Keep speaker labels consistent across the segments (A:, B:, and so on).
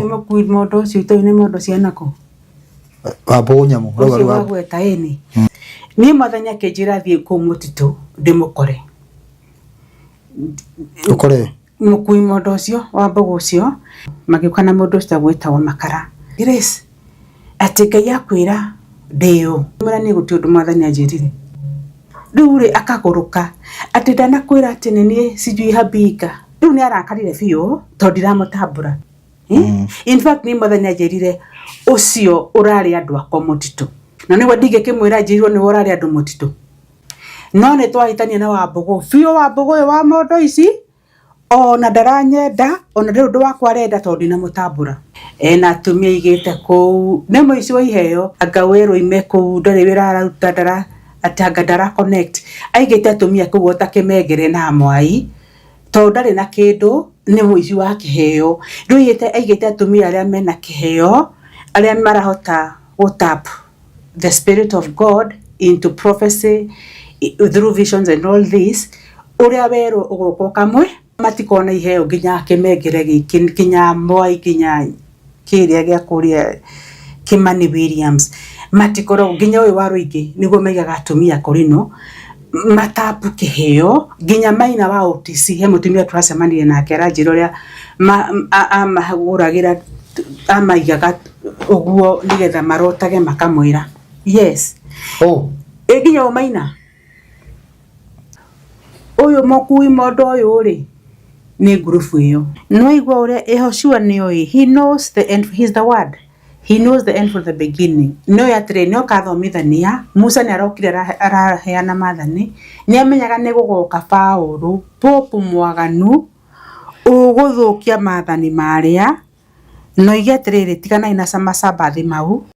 A: Nĩ mũkui mondo ũcio itoĩ nĩ mondo cia nakũ.
B: Wa mbũgũ nyamũ.
A: Ũcio wa gweta ĩni. Niĩ mwathani akĩnjĩra thiĩ kũu mũtitũ ndĩmũkore.
B: Ũkore?
A: Mũkui mondo ũcio wa mbũgũ ũcio magĩũka na mũndũ ũcio gwĩtagwo Makara. Grace, atĩ Ngai akwĩra ndĩ ũ? Mwĩra niĩ gũtirĩ ũndũ mwathani anjĩrire. Rĩu rĩ akagũrũka atĩ ndanakwĩra atĩ nĩ niĩ sijui Habinga. Rĩu nĩ arakarire biũ tondũ ndiramũtambũra. In fact niĩ mwathani anjĩrire ũcio ũrarĩ andũ akwa mũtitũ. Na nĩguo ndingĩkĩmwĩra njĩrirwo nĩwe ũrarĩ andũ mũtitũ. No nĩ twahĩtania na Wambũgũ biũ. Wambũgũ ũyũ wa mondo ici ona ndaranyenda, ona ndarĩ ũndũ wakwa arenda tondũ ndinamũtambũra. Ena atumia aigĩte kũu, nĩ mũici wa iheo, anga werwo oime kũu ndarĩ wĩra araruta, ndara atĩ anga ndara connect. Aigĩte atumia kũu ota kĩmengere na mwai, tondũ ndarĩ na kĩndũ, nĩ mũici wa kĩheo. Rĩu aigĩte aigĩte atumia arĩa mena kĩheo, arĩa marahota gũ tap the spirit of God into prophecy through visions and all this, ũrĩa werwo ũgoka ũkamwe, matikona iheo nginya kĩmengere gĩkĩ, nginya mwai, nginya kĩrĩa gĩa kũrĩa Kimani Williams, matikoragwo nginya ũyũ wa Rũingĩ nĩguo maigaga atumia kũrinũ matapu kĩheo, nginya Maina wa OTC, he mũtumia tũracemanirie nake aranjĩra ũrĩa amahũragĩra, amaigaga ũguo nĩgetha marotage makamwĩra yes.
B: Oh.
A: Ĩ nginya ũyũ Maina ũyũ mũkui mondo ũyũ rĩ nĩ ngurubu ĩyo. Nĩwaigua ũrĩa Yehoshua nĩoĩ, he knows the end, he's the word. He knows the end from the beginning. Nĩoĩ atĩrĩrĩ, nĩokathomithania, Musa nĩarokire araheana maathani, nĩamenyaga nĩgũgoka Paũlũ, Pope mwaganu, ũgũthũkia maathani marĩa, na oige atĩrĩrĩ, tiganai na macabathi mau.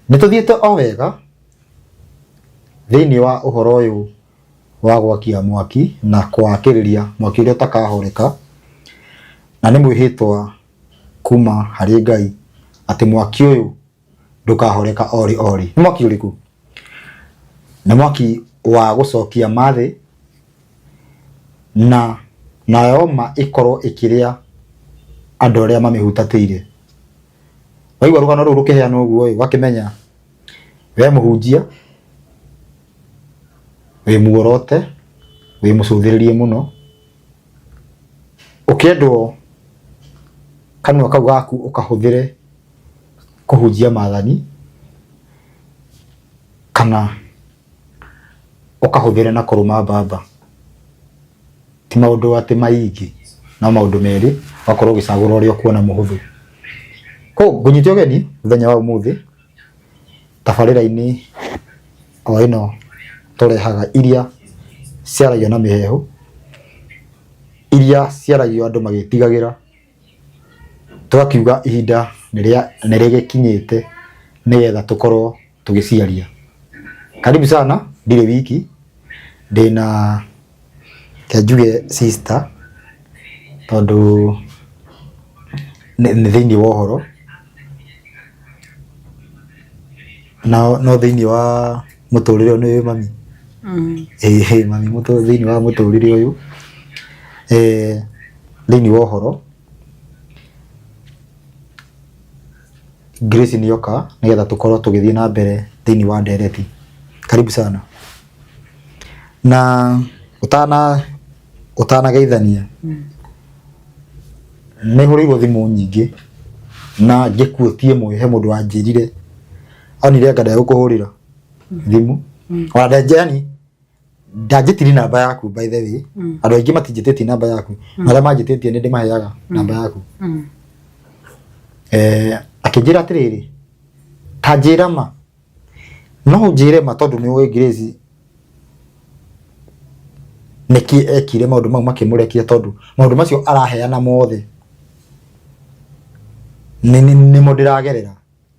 B: Nĩ tũthiĩte o wega thĩinĩ wa ũhoro ũyũ wa gwakia mwaki na kũwakĩrĩria mwaki ũrĩa ũtakahoreka, na nĩ mwĩhĩtwa kuma harĩ Ngai atĩ mwaki ũyũ ndũkahoreka o rĩ o rĩ. Nĩ mwaki ũrĩkũ? Nĩ mwaki wa gũcokia ma thĩ na nayo ma ĩkorwo ĩkĩrĩa andũ arĩa mamĩhutatĩire. Waigua rũgano rũu rũkĩheanwo ũguo ĩ, ũgakĩmenya we mũhunjia wĩ muorote, wĩ mũcũthĩrĩrie mũno, ũkĩendwo kanua kau gaku ũkahũthĩre kũhunjia maathani kana ũkahũthĩre na kũrũma mbamba. Ti maũndũ atĩ maingĩ, no maũndũ merĩ, ũgakorwo ũgĩcagũra ũrĩa ũkuona mũhũthũ. Koguo ngũnyite ũgeni mũthenya wa ũmũthĩ tabarĩra-inĩ o ĩno tũrehaga iria ciaragio na mĩheehũ, iria ciaragio andũ magĩtigagĩra, tũgakiuga ihinda nĩ rĩgĩkinyĩte nĩgetha tũkorwo tũgĩciaria. Karibu sana, ndirĩ wiki, ndĩna reke njuge sister tondũ nĩ thĩiniĩ wa ũhoro, no thĩiniĩ wa mũtũrĩre ũyũ nĩ mami, ĩĩ mami thĩiniĩ wa mũtũrĩre ũyũ, thĩiniĩ wa ũhoro, Grace nĩ oka nĩgetha tũkorwo tũgĩthiĩ na mbere thĩiniĩ wa ndereti. Karibu sana. Na ũtana ũtanageithania nĩ hũrĩirwo thimũ nyingĩ na ngĩkuotie ĩmwe he mũndũ wanjĩrire onire anga ndegũkũhũrĩra thimũ ona ndenje yani ndanjĩtirie namba yaku by the way. Andũ aingĩ matinjĩtĩtie namba yaku na arĩa manjĩtĩtie nĩ ndĩmaheaga namba yaku. Akĩnjĩra atĩrĩrĩ, ta njĩra ma, no ũnjĩre ma tondũ nĩ ũĩ Grace nĩkĩ ekire maũndũ mau makĩmũrekia tondũ maũndũ macio araheana mothe nĩmo ndĩragerera.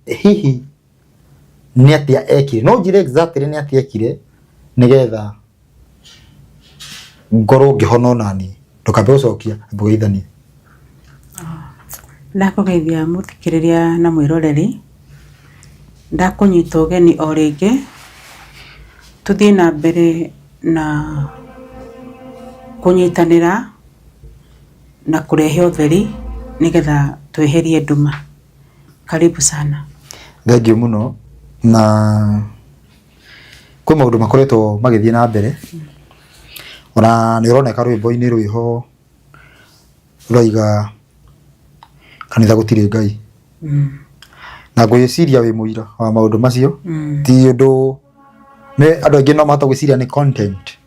B: Hihi nĩ atĩa ekire? No ũnjĩre exactly nĩ atĩa ekire nĩgetha ngorwo ngĩhona onaniĩ. Ndũkambe gũcokia, amba ũgeithanie.
A: Ndakũgeithia mũthikĩrĩria na mwĩroreri, ndakũnyita ũgeni o rĩngĩ, tũthiĩ na mbere na kũnyitanĩra. Na kũrehe ũtheri nĩgetha tweherie nduma. Karibu sana.
B: Thengiũ mũno na kwĩ maũndũ makoretwo magĩthiĩ na mbere ona nĩ ũroneka rwĩmbo-inĩ rwĩho rũraiga kanitha gũtirĩ Ngai. Na ngwĩciria wĩ mũira wa maũndũ macio. Ti ũndũ nĩ andũ aingĩ no mahote gwĩciria nĩ content.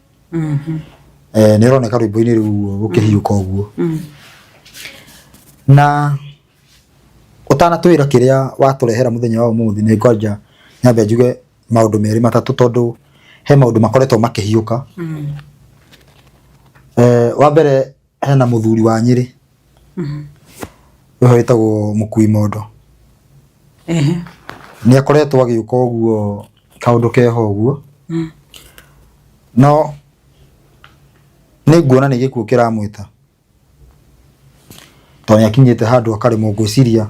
B: Nĩ ũroneka rwĩmbo-inĩ rũu rũkĩhiũka ũguo. Na ũtanatwĩra kĩrĩa watũrehera mũthenya wa ũmũthĩ nĩ ngwanja nyambe njuge maũndũ merĩ matatũ tondũ he maũndũ makoretwo makĩhiũka. Wa mbere hena mũthuri wa Nyĩrĩ ũyũ wĩtagwo Mũkui Mondo. Nĩ akoretwo agĩũka ũguo kaũndũ keho ũguo. No nĩ nguona nĩ gĩkuũ kĩramwĩta tondũ nĩ akinyĩte handũ akaremwo ngwĩciria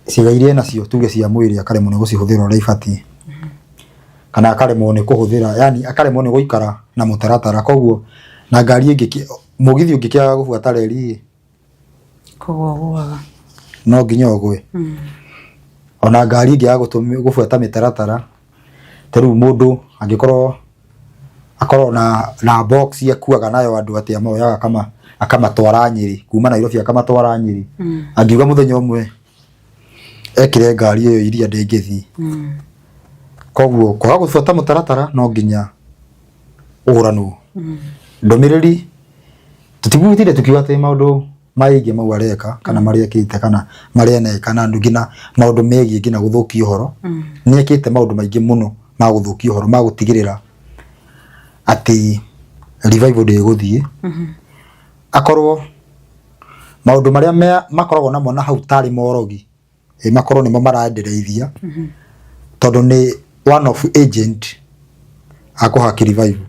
B: ciĩga iria enacio tuge cia mwĩrĩ akaremwo nĩ gũcihũthĩra ũrĩa ibatiĩ. Kana akaremwo nĩ kũhũthĩra yani akaremwo nĩ gũikara na mũtaratara koguo na ngari ĩngĩ mũgithi ũngĩkĩaga gũbuata reri ĩ
A: Kũgũa ũgũaga.
B: No nginya ũgwe. Ona ngari ĩngĩaga gũbuata mĩtaratara ta rĩu mũndũ angĩkorwo akorwo na box akuaga nayo andũ atĩ amoyaga akamatwara Nyĩrĩ kuma Nairobi akamatwara Nyĩrĩ. Angiuga mũthenya ũmwe ekĩre ngari ĩyo iria ndĩngĩthiĩ. Koguo kwaga gũbuata mũtaratara no nginya ũgũranwo. Ndũmĩrĩri tũtigũtinde tũkiuga atĩ maũndũ maingĩ mau areka kana marĩa ekĩte kana marĩa aneka na nginya maũndũ megiĩ nginya gũthũkia ũhoro. Nĩ ekĩte maũndũ maingĩ mũno ma gũthũkia ũhoro ma gũtigĩrĩra atĩ revival ndĩgũthiĩ. Akorwo maũndũ marĩa makoragwo namo na hau tarĩ morogi makorwo nĩmo maraendereithia tondũ nĩ one of agent a kũhaki revival.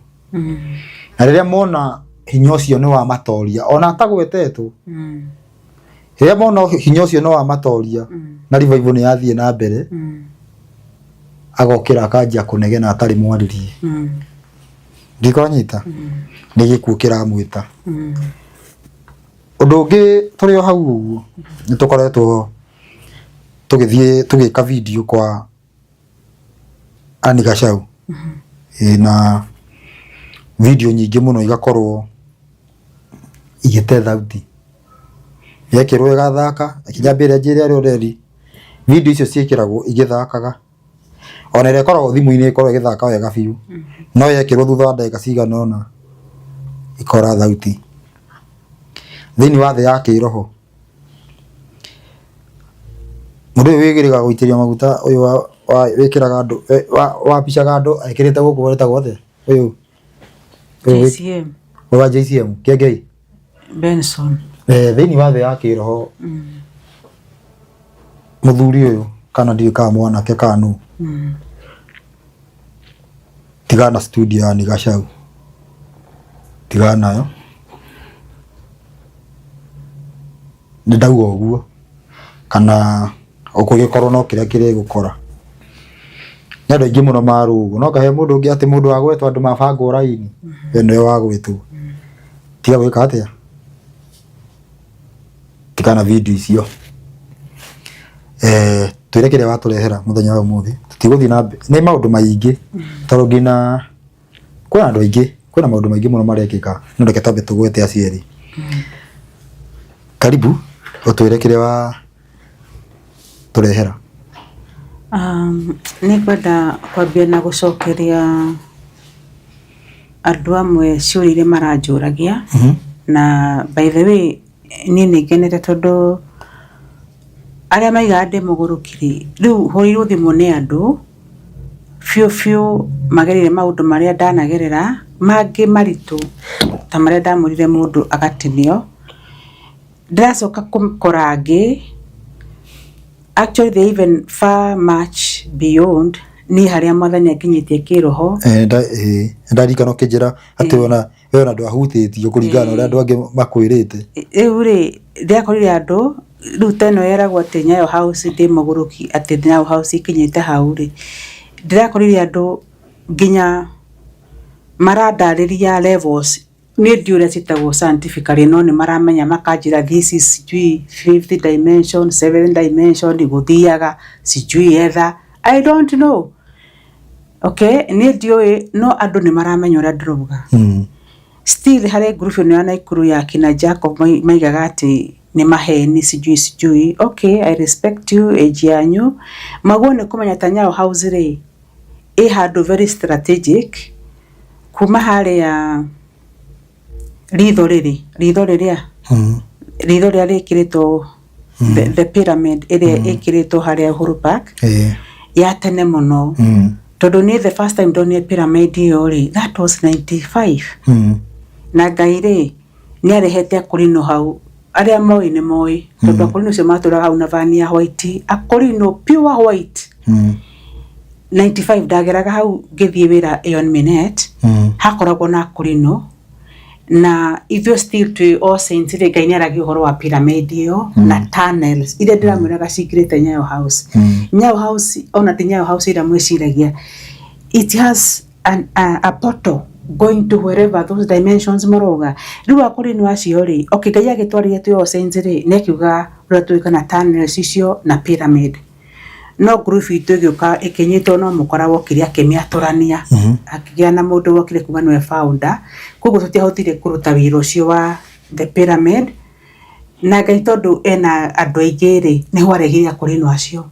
B: Na rĩrĩa mona hinya ũcio nĩ wamatoria ona atagwetetwo, rĩrĩa mona hinya ũcio nĩ wamatoria na revival nĩ yathiĩ na mbere, agokĩra akanjia kũnegena atarĩ mwarĩrie. Ndikonyita nĩ gĩkuũ kĩramwĩta. Ũndũ ũngĩ tũrĩ o hau ũguo nĩ tũkoretwo tũgĩthiĩ tũgĩka video kwa Ann Gachau. Na video nyingĩ mũno igakorwo igĩte thauti. Yekĩrwo ĩgathaka, nginya ĩrĩa njĩre arĩa ũreri, video icio ciĩkĩragwo igĩthakaga. Ona ĩrĩa ĩkoragwo thimũ-inĩ ĩkoragwo ĩgĩthaka wega biũ, no yekĩrwo thutha wa ndagĩka cigana ũna ĩkora thauti. Thĩinĩ wa thĩ ya kĩroho, mũndũ ũyũ wĩgĩrĩga gũitĩrĩria maguta ũyũ wĩkĩraga andũ wabicaga andũ ekĩrĩte gũkũ wetagwo atĩa ũyũ?
A: JCM.
B: Ũyũ wa JCM, Kĩengei?
A: Benson.
B: Thĩinĩ wa thĩ ya kĩroho mũthuri ũyũ kana ndiũĩ kana mwanake kana nũ tigana na studio ya Gachau tigana nayo nĩ ndauga ũguo kana ũgĩkorwo no kĩrĩa kĩrĩgũkora nĩ andũ aingĩ mũno marũgwo no kahe mũndũ ũngĩ atĩ mũndũ agwetwo andũ mabangwo raini we nĩwe wagwĩtwo tiga gwĩka atĩa tigana video icio. Twĩre kĩrĩa watũrehera mũthenya wa ũmũthĩ tũtigũthiĩ na mbere nĩ maũndũ maingĩ tondũ nginya kwĩna andũ aingĩ kwĩna maũndũ maingĩ mũno marekĩka no reke twambe tũgwete acio erĩ. Karibu ũtwĩre kĩrĩa watũrehera.
A: Nĩ ngwenda kwambia na gũcokeria andũ amwe ciũria iria maranjũragia na by the way niĩ nĩ ngenete tondũ arĩa maigaga ndĩ mũgũrũki rĩ, rĩu hũrĩirwo thimũ nĩ andũ biũ biũ magereire maũndũ marĩa ndanagerera, mangĩ maritũ ta marĩa ndamũrire mũndũ agatinio. Ndĩracoka gũkora angĩ actually they even far much beyond niĩ harĩa mwathani anginyĩtie kĩroho.
B: Nĩndaririkana ũkĩnjĩra atĩ ona we ona ndwahutĩtio kũringana na ũrĩa andũ angĩ makwĩrĩte.
A: Rĩu rĩ, ndĩrakorire andũ, rĩu ta ĩno yeragwo atĩ Nyayo House ndĩ mũgũrũki atĩ Nyayo House ikinyĩte hau rĩ, ndĩrakorire andũ nginya marandarĩria levels. Niĩ ndiũĩ ũrĩa ciĩtagwo scientifically no nĩ maramenya makanjĩra this is sijui fifth dimension, seventh dimension, gũthiaga sijui etha, I don't know. Okay, niĩ ndiũĩ no andũ nĩ maramenya ũrĩa ndĩrauga. Still harĩ group ĩno ya Naikuru ya kina Jacob maigaga atĩ nĩ maheni sijui sijui. Okay, I respect you age yanyu. Maguo nĩ kũmenya ta Nyayo House rĩ, ĩ handũ very strategic kuma harĩa ritho rĩrĩ, ritho rĩrĩa ritho rĩrĩa rĩkĩrĩtwo the pyramid ĩrĩa ĩkĩrĩtwo harĩa Uhuru Park ya tene mũno. Tondũ niĩ the first time ndonire pyramid ĩyo rĩ, that was 95. Na Ngai rĩ, nĩ arehete akũrinũ hau, arĩa moĩ nĩ moĩ, tondũ akũrinũ acio matũraga hau na van ya white, akũrinũ pure white. 95 ndageraga hau ngĩthiĩ wĩra Aeon Minet, hakoragwo na akũrinũ, na ithuĩ still twĩ All Saints rĩ, Ngai nĩ aragia ũhoro wa pyramid ĩyo na tunnels iria ndĩramwĩraga cingĩrĩte Nyayo House. Nyayo House, ona ti Nyayo House ĩrĩa mwĩciragia, it has a portal going to wherever those dimensions mũrauga. Rĩu akũrinũ acio rĩ, okay, Ngai agĩtwarĩria twĩ All Saints rĩ, nĩ akiuga ũrĩa tũĩ kana tunnels icio na pyramid. No group itũ ĩgĩũka ĩkĩnyitwo no mũkora wokire akĩmĩatũrania, akĩgĩa na mũndũ wokire kuga nĩwe founder, koguo tũtiahotire kũruta wĩra ũcio wa the pyramid. Na Ngai tondũ ena andũ aingĩ rĩ, nĩho arehire akũrinũ acio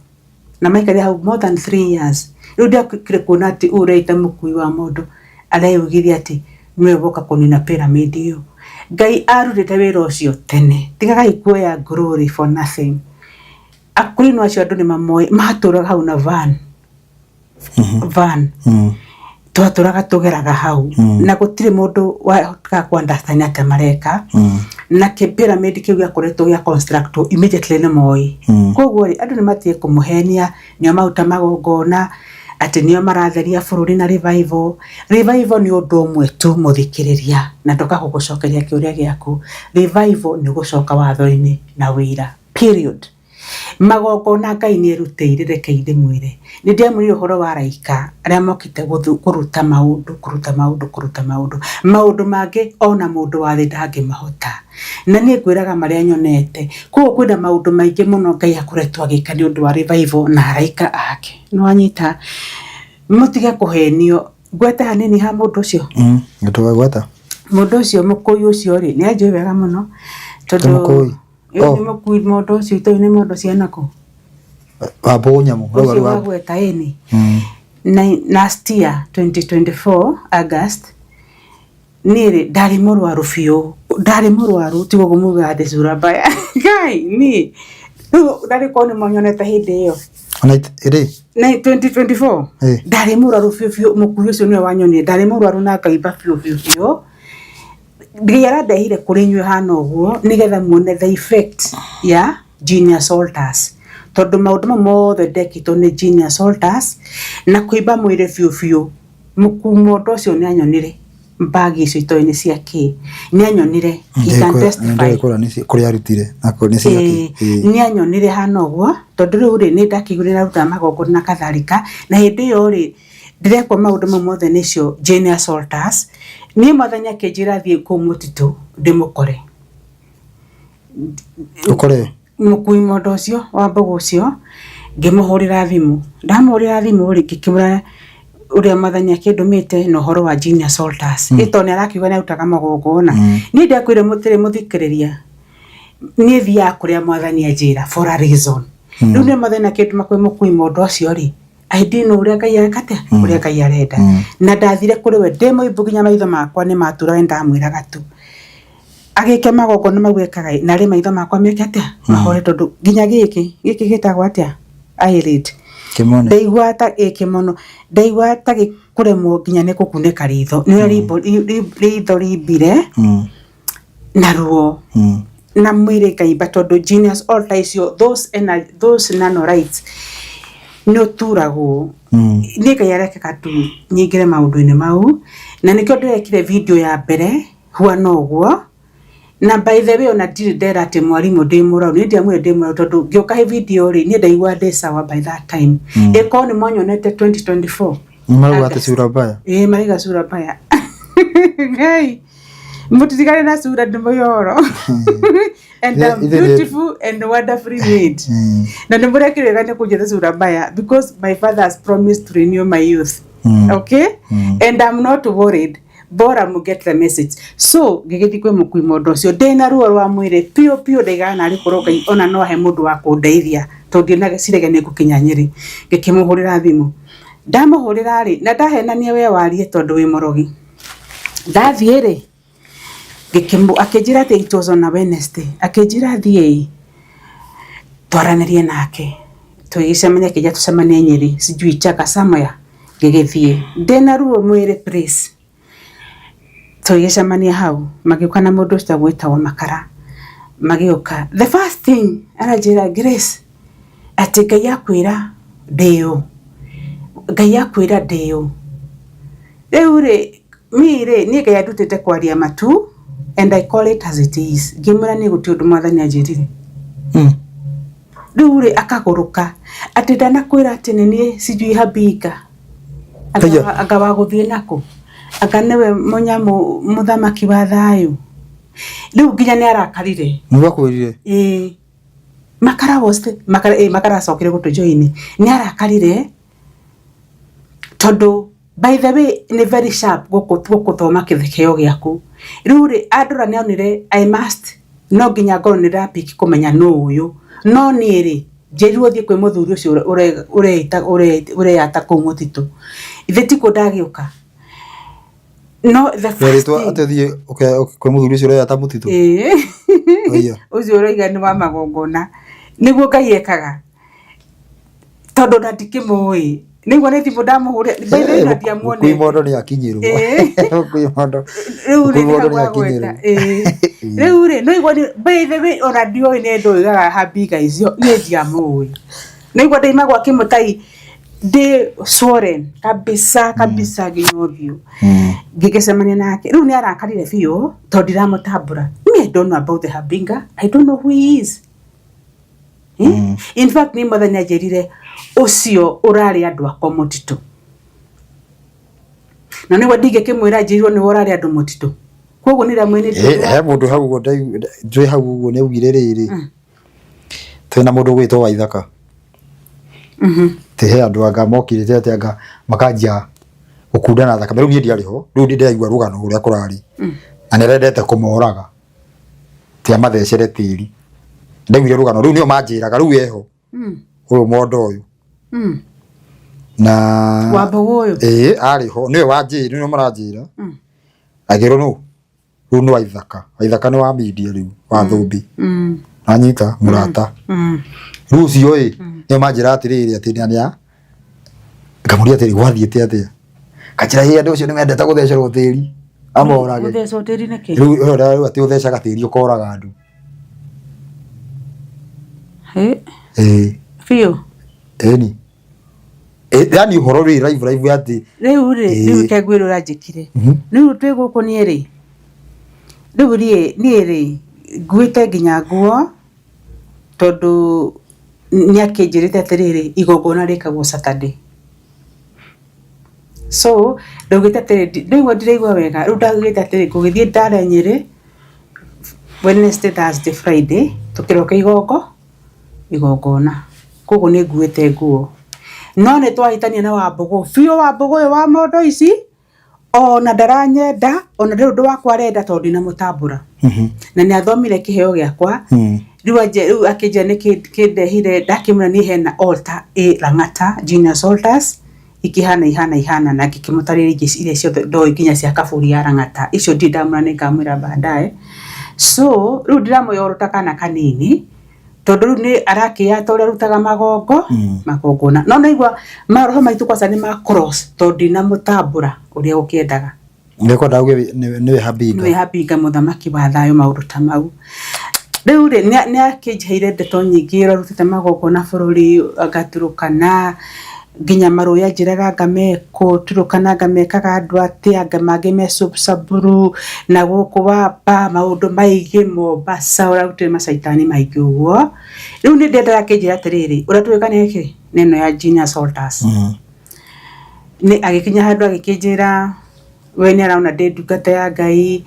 A: na maikarire hau more than 3 years. Rĩu ndiakire kuona atĩ ũyũ ũreita mũkui wa mũndũ areyugithia atĩ nĩwe woka kũnina pyramid ĩyo. Ngai arutĩte wĩra ũcio tene. Tigagai kuoya glory for nothing. Akũrinũ acio andũ nĩ mamoĩ, matũraga hau na van van twatũraga tũgeraga hau na gũtirĩ mũndũ wahotaga ku understand atĩa mareka. Na pyramid kĩu gĩakoretwo gĩa construct immediately nĩ moĩ. Koguo rĩ, andũ nĩ matige kũmũhenia nĩo maruta magongona atĩ nĩo maratheria bũrũri na revival. Revival nĩ ũndũ ũmwe tu mũthikĩrĩria, na ndoka gũgũcokeria kĩũria gĩaku. Revival nĩ gũcoka watho-inĩ na wĩira, period. Magongona Ngai nĩ erutĩire, reke ndĩmwĩre, nĩ ndĩamwĩrire ũhoro wa araika arĩa mokĩte kũruta maũndũ, kũruta maũndũ, kũruta maũndũ, maũndũ mangĩ ona mũndũ wa thĩ ndangĩmahota. Na niĩ ngwĩraga marĩa nyonete. Koguo kwĩna maũndũ maingĩ mũno Ngai akoretwo agĩka nĩ ũndũ wa revival na araika ake. Nĩ wanyita? Mũtige kũhenio. Ngwete hanini ha mũndũ ũcio.
B: Nĩtũgweta.
A: Mũndũ ũcio mũkũi ũcio rĩ, nĩ anjũĩ wega mũno tondũ
B: Mũkũi?
A: Ĩĩ, nĩ mũkui mũndũ ũcio, itoĩ nĩ mũndũ ciana kũ.
B: Wa mbũgũ nyamũ.
A: Ũcio wa gweta ĩni. Na last year 2024 August niĩ rĩ, ndarĩ mũrwaru biũ, ndarĩ mũrwaru, tiga ũguo mugaga ndĩ sura mbaya. Ngai niĩ rĩu ndarĩ korwo nĩ mwanyonete hĩndĩ ĩyo.
B: Ona ĩrĩ.
A: Na 2024 ndarĩ mũrwaru biũ biũ, mũkui ũcio nĩwe wanyonire, ndarĩ mũrwaru na ngaimba biũ biũ biũ. Ngai arandehire kũrĩ inyuĩ hana ũguo nĩgetha muone the effect ya genius altars, tondũ maũndũ mau mothe ndekĩtwo nĩ genius altars na kũimba mwĩrĩ biũ biũ. Mũndũ ũcio nĩ anyonire mbagi icio itoĩ nĩ cia kĩ, nĩ anyonire, he can testify.
B: Kũrĩa arutire na nĩ cia kĩ.
A: Nĩ anyonire hana ũguo, tondũ rĩu rĩ, nĩ ndakĩiguire nĩarutaga magongona na kadhalika, na hĩndĩ ĩyo rĩ, ndĩrekwo maũndũ mau mothe nĩcio genius altars. Niĩ Mwathani akĩnjĩra thiĩ kũu mũtitũ ndĩmũkore.
B: Ũkore?
A: Mũkui mondo ũcio wa mbũgũ ũcio, ngĩmũhũrĩra thimũ. Ndamũhũrĩra thimũ rĩ, ngĩkĩmwĩra ũrĩa Mwathani akĩndũmĩte na ũhoro wa genius altars. Ĩ tondũ nĩ arakiuga nĩ arutaga magongona. Niĩ ndiakwĩrire mũtirĩ mũthikĩrĩria. Niĩ thiaga kũrĩa Mwathani anjĩra for a reason. Rĩu nĩ Mwathani akĩndũma kwĩ mũkui mondo ũcio rĩ, I didn't know ũrĩa Ngai areka atĩa, ũrĩa Ngai arenda. Na ndathire kũrĩ we ndĩ mũimbu nginya maitho makwa nĩ maturaga, nĩ ndamwĩraga tu agĩke magongona mau ekaga ĩ, narĩ maitho makwa meke atĩa, mahore, tondũ nginya gĩkĩ gĩkĩ gĩtagwo atĩa, eyelid.
B: Kĩmone.
A: Ndaigua ta ĩ kĩmono, ndaigua ta gĩkũremwo nginya nĩ kũkunĩka ritho, nĩ ũrĩa ritho rimbire na ruo na mwĩrĩ ngaimba, tondũ genius altar icio, those energy, those nanorites, nĩ ũturagwo. Niĩ Ngai arekeka tu nyingĩre maũndũ-inĩ mau, na nĩkĩo ndĩrekire video ya mbere huana ũguo. Na by the way, ona ndirĩ ndera atĩ mwarimũ ndĩ mũrwaru. Niĩ ndiamwĩrire ndĩ mũrwaru, tondũ ngĩũka he video rĩ, niĩ ndaigua ndĩ sawa by that time. Ĩkorwo nĩ mwanyonete 2024
B: Marauga atĩ sura mbaya.
A: Ĩĩ, maraiga sura mbaya. Ngai. Mũtitigane na sura ndĩ mũyoro. And I'm beautiful and wonderfully made. Na nĩ mũrekĩrĩra nĩ kũnjĩta sura mbaya because my father has promised to renew my youth. Okay? And I'm not worried. Bora mu get the message. So ngĩgĩthiĩ kwĩ mũkui mondo ũcio ndĩna ruo rwa mwĩrĩ piũ piũ ndaigaga narĩ korwo Ngai ona no ahe mũndũ wa kũndeithia tondũ ndinaciragia nĩ ngũkinya Nyĩrĩ. Ngĩkĩmũhũrĩra thimũ. Ndamũhũrĩra rĩ, na ndahenania we warie tondũ wĩ mũrogi. Ndathiĩ rĩ, akĩnjĩra atĩ it was on a Wednesday. Akĩnjĩra thiĩ twaranĩrie nake. Tũgĩcemania akĩnjĩra tũcemanie Nyĩrĩ, sijui Chaka somewhere. Ngĩgĩthiĩ ndĩna ruo mwĩrĩ please. Tũgĩcemania hau magĩũka na mũndũ ũcio gwĩtagwo Makara. Magĩũka the first thing aranjĩra Grace, atĩ Ngai akwĩra ndĩ ũ, Ngai akwĩra ndĩ ũ. Rĩu rĩ mi rĩ niĩ Ngai andutĩte kwaria matu and I call it as it is. Ngĩmwĩra niĩ gũtirĩ ũndũ mwathani anjĩrire. Rĩu rĩ akagũrũka atĩ ndanakwĩra atĩ nĩ niĩ sijui Habinga anga anga wa gũthiĩ nakũ, anga nĩwe mũnyamũ mũthamaki wa thayũ. Rĩu nginya nĩ arakarire.
B: Nĩguo akwĩrire?
A: Ĩĩ. Makara was the, Makara, ĩĩ Makara acokire gũtũ join. Nĩ arakarire tondũ by the way nĩ very sharp gũkũ gũthoma kĩheo gĩaku. Rĩu rĩ andora nĩ onire I must no nginya ngorwo nĩ ndapiki kũmenya nũ ũyũ. No niĩ rĩ njĩrirwo thiĩ kwĩ mũthuri ũcio ũreyata kũu mũtitũ. Ithe tikuo ndagĩũka. No the first
B: Werĩtwo
A: thing
B: atĩ ũthiĩ kwĩ mũthuri ũcio ũreyata mũtitũ?
A: Ĩĩ.
B: Aya.
A: Ũcio ũroiga nĩ wa magongona. Nĩguo Ngai ekaga. Tondũ ona ndikĩmũĩ. Nĩguo nĩ thimũ ndamũhũrĩra. By the way ona ndiamuonete.
B: Mũkui mondo nĩ akinyĩrwo.
A: Ĩĩ.
B: Mũkui mondo.
A: Rĩu rĩ
B: Mũkui mondo
A: nĩ
B: nĩ
A: hau agweta.
B: akinyĩrwo.
A: Ĩĩ. Rĩu rĩ no igua by the way ona ndioĩ nĩ ndũigaga Habiga icio niĩ ndiamũĩ. Nĩigua ndaima gwa Kĩmũtai ndĩ swollen kabisa kabisa nginya ũthiũ. Ngĩgĩcemania nake. Rĩu nĩ arakarire biũ tondũ ndiramũtambũra. Me I don't know about the Habinga. I don't know who he is. Eh? In fact nĩ mwathani anjĩrire ũcio ũrarĩ andũ akwa mũtitũ. Na nĩguo ndingĩkĩmwĩra njĩrirwo nĩwe ũrarĩ andũ mũtitũ. Koguo nĩ ramwe nĩ
B: He mũndũ hau ũguo njũĩ hau ũguo nĩ augire rĩrĩ. Twĩna mũndũ ũgwĩtwo Waithaka. Atĩ he andũ anga mokire atĩ anga makanjia gũkundana thakame. Rĩu niĩ ndiarĩ ho. Rĩu ndĩraigua rũgano ũrĩa kũrarĩ. Na nĩ arendete kũmoraga. Atĩ amathecere tĩri. Ndaiguire rũgano rĩu nĩo manjĩraga rĩu eho. Ũyũ mondo ũyũ. Na
A: Wambũgũ ũyũ.
B: Ĩĩ arĩ ho nĩwe wanjĩra nĩwe maranjĩra. Akĩrwo nũ rĩu nĩ Waithaka. Waithaka nĩ wa media rĩu wa thũmbĩ. Anyita mũrata. Rĩu ũcio ĩ nĩo manjĩra atĩrĩrĩ atĩ nĩ ngamũria atĩrĩ gwathiĩte atĩa. Kanjĩra ĩ andũ acio nĩ mendete gũthecerwo tĩri amorage.
A: Gũthecwo tĩri nĩkĩ?
B: Rĩu rĩu atĩ ũthecaga tĩri ũkoraga andũ.
A: Ĩ
B: Ĩĩ.
A: biũ.
B: Ĩni. Yaani ũhoro wĩ live live atĩ
A: Rĩu rĩ
B: Ĩĩ.
A: rĩu reke ngwĩre ũranjĩkire. Rĩu twĩ gũkũ niĩ rĩ rĩu rĩ niĩ rĩ nguĩte nginya nguo tondũ nĩ akĩnjĩrĩte atĩrĩrĩ igongona rĩkagwo Saturday. So ndaugĩte atĩrĩrĩ ndaigua ndiraigua wega rĩu ndaugĩte atĩrĩrĩ ngũgĩthiĩ ndare Nyĩrĩ Wednesday, Thursday, Friday tũkĩroke igongona. Koguo nĩ nguĩte nguo. No nĩ twahĩtania na Wambũgũ biũ Wambũgũ ũyũ wa mondo ici ona ndaranyenda ona ndarĩ ũndũ wakwa arenda tondũ ndinamũtambũra. Na nĩ athomire kĩheo gĩakwa. Rĩu rĩu akĩnjĩra nĩkĩ kĩndehire ndakĩmwĩra niĩ hena altar ĩ Lang'ata Genius Altars ikĩhana ihana ihana na ngĩkĩmũtarĩria ingĩ iria ciothe ndoĩ nginya cia kaburi ya Lang'ata icio ndirĩ ndamwĩra nĩ ngamwĩra baadaye. So rĩu ndĩramũyoro ta kana kanini tondũ rĩu nĩ arakĩya ta ũrĩa arutaga magongona no naigua maroho maitũ kwanza nĩ ma cross tondũ ndinamũtambũra ũrĩa gũkĩendaga.
B: Nĩkwenda uge nĩwe Habinga.
A: Nĩwe Habinga mũthamaki wa thayũ maũndũ ta mau. Rĩu rĩ nĩ akĩnjheire ndeto nyingĩ ũrarutĩte magongona bũrũri anga Turukana nginya marũĩ anjĩraga anga mekũ Turukana anga mekaga andũ atĩa anga mangĩ me Samburu na gũkũ Wamba maũndũ maingĩ Mombasa ũrarutire macaitani maingĩ ũguo. Rĩu nĩ ndendaga akĩnjĩra atĩrĩrĩ ũrĩa tũgwĩka nĩ kĩ nĩ ĩno ya Genius Altars. Nĩ agĩkinya handũ agĩkĩnjĩra we nĩ arona ndĩ ndungata ya Ngai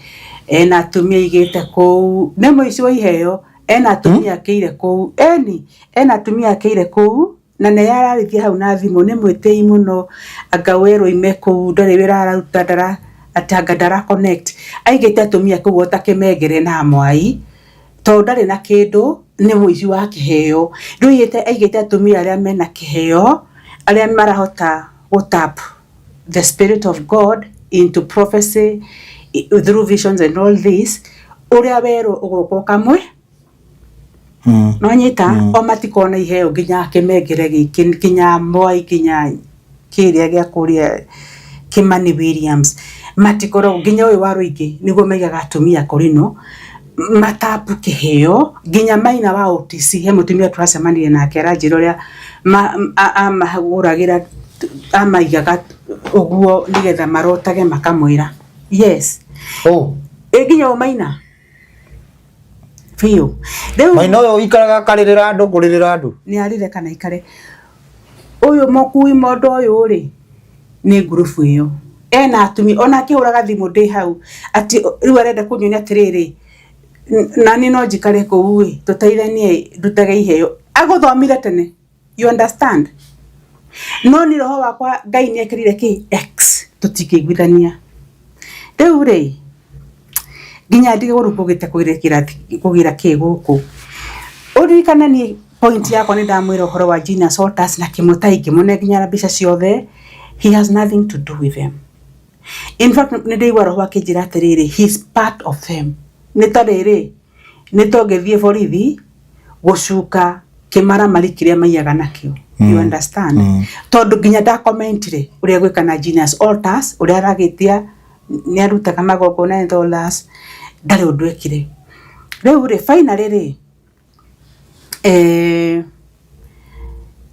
A: Ena atumia aigĩte kũu, nĩ mũici wa iheo, ena atumia akĩire kũu, eni ena atumia akĩire kũu, na nĩ ararĩthia hau na thimũ, nĩ mwĩtĩi mũno, anga werwo ime kũu, ndarĩ wĩra araruta, ndara atanga ndara connect. Aigĩte atumia kũu ota kĩmengere na mwai, tondũ ndarĩ na kĩndũ, nĩ mũici wa kĩheo. Rĩu aigĩte aigĩte atumia arĩa mena kĩheo, arĩa marahota gũ tap the spirit of God into prophecy through visions and all this, ũrĩa werwo ũgoka ũkamwe. Nonyita o matikona iheo nginya kĩmengere gĩkĩ, nginya mwai, nginya kĩrĩa gĩa kũrĩa Kimani Williams, matikoragwo nginya ũyũ wa rũingĩ nĩguo maigaga atumia kũrino matapu kĩheo, nginya maina wa OTC. He mũtumia tũracemanirie nake aranjĩra ũrĩa amahũragĩra, amaigaga ũguo nĩgetha marotage makamwĩra yes.
B: Oh.
A: Ĩ nginya ũyũ maina biũ rĩu.
B: Maina ũyũ ũikaraga akarĩrĩra andũ, kũrĩrĩra andũ.
A: Nĩ arĩre kana ikare, ũyũ mũkui mondo ũyũ rĩ, nĩ ngurubu ĩyo ena atumia, ona akĩhũraga thimũ ndĩ hau atĩ rĩu arenda kũnyonia atĩrĩrĩ, nani no njikare kũu ĩ, tũteithanie ndutage iheo. Agũthomire tene, you understand? No ni roho wakwa Ngai nĩ ekĩrire kĩ x, tũtingĩiguithania. Rĩu rĩ, nginya ndige gũrũ kũgĩte kũgĩra kĩ gũkũ, ũririkane niĩ point yakwa nĩ ndamwĩra ũhoro wa Genius Salters na Kĩmutai, ngĩmũne nginya mbica ciothe. He has nothing to do with them. In fact, nĩ ndĩigua roho akĩnjĩra atĩrĩrĩ, he is part of them. Nĩ ta rĩrĩ, nĩ tongĩthiĩ borithi gũcuka kĩmaramari kĩrĩa maiyaga nakĩo, you understand? Tondũ nginya ndakomentire ũrĩa gwĩka na Genius Altars, ũrĩa aragĩtia nĩ arutaga magongona and all that, ndarĩ ũndũ ekire. Rĩu rĩ, finally rĩ,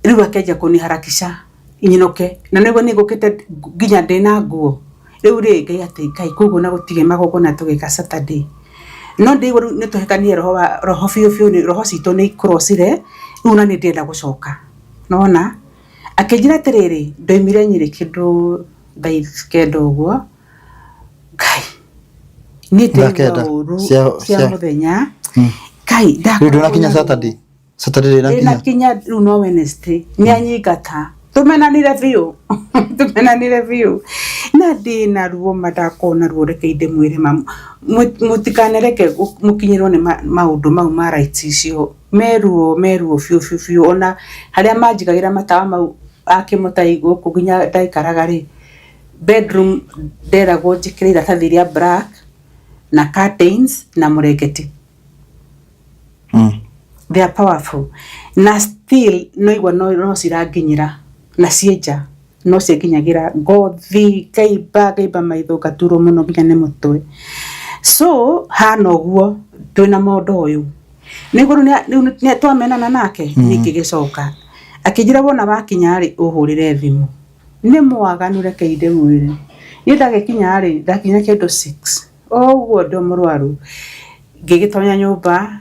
A: rĩu akĩanjia kũniharakisha nyinũke, na nĩguo niĩ ngũkĩte nginya ndĩna nguo. Rĩu rĩ, Ngai atĩ Ngai koguo na gũtirĩ magongona tũgĩka Saturday, no ndĩigua rĩu nĩ tũhĩtanie roho wa roho biũ biũ, nĩ roho citũ nĩ icrossire rĩu, na nĩ ndĩrenda gũcoka nona. Akĩnjĩra atĩrĩrĩ, ndoimire Nyĩrĩ kĩndũ thaa 9 ũguo, Ngai niĩ
B: Thaa
A: ndĩraigua
B: 9
A: ũru cia mũthenya. Ngai.
B: Rĩu ndũnakinya Saturday? Saturday ndĩnakinya.
A: Ndĩnakinya rĩu, no Wednesday nĩ anyingata, tũmenanire biũ, tũmenanire biũ, na ndĩna ruo ma, ndakorwo na ruo. Reke ndĩmwĩre ma, mũtikanareke mũkinyĩrwo nĩ maũndũ mau ma rights icio, meruo, meruo biũ biũ biũ. Ona harĩa manjigagĩra matawa mau akĩmũtai gũkũ nginya ndaikaraga rĩ, bedroom nderagwo njĩkĩre iratathi rĩa black na curtains na mũrengeti. They are powerful, na still no igua no ciranginyĩra na ciĩ nja, no cianginyagĩra ngothi, ngaimba, ngaimba maitho, ngaturwo mũno nginya nĩ mũtwe. So hana ũguo twĩna mondo ũyũ nĩguo rĩu nĩ twamenana nake. Niĩ ngĩgĩcoka akĩnjĩra, wona wakinya rĩ, ũhũrĩre thimũ. Nĩ mwaganu, reke ndĩmwĩre. Niĩ ndagĩkinya rĩ, ndakinya kĩndũ 6 o ũguo, ndĩ mũrwaru, ngĩgĩtonya nyũmba,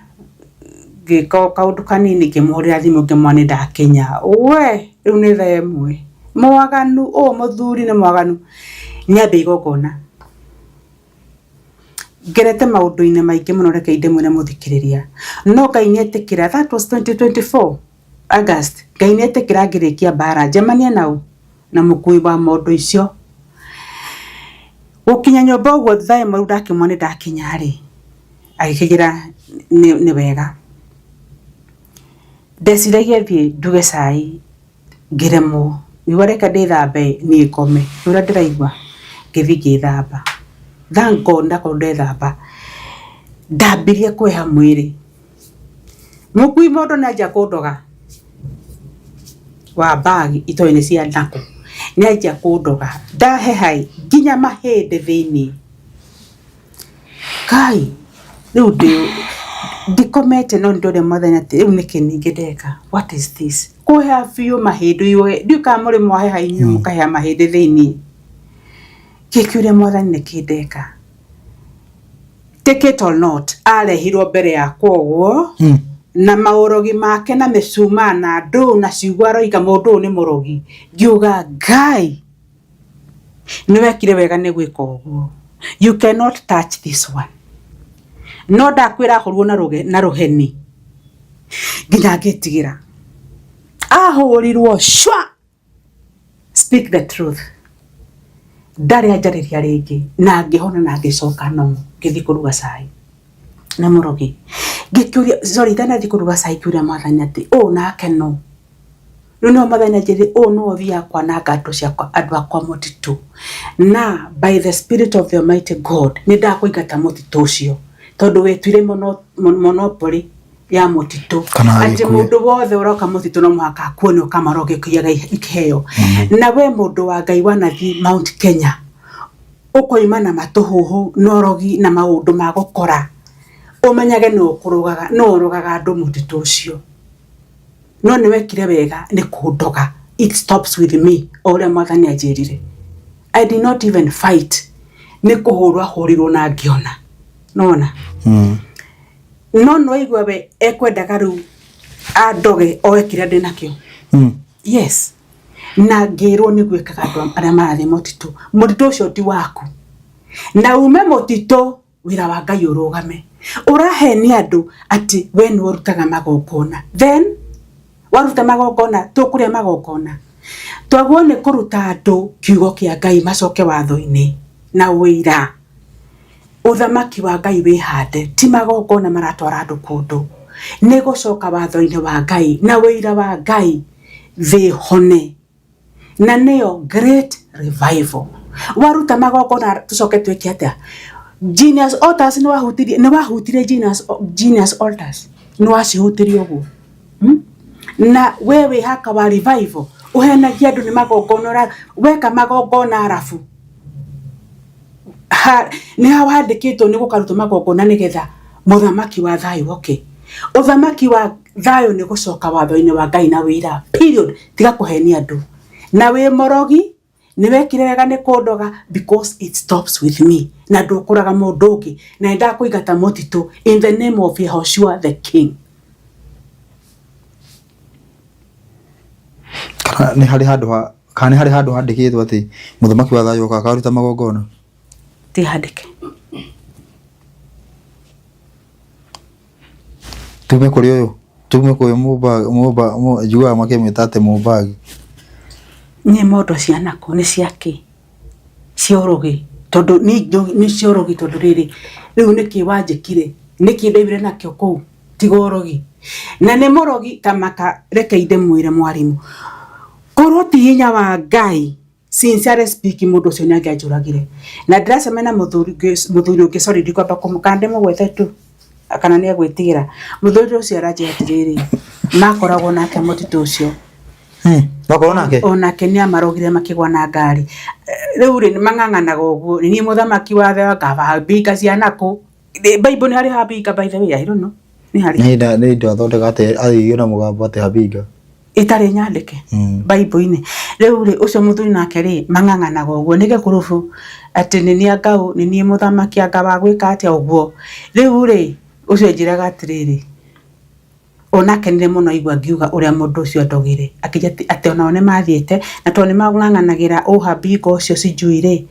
A: ngĩka o kaũndũ kanini, ngĩmũhũrĩra thimũ, ngĩmwĩra nĩ ndakinya. We rĩu nĩ thaa 1. Mwaganu ũyũ mũthuri nĩ mwaganu, nĩambe igongona ngerete maũndũ-inĩ maingĩ mũno. Reke ndĩmwĩre mũthikĩrĩria, no Ngai nĩetĩkĩra. That was 2024 August. Ngai nĩetĩkĩra ngĩrĩkia mbara njemanie nau na mũkui wa mondo icio. Gũkinya nyũmba ũguo thaa 1 rĩu, ndakĩmwona nĩ ndakinya rĩ, agĩkĩnjĩra nĩ wega. Ndeciragia thiĩ nduge cai, ngĩremwo, ngiuga reke ndĩthambe niĩ ngome nĩ ũrĩa ndĩraigua. Ngĩthiĩ ngĩthamba. Thank God, ndakorwo ndethamba, ndambirie kweha mwĩrĩ. Mũkui mondo nĩ anjia kũndoga wa bag itoĩ nĩ cia nakũ, nĩ anjia kũndoga, ndaheha ĩ nginya mahĩndĩ thĩiniĩ. Kai rĩu ndĩ ndikomete, no nĩndorire Mwathani atĩ rĩu nĩkĩ ningĩ ndeka? What is this? Kũheha biũ mahĩndĩ iwe, ndiũĩ kana mũrĩ mwaheha inyuĩ mũkaheha mahĩndĩ thĩiniĩ. Ngĩkĩũria Mwathani nĩkĩ ndeka. Take it or not, arehirwo mbere yakwa ũguo na maũrogi make na mĩcumaa na ndũ na ciugo aroiga mũndũ ũyũ nĩ mũrogi. Ngiuga, Ngai, nĩ wekire wega nĩ gwĩka ũguo. You cannot touch this one. No ndakwĩra ahũrirwo na rũge na rũheni nginya ngĩtigĩra. Ahũrirwo cwa. Speak the truth. Ndarĩ anjarĩria rĩngĩ na ngĩhona na ngĩcoka nomo ngĩthiĩ kũruga cai na mũrogi. Ngĩkĩũria sorry itanathiĩ kũruga cai ngĩũria mwathani atĩ ũũ nake nũ? Rĩu nĩho mwathani anjĩrire ũũ nĩwe ũthiaga kwananga andũ ciakwa andũ akwa mũtitũ. Na by the spirit of the almighty God nĩ ndakũingata mũtitũ ũcio tondũ wetuire monopoly ya mũtitũ.
B: Kana
A: Atĩ
B: agĩkue.
A: mũndũ wothe ũroka mũtitũ no mũhaka akuo nĩ ũkamaroga ũkĩiyaga iheo. Na we mũndũ wa Ngai wanathiĩ Mount Kenya ũkoima na matũhũhũ na ũrogi na maũndũ ma gũkora ũmenyage nũ ũkũrogaga nũ ũrogaga andũ mũtitũ ũcio. No nĩ wekire wega nĩ kũndoga. It stops with me o ũrĩa mwathani anjĩrire. I did not even fight. Nĩ kũhũrwo ahũrirwo na ngĩona. Nĩwona? No nĩwaigua we ekwendaga rĩu andoge oe kĩrĩa ndĩnakĩo. Yes. Na ngĩrwo nĩguo ĩkaga andũ arĩa marathiĩ mũtitũ. Mũtitũ ũcio ti waku. Na ume mũtitũ wĩra wa Ngai ũrũgame. Ũrahenia andũ atĩ we nĩwe ũrutaga magongona. Then waruta magongona tũkũrĩa magongona. Twagwo nĩ kũruta andũ kiugo kĩa Ngai macoke watho-inĩ na ũira. Ũthamaki wa Ngai wĩhande ti magongona maratwara andũ kũndũ. Nĩ gũcoka watho-inĩ wa Ngai na ũira wa Ngai thĩ hone. Na nĩyo great revival. Waruta magongona tũcoke twĩke atĩa? Genius altars nĩ wahutirie nĩ wahutirie genius, genius altars nĩ wacihutirie ũguo. Na we wĩ haka wa revival ũhenagia andũ nĩ magongona weka magongona arabu nĩ handĩkĩtwo nĩ gũkarutwo magongona nĩgetha mũthamaki wa thayũ oke. Ũthamaki wa thayũ nĩ gũcoka watho-inĩ wa Ngai na wĩira period. Tiga kũhenia andũ. Na wĩ mũrogi nĩ wekire wega nĩ kũndoga because it stops with me. Na ndũkũraga mũndũ ũngĩ na nĩ ndakũingata mũtitũ in the name of Yehoshua the King.
B: Kana nĩ harĩ handũ ha kana nĩ harĩ handũ handĩkĩtwo atĩ mũthamaki wa thayũ oka akaruta magongona?
A: Ti handĩke.
B: Tume kũrĩ ũyũ tume kũrĩ mũmbagi mũmba njiguaga makĩmwĩta atĩ mũmbagi.
A: Nĩ mondo cia nakũ nĩ cia kĩ? Cia ũrogi tondũ nĩ cia ũrogi tondũ rĩrĩ rĩu nĩkĩ wanjĩkire nĩkĩ ndaumire nakĩo kũu tiga ũrogi. Na nĩ mũrogi ta maka reke ndĩmwĩre mwarimũ korwo ti hinya wa Ngai sincerely speaking mũndũ ũcio nĩ angĩanjũragire. Na ndĩracemania na mũthuri mũthuri ũngĩ sorry ndikwamba kana ndĩmũgwete tu kana nĩ egwĩtigĩra. Mũthuri ũcio aranjĩra atĩrĩrĩ makoragwo nake mũtitũ ũcio.
B: Makorwo nake?
A: Onake nĩ amarogire makĩgwa na ngari. Rĩu rĩ mang'ang'anaga ũguo nĩ niĩ mũthamaki wa thĩ ngaba mbinga cia nakũ. Bible nĩ harĩ habinga by the way I don't know. Nĩ harĩ.
B: Nĩ nĩ ndathondeka atĩ arĩirio na mũgambo atĩ habinga.
A: Ĩtarĩ nyandĩke Bible-inĩ. Rĩu rĩ ũcio mũthuri nake rĩ mang'ang'anaga ũguo nĩ gĩkurubu atĩ nĩ niĩ anga ũ nĩ niĩ mũthamaki anga wa gwĩka atĩa ũguo. Rĩu rĩ ũcio anjĩraga atĩrĩrĩ ona akenire mũno aigua ngiuga ũrĩa mũndũ ũcio andogire akĩnjĩra atĩ onao nĩ mathiĩte na tondũ nĩ mang'ang'anagĩra ũhabinga ũcio sijui rĩ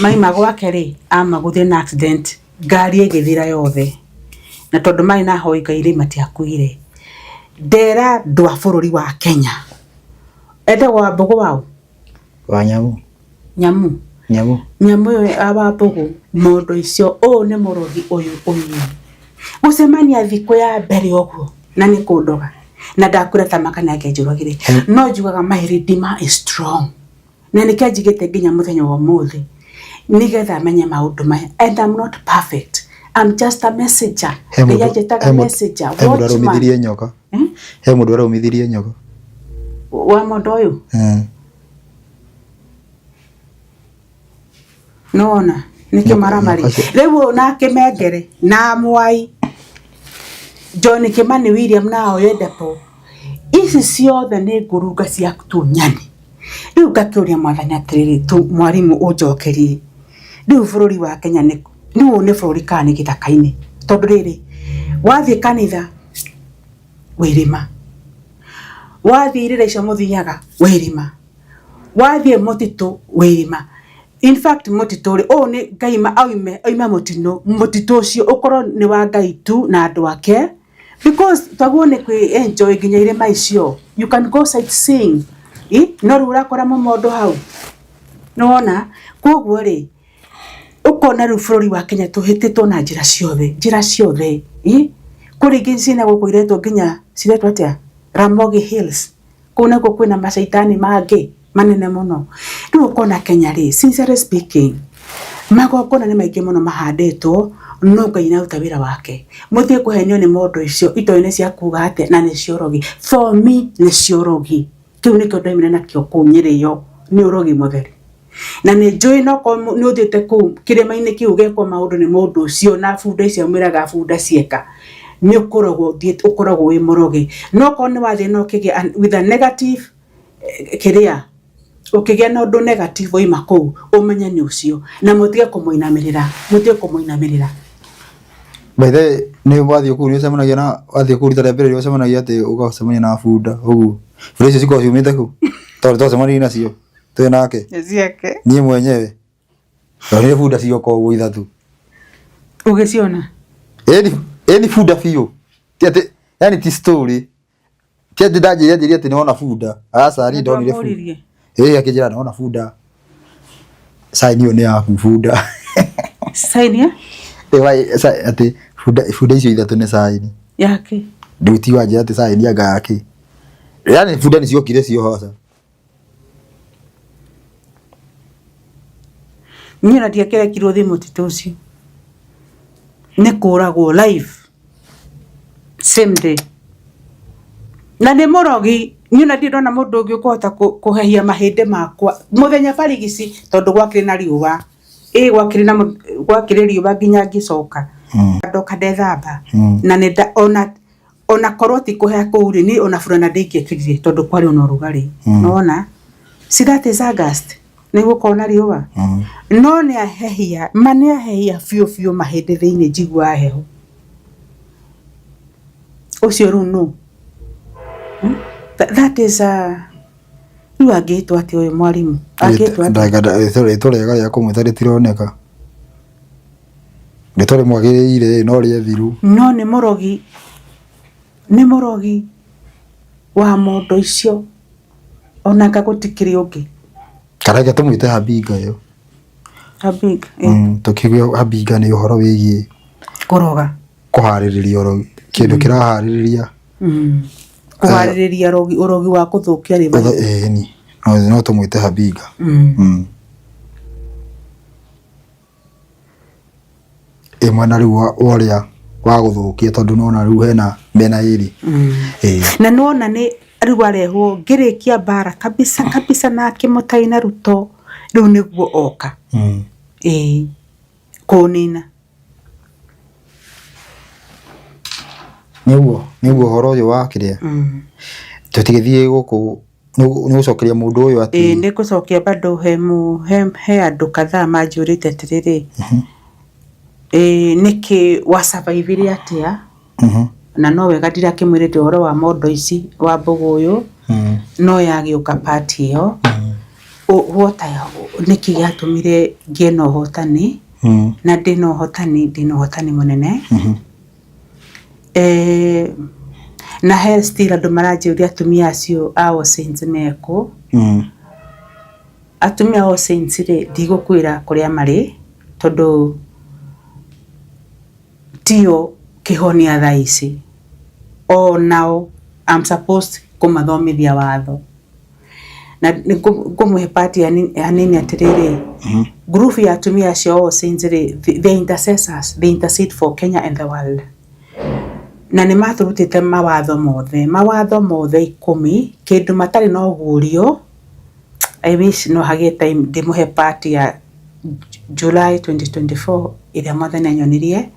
A: maima gwake rĩ amagũthire na accident ngari ĩgĩthira yothe na tondũ marĩ na ahoi Ngai rĩ matiakuire. Ndera andũ a bũrũri wa Kenya etagwo Wambũgũ waũ?
B: Wa nyamũ.
A: Nyamũ?
B: Nyamũ.
A: Nyamũ ĩyo ya Wambũgũ mondo icio ũyũ nĩ mũrogi ũyũ ũyũ. Gũcemania thikũ ya mbere ũguo na nĩ kũndoga na ndakwĩra ta maka nĩ angĩanjũragire no njugaga my redeemer is strong. Na nĩkĩo anjigĩte nginya mũthenya wa ũmũthĩ nĩgetha menye maũndũ maya and I'm not perfect I'm just a messenger. Ngai anjĩtaga messenger,
B: He mũndũ
A: watchman.
B: araumithirie nyoka. He mũndũ araumithirie nyoka.
A: Wa mũndũ ũyũ? Nĩwona nĩkĩo maramari. Rĩu ũyũ na Kĩmengere na Mwai John Kimani William na Oyedepo ici ciothe nĩ ngurunga cia tunyani. Rĩu ngakĩũria mwathani atĩrĩrĩ tu mwarimũ ũnjokerie rĩu bũrũri wa Kenya nĩ ũyũ nĩ bũrũri kana nĩ gĩthaka-inĩ? Tondũ rĩrĩ wathiĩ kanitha wĩrĩma, wathiĩ irĩra icio mũthiaga wĩrĩma, wathiĩ mũtitũ wĩrĩma. In fact mũtitũ rĩ, ũũ nĩ Ngai ma aume oime mũtino mũtitũ ũcio ũkorwo nĩ wa Ngai tu na andũ ake, because twaguo nĩ kwĩ enjoy nginya irĩma icio, you can go sightseeing. No rĩu ũrakora mũmondo hau, nĩwona? Koguo rĩ, ũkona rĩu bũrũri wa Kenya tũhĩtĩtwo na njĩra ciothe, njĩra ciothe. Kũrĩ ingĩ ciĩna gũkũ iretwo nginya, ciretwo atĩa? Ramogi Hills. Kũu nakuo kwĩna macaitani mangĩ manene mũno. Rĩu ũkona Kenya rĩ, sincerely speaking, magongona nĩ maingĩ mũno mahandĩtwo, no Ngai nĩ aruta wĩra wake. Mũtige kũhenio nĩ mondo icio itoĩ nĩ cia kuga atĩa na nĩ cia ũrogi. For me nĩ cia ũrogi. Kĩu nĩkĩo ndaumire nakĩo kũu Nyĩrĩ ĩyo, nĩ ũrogi mũtheri. Na nĩ njũĩ no korwo nĩ ũthiĩte kũu kĩrĩma-inĩ kĩu ũgekwo maũndũ nĩ mũndũ ũcio na bunda icio mwĩraga bunda cieka, nĩ ũkoragwo ũthiĩte ũkoragwo wĩ mũrogi. No korwo nĩ wathiĩ na ũkĩgĩa with a negative kĩrĩa, ũkĩgĩa na ũndũ negative wauma kũu, ũmenye nĩ ũcio. Na mũtige kũmũinamĩrĩra, mũtige kũmũinamĩrĩra.
B: By the way, nĩ wathiĩ kũu nĩ ũcemanagia na wathiĩ kũu rita rĩa mbere nĩ ũcemanagia atĩ ũgacemania na bunda ũguo. Bunda icio cikoragwo ciumĩte kũ? Tondũ twacemanirie nacio twĩ nake.
A: Nĩ ciake.
B: Niĩ mwenyewe. Ndonire bunda cioka ũguo ithatũ.
A: Ũgĩciona?
B: Ĩni ĩni bunda biũ. Ti atĩ yani ti story. Ti atĩ ndanjĩrire anjĩrire atĩ nĩwona bunda. Aca niĩ ndonire bunda.
A: Ndwamũririe?
B: Ĩĩ akĩnjĩra nĩwona bunda. Sign ĩyo nĩ yaku bunda.
A: Sign ya?
B: Ĩĩ atĩ bunda bunda icio ithatũ nĩ sign.
A: Yake.
B: Rĩu ti wanjĩra atĩ sign anga yake. Yani bunda nĩ ciokire ciohoca.
A: Niĩ ona ndiakĩrekirwo thiĩ mũtitũ ũcio. Nĩ kũragwo live same day. Na nĩ mũrogi, niĩ ona ndirĩ ndona mũndũ ũngĩ ũkũhota kũhehia mahĩndĩ makwa mũthenya barigici tondũ gwakĩrĩ na riũa. Ĩ gwakĩrĩ na gwakĩrĩ riũa nginya ngĩcoka. Ndoka ndethamba. Na nĩ ona ona korwo ti kũhea kũu rĩ, niĩ ona burana ndingĩekĩrire tondũ kwarĩ ona ũrugarĩ. Nĩwona? See that is August. Nĩ gũkorwo na riũa. No nĩ ahehia, ma nĩ ahehia biũ biũ mahĩndĩ thĩinĩ njiguaga heho. Ũcio rĩu nũ? That is a rĩu angĩtwo atĩa ũyũ mwarimũ? Angĩtwo atĩa?
B: Rĩtwa rĩega rĩa kũmwĩta rĩtironeka. Rĩtwa rĩmwagĩrĩire no rĩethiru.
A: No nĩ mũrogi, nĩ mũrogi wa mondo icio ona anga gũtikĩrĩ ũngĩ.
B: Kana reke tũmwĩte Habinga ĩyo.
A: Habinga,
B: ĩ. Tũkiuge Habinga nĩ ũhoro wĩgiĩ
A: Kũroga.
B: Kũharĩrĩria ũrogi, kĩndũ kĩraharĩrĩria.
A: Kũharĩrĩria ũrogi, ũrogi wa kũthũkia revival.
B: Ĩni, no tũmwĩte Habinga. Ĩ mwena rĩu wa ũrĩa wa gũthũkia tondũ nĩwona rĩu hena mĩena ĩrĩ. Ĩĩ.
A: Na nĩwona nĩ rĩu arehwo ngĩrĩkia mbara kabisa kabisa na Kĩmutai na Ruto rĩu nĩguo oka. Ĩĩ kũnina.
B: Nĩguo nĩguo ũhoro ũyũ wa kĩrĩa. Tũtigĩthiĩ gũkũ nĩ gũcokeria mũndũ ũyũ atĩ
A: Ĩĩ nĩ ngũcokia bado he mũ he he andũ kadhaa manjũrĩte atĩrĩrĩ, ĩĩ nĩkĩ wa survive ire atĩa na no wega ndirakĩmwĩrĩte ũhoro wa mondo ici wa mbũgũ ũyũ no yagĩũka part ĩyo what I nĩkĩ gĩatũmire ngĩe na ũhotani na ndĩna ũhotani ndĩna ũhotani mũnene. Na he still andũ maranjũria atumia acio a All Saints mekũ. Atumia a All Saints rĩ, ndigũkwĩra kũrĩa marĩ tondũ tio kĩhonia thaa ici. O nao I'm supposed kũmathomithia watho. Na nĩ ngũmũhe part hanini atĩrĩrĩ, group ya atumia acio a All Saints rĩ, they are intercessors, they intercede for Kenya and the world. Na nĩ matũrutĩte mawatho mothe, mawatho mothe ikũmi, kĩndũ matarĩ na ũguũrio, I wish no hagĩe time ndĩmũhe part ya July 2024 ĩrĩa mwathani anyonirie.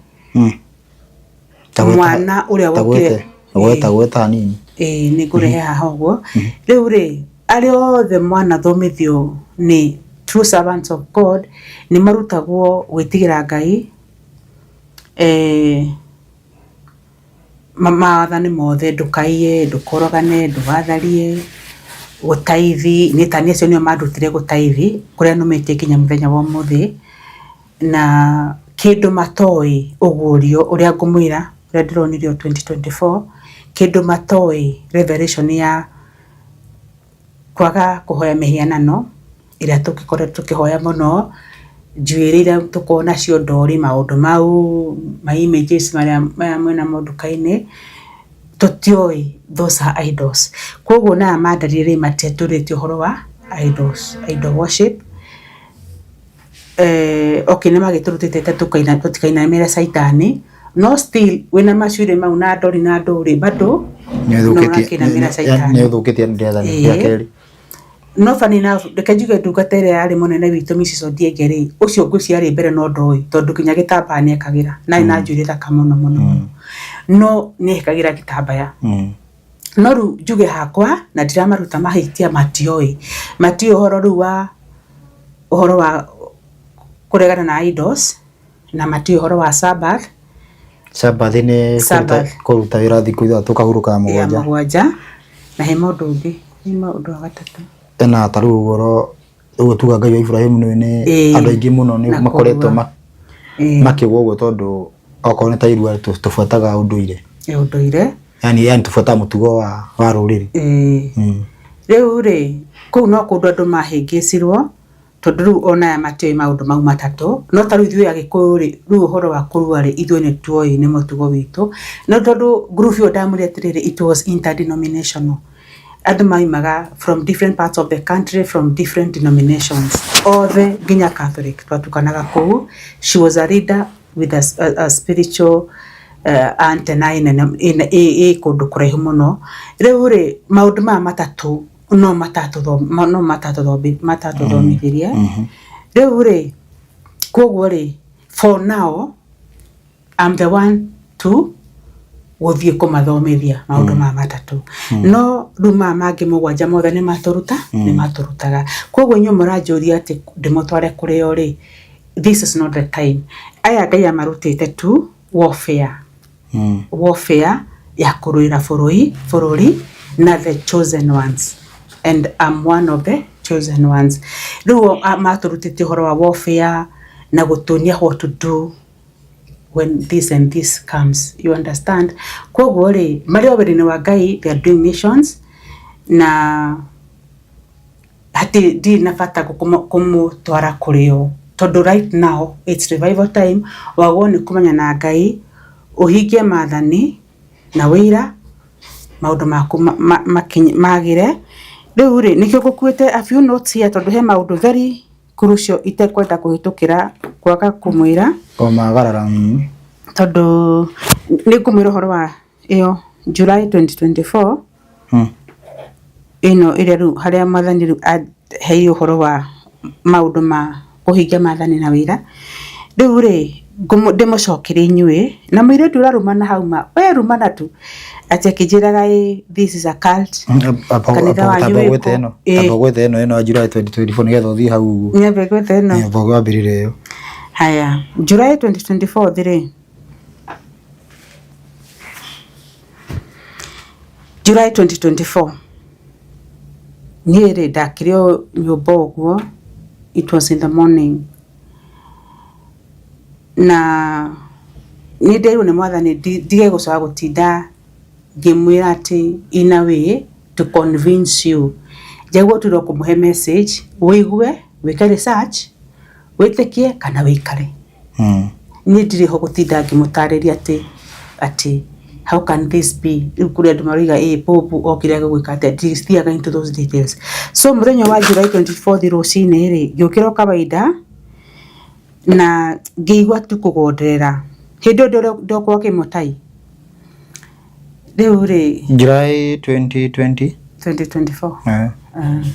A: Mwana ũrĩa wokire
B: Gweta gweta hanini.
A: Ĩĩ nĩ ngũrehe haha ũguo. Rĩu rĩ, arĩa othe mwanathomithio nĩ true servants of God nĩ marutagwo gwĩtigĩra Ngai, mawathani mothe, ndũkaiye, ndũkorogane, ndũgatharie, Gũtaithi nĩ tani acio nĩo mandutire gũtaithi kũrĩa nũmĩtie nginya mũthenya wa ũmũthĩ. Na kĩndũ matoĩ ũguũrio ũrĩa ngũmwĩra ũrĩa ndĩronirio 2024, kĩndũ matoĩ revelation ya kwaga kũhoya mĩhianano ĩrĩa tũgĩkoretwo tũkĩhoya mũno, njuĩrĩ iria tũkoragwo nacio ndori, maũndũ mau, ma images marĩa maya mwĩnamo nduka-inĩ, tũtiũĩ those are idols. Koguo na aya mandarire rĩ matiatũrĩtie ũhoro wa idols, idol worship. Okay nĩ magĩtũrutĩte tũtikainamĩrĩre caitani, no still wĩna macuĩrĩ mau na ndori na ndũrĩ bado no ũrakĩinamĩrĩra caitani.
B: Nĩ ũthũkĩtie rĩathani rĩa kerĩ.
A: No funny enough, reke njuge ndungata ĩrĩa yarĩ mũnene witũ Mrs. Odienge rĩ, ũcio ngwĩciria arĩ mbere no ndoĩ tondũ nginya gĩtambaya nĩ ekagĩra na arĩ na njuĩrĩ thaka mũno mũno mũno. No nĩ ekagĩra gĩtambaya. No rĩu njuge hakwa na ndiramaruta mahĩtia matioĩ. Matiũĩ ũhoro rĩu wa ũhoro wa kũregana na idols na matiũĩ ũhoro wa Sabbath.
B: Sabbath nĩ kũruta wĩra thikũ ithathatũ ũkahurũka ya mũgwanja.
A: Ya mũgwanja. Na he maũndũ ũngĩ, he maũndũ wa gatatũ.
B: Ena ta rĩu ũhoro ũguo tuga Ngai wa Iburahĩmu nĩ andũ aingĩ mũno nĩ makoretwo makĩgwa ũguo tondũ okorwo nĩ ta irua tũbuataga ũndũire.
A: Ũndũire.
B: Yani yani tũbuataga mũtugo wa rũrĩrĩ.
A: Rĩu rĩ, kũu no kũndũ andũ mahĩngĩcirwo tondũ rĩu ona aya matiũĩ maũndũ mau matatũ. No ta rĩu ithuĩ Agĩkũyũ rĩ, rĩu ũhoro wa kũrua rĩ, ithuĩ nĩ tuoĩ nĩ mũtugo witũ. No tondũ group ĩyo ndamwĩrire atĩrĩrĩ, it was interdenominational. Andũ maumaga from different parts of the country, from different denominations. Othe nginya Catholic twatukanaga kũu. She was a leader with a spiritual antenna nene ĩ kũndũ kũraihu mũno. Rĩu rĩ, maũndũ maya matatũ no matatũthomithirie. Rĩu rĩ, koguo rĩ, for now I'm the one to gũthiĩ kũmathomithia maũndũ maya matatũ. No rĩu maya mangĩ mũgwanja mothe nĩ matũruta, nĩ matũrutaga. Koguo inyuĩ mũranjũria atĩ ndĩmũtware kũrĩ o rĩ, this is not the time. Aya Ngai amarutĩte tu warfare. Warfare ya kũrũĩra bũrũri na the chosen ones. And I'm one of the chosen ones. Rĩu matũrutĩte ũhoro wa warfare na gũtuonia what to do when this and this comes. You understand? Koguo rĩ, marĩ o wĩra-inĩ wa Ngai, they are doing missions na hatirĩ ndirĩ na bata kũmũtwara kũrĩ o tondũ right now it's revival time. Wagwo nĩ kũmenya na Ngai, ũhingie maathani na wĩira, maũndũ maku magĩre. Rĩu rĩ, nĩkĩo ngũkuĩte a few notes here tondũ he maũndũ very crucial itekwenda kũhĩtũkĩra kwaga kũmwĩra.
B: Kũmagarara.
A: Tondũ nĩ ngũmwĩra ũhoro wa ĩyo July 2024 ĩno ĩrĩa rĩu harĩa mwathani rĩu aheire ũhoro wa maũndũ ma kũhingia maathani na wĩra. Rĩu rĩ, ndĩmũcokerie inyuĩ na mũirĩtu ũrarumana hau ma we rumana tu atĩ akĩnjĩraga ĩ this is a cult. Kanitha wanyu
B: wĩ kũ? Amba gwetha ĩno ĩno ya July 2024 nĩgetha ũthiĩ hau ũguo.
A: Nyambe gwetha ĩno.
B: Amba wambĩrĩre ĩyo.
A: Haya, July 2024 rĩ, July 2024 niĩ rĩ ndakire o nyũmba ũguo, it was in the morning na nĩ nderirwo nĩ mwathani ndige gũcoka gũtinda ngĩmwĩra atĩ in a way to convince you. Njagĩrĩirwo tu no kũmũhe message ũigue, wĩke research, wĩtĩkie kana wĩikare. Niĩ ndirĩ ho gũtinda ngĩmũtarĩria atĩ atĩ how can this be, rĩu kũrĩ andũ maroiga ĩ Pope okire gwĩka atĩa, ndithiaga into those details. So mũthenya wa July 24th rũcinĩ rĩ, ngĩũkĩra o kawaida na ngĩigua tu kũgonderera. Hĩndĩ ĩyo ndĩ o kwa Kĩmũtai. Rĩu rĩ
B: July 2020
A: 2024.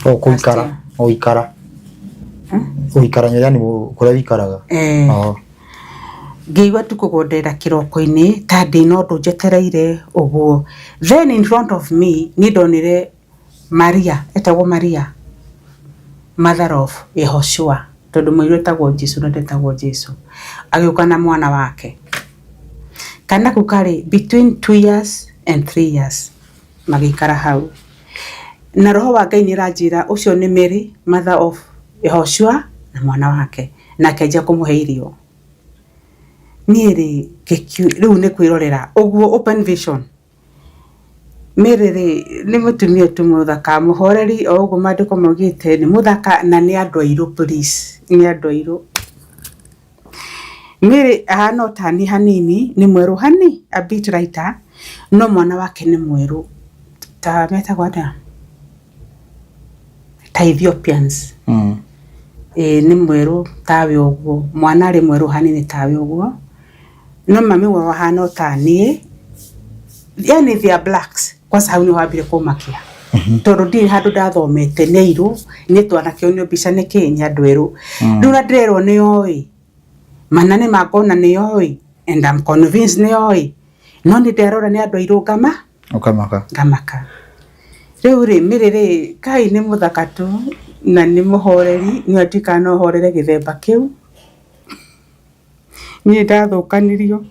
B: O kũikara ũikara ũikara yani kũrĩa wĩikaraga.
A: Ngĩigua tu kũgonderera kĩroko-inĩ ta ndĩna ũndũ njetereire ũguo. Then in front of me niĩ ndonire Maria, etagwo Maria mother of Yehoshua tondũ mũirũ etagwo Jesu na ndetagwo Jesu. Agĩũka na mwana wake. Kana kau karĩ between 2 years and 3 years magĩikara hau. Na roho wa Ngai nĩ ũranjĩra ũcio nĩ Mary mother of Yehoshua na mwana wake, na akĩanjia kũmũhe irio. Niĩ rĩ, rĩu nĩ kwĩrorera ũguo open vision. Mary rĩ, nĩ mũtumia tu mũthaka, mũhoreri o ũguo maandĩko maugĩte, nĩ mũthaka na nĩ andũ airũ please, nĩ andũ airũ. Mary ahana o taniĩ hanini, nĩ mwerũ hani, a bit lighter, no mwana wake nĩ mwerũ ta metagwo atĩa? Ta Ethiopians. Ĩĩ nĩ mwerũ tawe ũguo, mwana arĩ mwerũ hanini tawe ũguo, no mami wao ahana o ta niĩ, yani they are blacks. Kwanza hau nĩho hambire kũmakia tondũ ndirĩ handũ ndathomete nĩ airũ, niĩ twanakĩonio mbica nĩkĩ nĩ andũ erũ. Rĩu na ndĩrerwo nĩ oĩ, mana nĩ ma ngona nĩ oĩ and I'm convinced nĩ oĩ, no niĩ nderora nĩ andũ airũ ngama
B: Ũkamaka.
A: Ngamaka. Rĩu rĩ, Mary rĩ, Ngai nĩ mũthaka tu na nĩ mũhoreri, niĩ ndiũĩ kana no horere gĩthemba kĩu. Niĩ ndathũkanirio.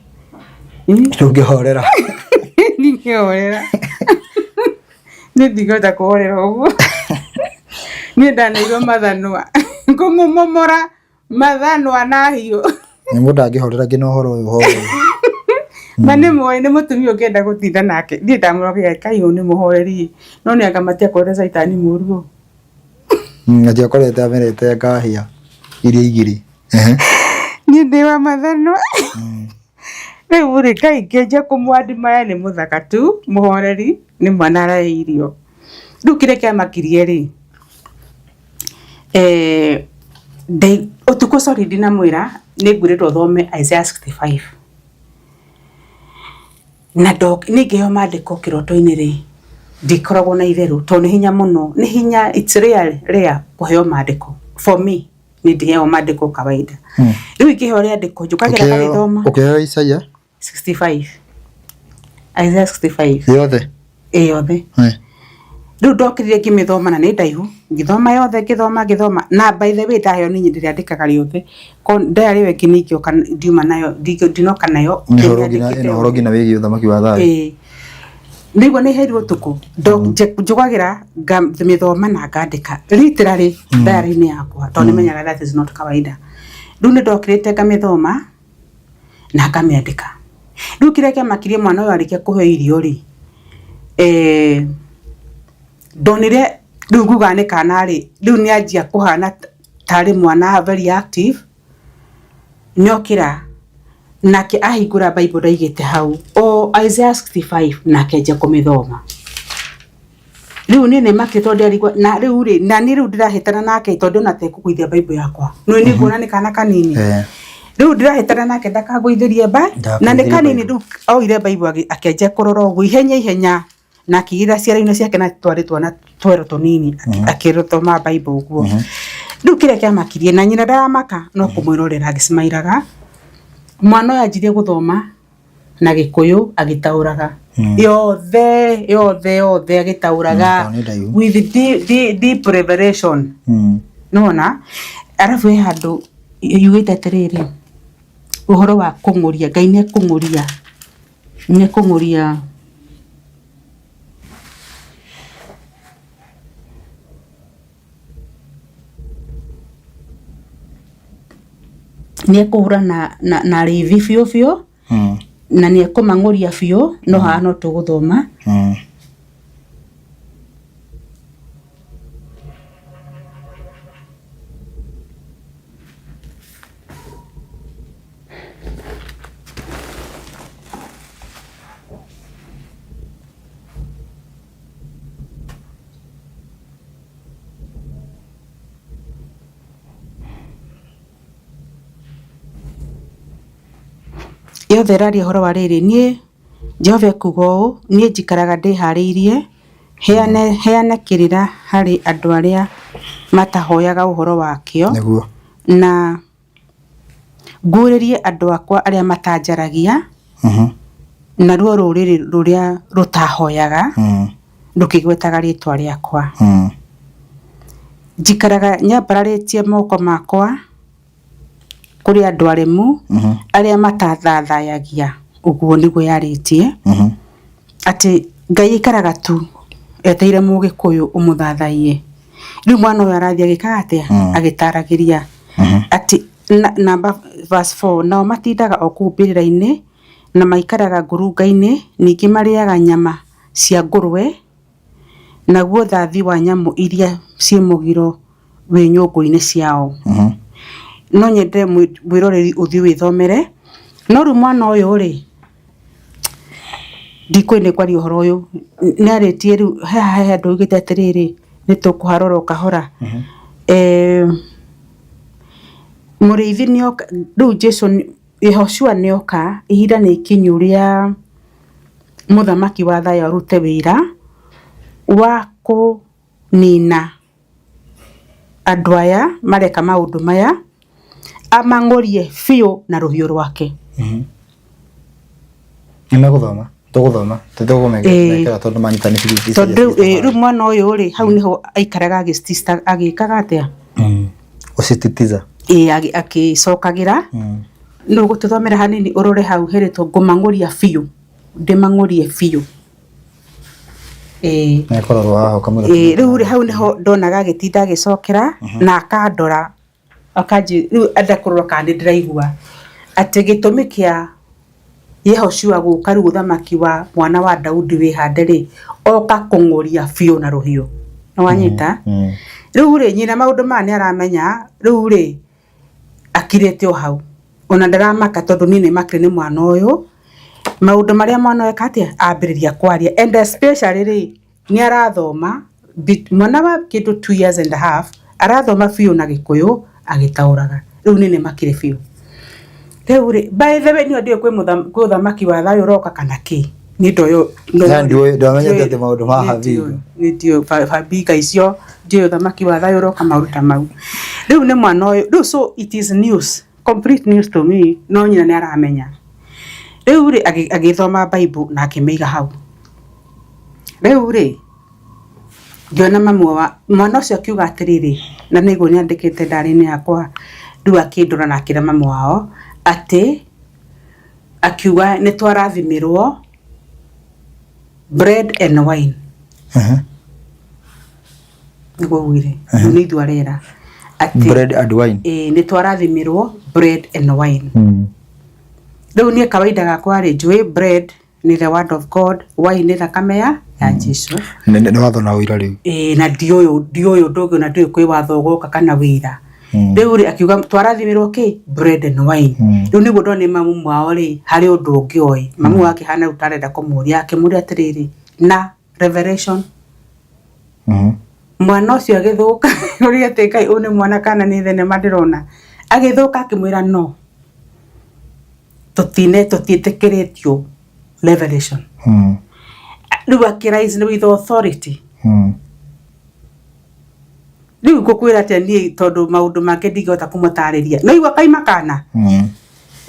B: Ndũngĩhorera.
A: Ndingĩhorera. Niĩ ndingĩhota kũhorera ũguo. Niĩ ndaneirwo mathanwa. Ngũmũmomora mathanwa na hiũ.
B: Nĩ mũndũ angĩhorera nginya ũhoro ũyũ ũhorere.
A: Ma nĩ mũĩ nĩ mũtumia ũngĩenda gũtinda nake. Niĩ ndamũrorire Ngai ũyũ nĩ mũhoreri. No nĩ anga matiakorire caitani mũru ũũ.
B: Matiakorete amerete ngahĩa iria igĩrĩ.
A: Niĩ ndĩ wa mathanwa. Rĩu rĩ Ngai ngĩanjia kũmwadmire nĩ mũthaka tu, mũhoreri, nĩ mwana arahe irio. Rĩu kĩrĩa kĩamakirie rĩ, ũtukũ sorry ndinamwĩra, nĩ ngwĩrĩtwo thome Isaiah 65. Na niĩ ngĩheo mandĩko kĩroto-inĩ rĩ, ndikoragwo na itherũ tondũ nĩ hinya mũno, nĩ hinya it's rare rare kũheo mandĩko for me. Niĩ ndiheagwo mandĩko kawaida. Rĩu ingĩheo rĩandĩko njũkagĩra ngarĩthoma.
B: Ũkĩheo Isaia?
A: 65. Isaiah 65.
B: Yothe?
A: Ĩ yothe. Rĩu ndokĩrire ngĩmĩthoma na nĩ ndaihu, ngĩthoma yothe ngĩthoma ngĩthoma na by the way ndaheo niĩ ndĩrĩandĩkaga rĩothe. Ko ndayarĩ ĩyo ĩngĩ ningĩoka ndiuma nayo ndinoka nayo.
B: Ĩna ũhoro nginya wĩgiĩ ũthamaki wa thayũ.
A: Ĩĩ. Ndaigua nĩ heirwo ũtukũ, njũkagĩra ngamĩthoma na ngandĩka literally diary-inĩ yakwa tondũ nĩ menyaga that is not kawaida. Rĩu nĩ ndokĩrĩte ngamĩthoma na ngamĩandĩka. Rĩu kĩrĩa kĩamakirie mwana ũyũ arĩkia kũheo irio rĩ, ndonire rĩu ngugaga nĩ kana rĩ, rĩu nĩ anjia kũhana tarĩ mwana very active, nĩ okĩra nake ahingũra Bible ndaigĩte hau o Isaiah 65 na akĩanjia kũmĩthoma. Rĩu niĩ nĩ makire tondũ ndĩrarigwo na rĩu rĩ na niĩ rĩu ndĩrahĩtana nake tondũ ona atekũgũithia Bible yakwa. Nĩ nĩ nguona nĩ kana kanini. Rĩu ndĩrahĩtana nake ndakangũithĩrie ba na nĩ kanini rĩu oire Bible akĩanjia kũrora ũguo ihenya ihenya na akĩigĩrĩra ciara-inĩ ciake na twarĩ twana twerũ tũnini akĩthoma Bible ũguo. Rĩu kĩrĩa kĩamakirie na nyina ndaramaka no kũmwĩrorera agĩcimairaga. Mwana ũyũ anjirie gũthoma na Gĩkũyũ agĩtaũraga yothe yothe yothe agĩtaũraga
B: Tondũ nĩ ndaihu.
A: with deep, deep, deep revelation. Nĩwona? Arabu he handũ yugĩte atĩrĩrĩ, ũhoro wa kũng'ũria, Ngai nĩ ekũng'ũria, nĩ ekũng'ũria nĩ ekũhũra na arĩithi biũ biũ, na nĩ ekũmang'ũria biũ, no haha no tũgũthoma. Yothe ĩraria ũhoro wa rĩrĩ, niĩ Jehova ekuuga ũũ, niĩ njikaraga ndĩhaarĩirie heane, heane kĩrĩra harĩ andũ arĩa matahoyaga ũhoro wakĩo,
B: Nĩguo.
A: na Nguũrĩrie andũ akwa arĩa matanjaragia, naruo rũrĩrĩ rũrĩa rũtahoyaga rũkĩgwetaga rĩĩtwa rĩakwa. Njikaraga nyambararĩtie moko makwa kũrĩ andũ aremu arĩa matathathayagia, ũguo nĩguo yarĩtie, atĩ Ngai aikaraga tu Eteire Mũgĩkũyũ ũmũthathaiye. Rĩu mwana ũyũ arathiĩ agĩkaga atĩa? Agĩtaragĩria atĩ namba verse 4, nao matindaga o kũu mbĩrĩra-inĩ na maikaraga ngurunga-inĩ, ningĩ marĩaga nyama cia ngũrwe, naguo thathi wa nyamũ iria ciĩ mũgiro wĩ nyũngũ-inĩ ciao. No nyende mwĩroreri ũthiĩ wĩthomere. No rĩu mwana ũyũ rĩ, ndikũĩ nĩ kwaria ũhoro ũyũ, nĩ arĩtie rĩu haha he handũ augĩte atĩrĩrĩ, nĩ tũkũharora o kahora. Mũrĩithi nĩ oka, rĩu Jesu Yehoshua nĩ oka, ihinda nĩ ikinyu rĩa mũthamaki wa thayũ arute wĩra wa kũnina andũ aya mareka maũndũ maya, amang'ũrie biũ na rũhiũ rwake.
B: Nĩ megũthoma, tũgũthoma, tũtũgũmekĩra tondũ manyita nĩ ciringi.
A: Tondũ rĩu mwana ũyũ rĩ, hau nĩho aikaraga agĩkaga atĩa?
B: Gũcititiza.
A: Ĩĩ, agĩcokagĩra. Nũ ũgũtũthomera hanini ũrore hau herĩtwo ngũmang'ũria biũ, ndĩmang'ũrie biũ. Ĩĩ.
B: Nĩkũrorwo haha ũkamwĩra.
A: Ĩĩ, rĩu rĩ hau nĩho ndonaga agĩtinda agĩcokera na akandora akanjĩ rĩu enda kũrora kana nĩ ndĩraigua atĩ gĩtũmi kĩa Yehoshua gũka rĩu ũthamaki wa mwana wa Daudi wĩhande rĩ, oka kũng'ũria biũ na rũhiũ. Nĩ wanyita? Rĩu rĩ nyina maũndũ maya nĩ aramenya, rĩu rĩ akirĩte o hau. Ona ndaramaka tondũ niĩ nĩ makire nĩ mwana ũyũ. Maũndũ marĩa mwana ũyũ eka atĩa? Ambĩrĩria kwaria. And especially rĩ, nĩ arathoma, mwana wa kĩndũ 2 years and a half, arathoma biũ na Gĩkũyũ agĩtaũraga. Rĩu niĩ nĩ makire biũ. Rĩu rĩ, by the way niĩ ndiũĩ kwĩ ũthamaki wa thayũ ũroka kana kĩ. Niĩ ndoĩ.
B: Ndwamenyete atĩ maũndũ ma Habibu.
A: Niĩ ndiũĩ Habinga icio, ndiũĩ ũthamaki wa thayũ ũroka maũndũ ta mau. Rĩu nĩ mwana ũyũ, rĩu so it is news, complete news to me, no nyina nĩ aramenya. Rĩu rĩ, agĩthoma Bible na akĩmĩiga hau. Rĩu rĩ, ngĩona mamu wa mwana ũcio akiuga atĩrĩrĩ, na nĩguo nyandĩkĩte diary-inĩ yakwa, rĩu akĩndora na akĩra mamu wao atĩ, akiuga nĩ twarathimirwo bread and wine. Nĩguo augire, rĩu nĩ ithuĩ arera.
B: Atĩ Bread and wine.
A: Ĩĩ, nĩ twarathimirwo bread and wine. Rĩu niĩ kawaida gakwa rĩ, njũĩ bread nĩ the word of God, wine nĩ thakame ya Jesu.
B: Nĩ watho na ũira rĩu.
A: Ĩĩ, na ndiũĩ ũndũ ũngĩ ona ndiũĩ kwĩ watho ũgoka kana wĩra. Rĩu rĩ, akiuga twarathimirwo kĩ? Bread and wine. Rĩu nĩguo ndonire mamu wao rĩ, harĩ ũndũ ũngĩ oĩ. Mamu wao akĩhana rĩu ta arenda kũmũria, akĩmũria atĩrĩrĩ, na revelation? Mwana ũcio agĩthũka, ũrĩa atĩ Ngai ũyũ nĩ mwana kana nĩ thenema ndĩrona. Agĩthũka akĩmwĩra no, tũtine tũtiĩtĩkĩrĩtio revelation. Rĩu akĩ rise with authority. Rĩu ngũkwĩra atĩa niĩ tondũ maũndũ make ndingĩhota kũmũtarĩria. No igua kaima kana?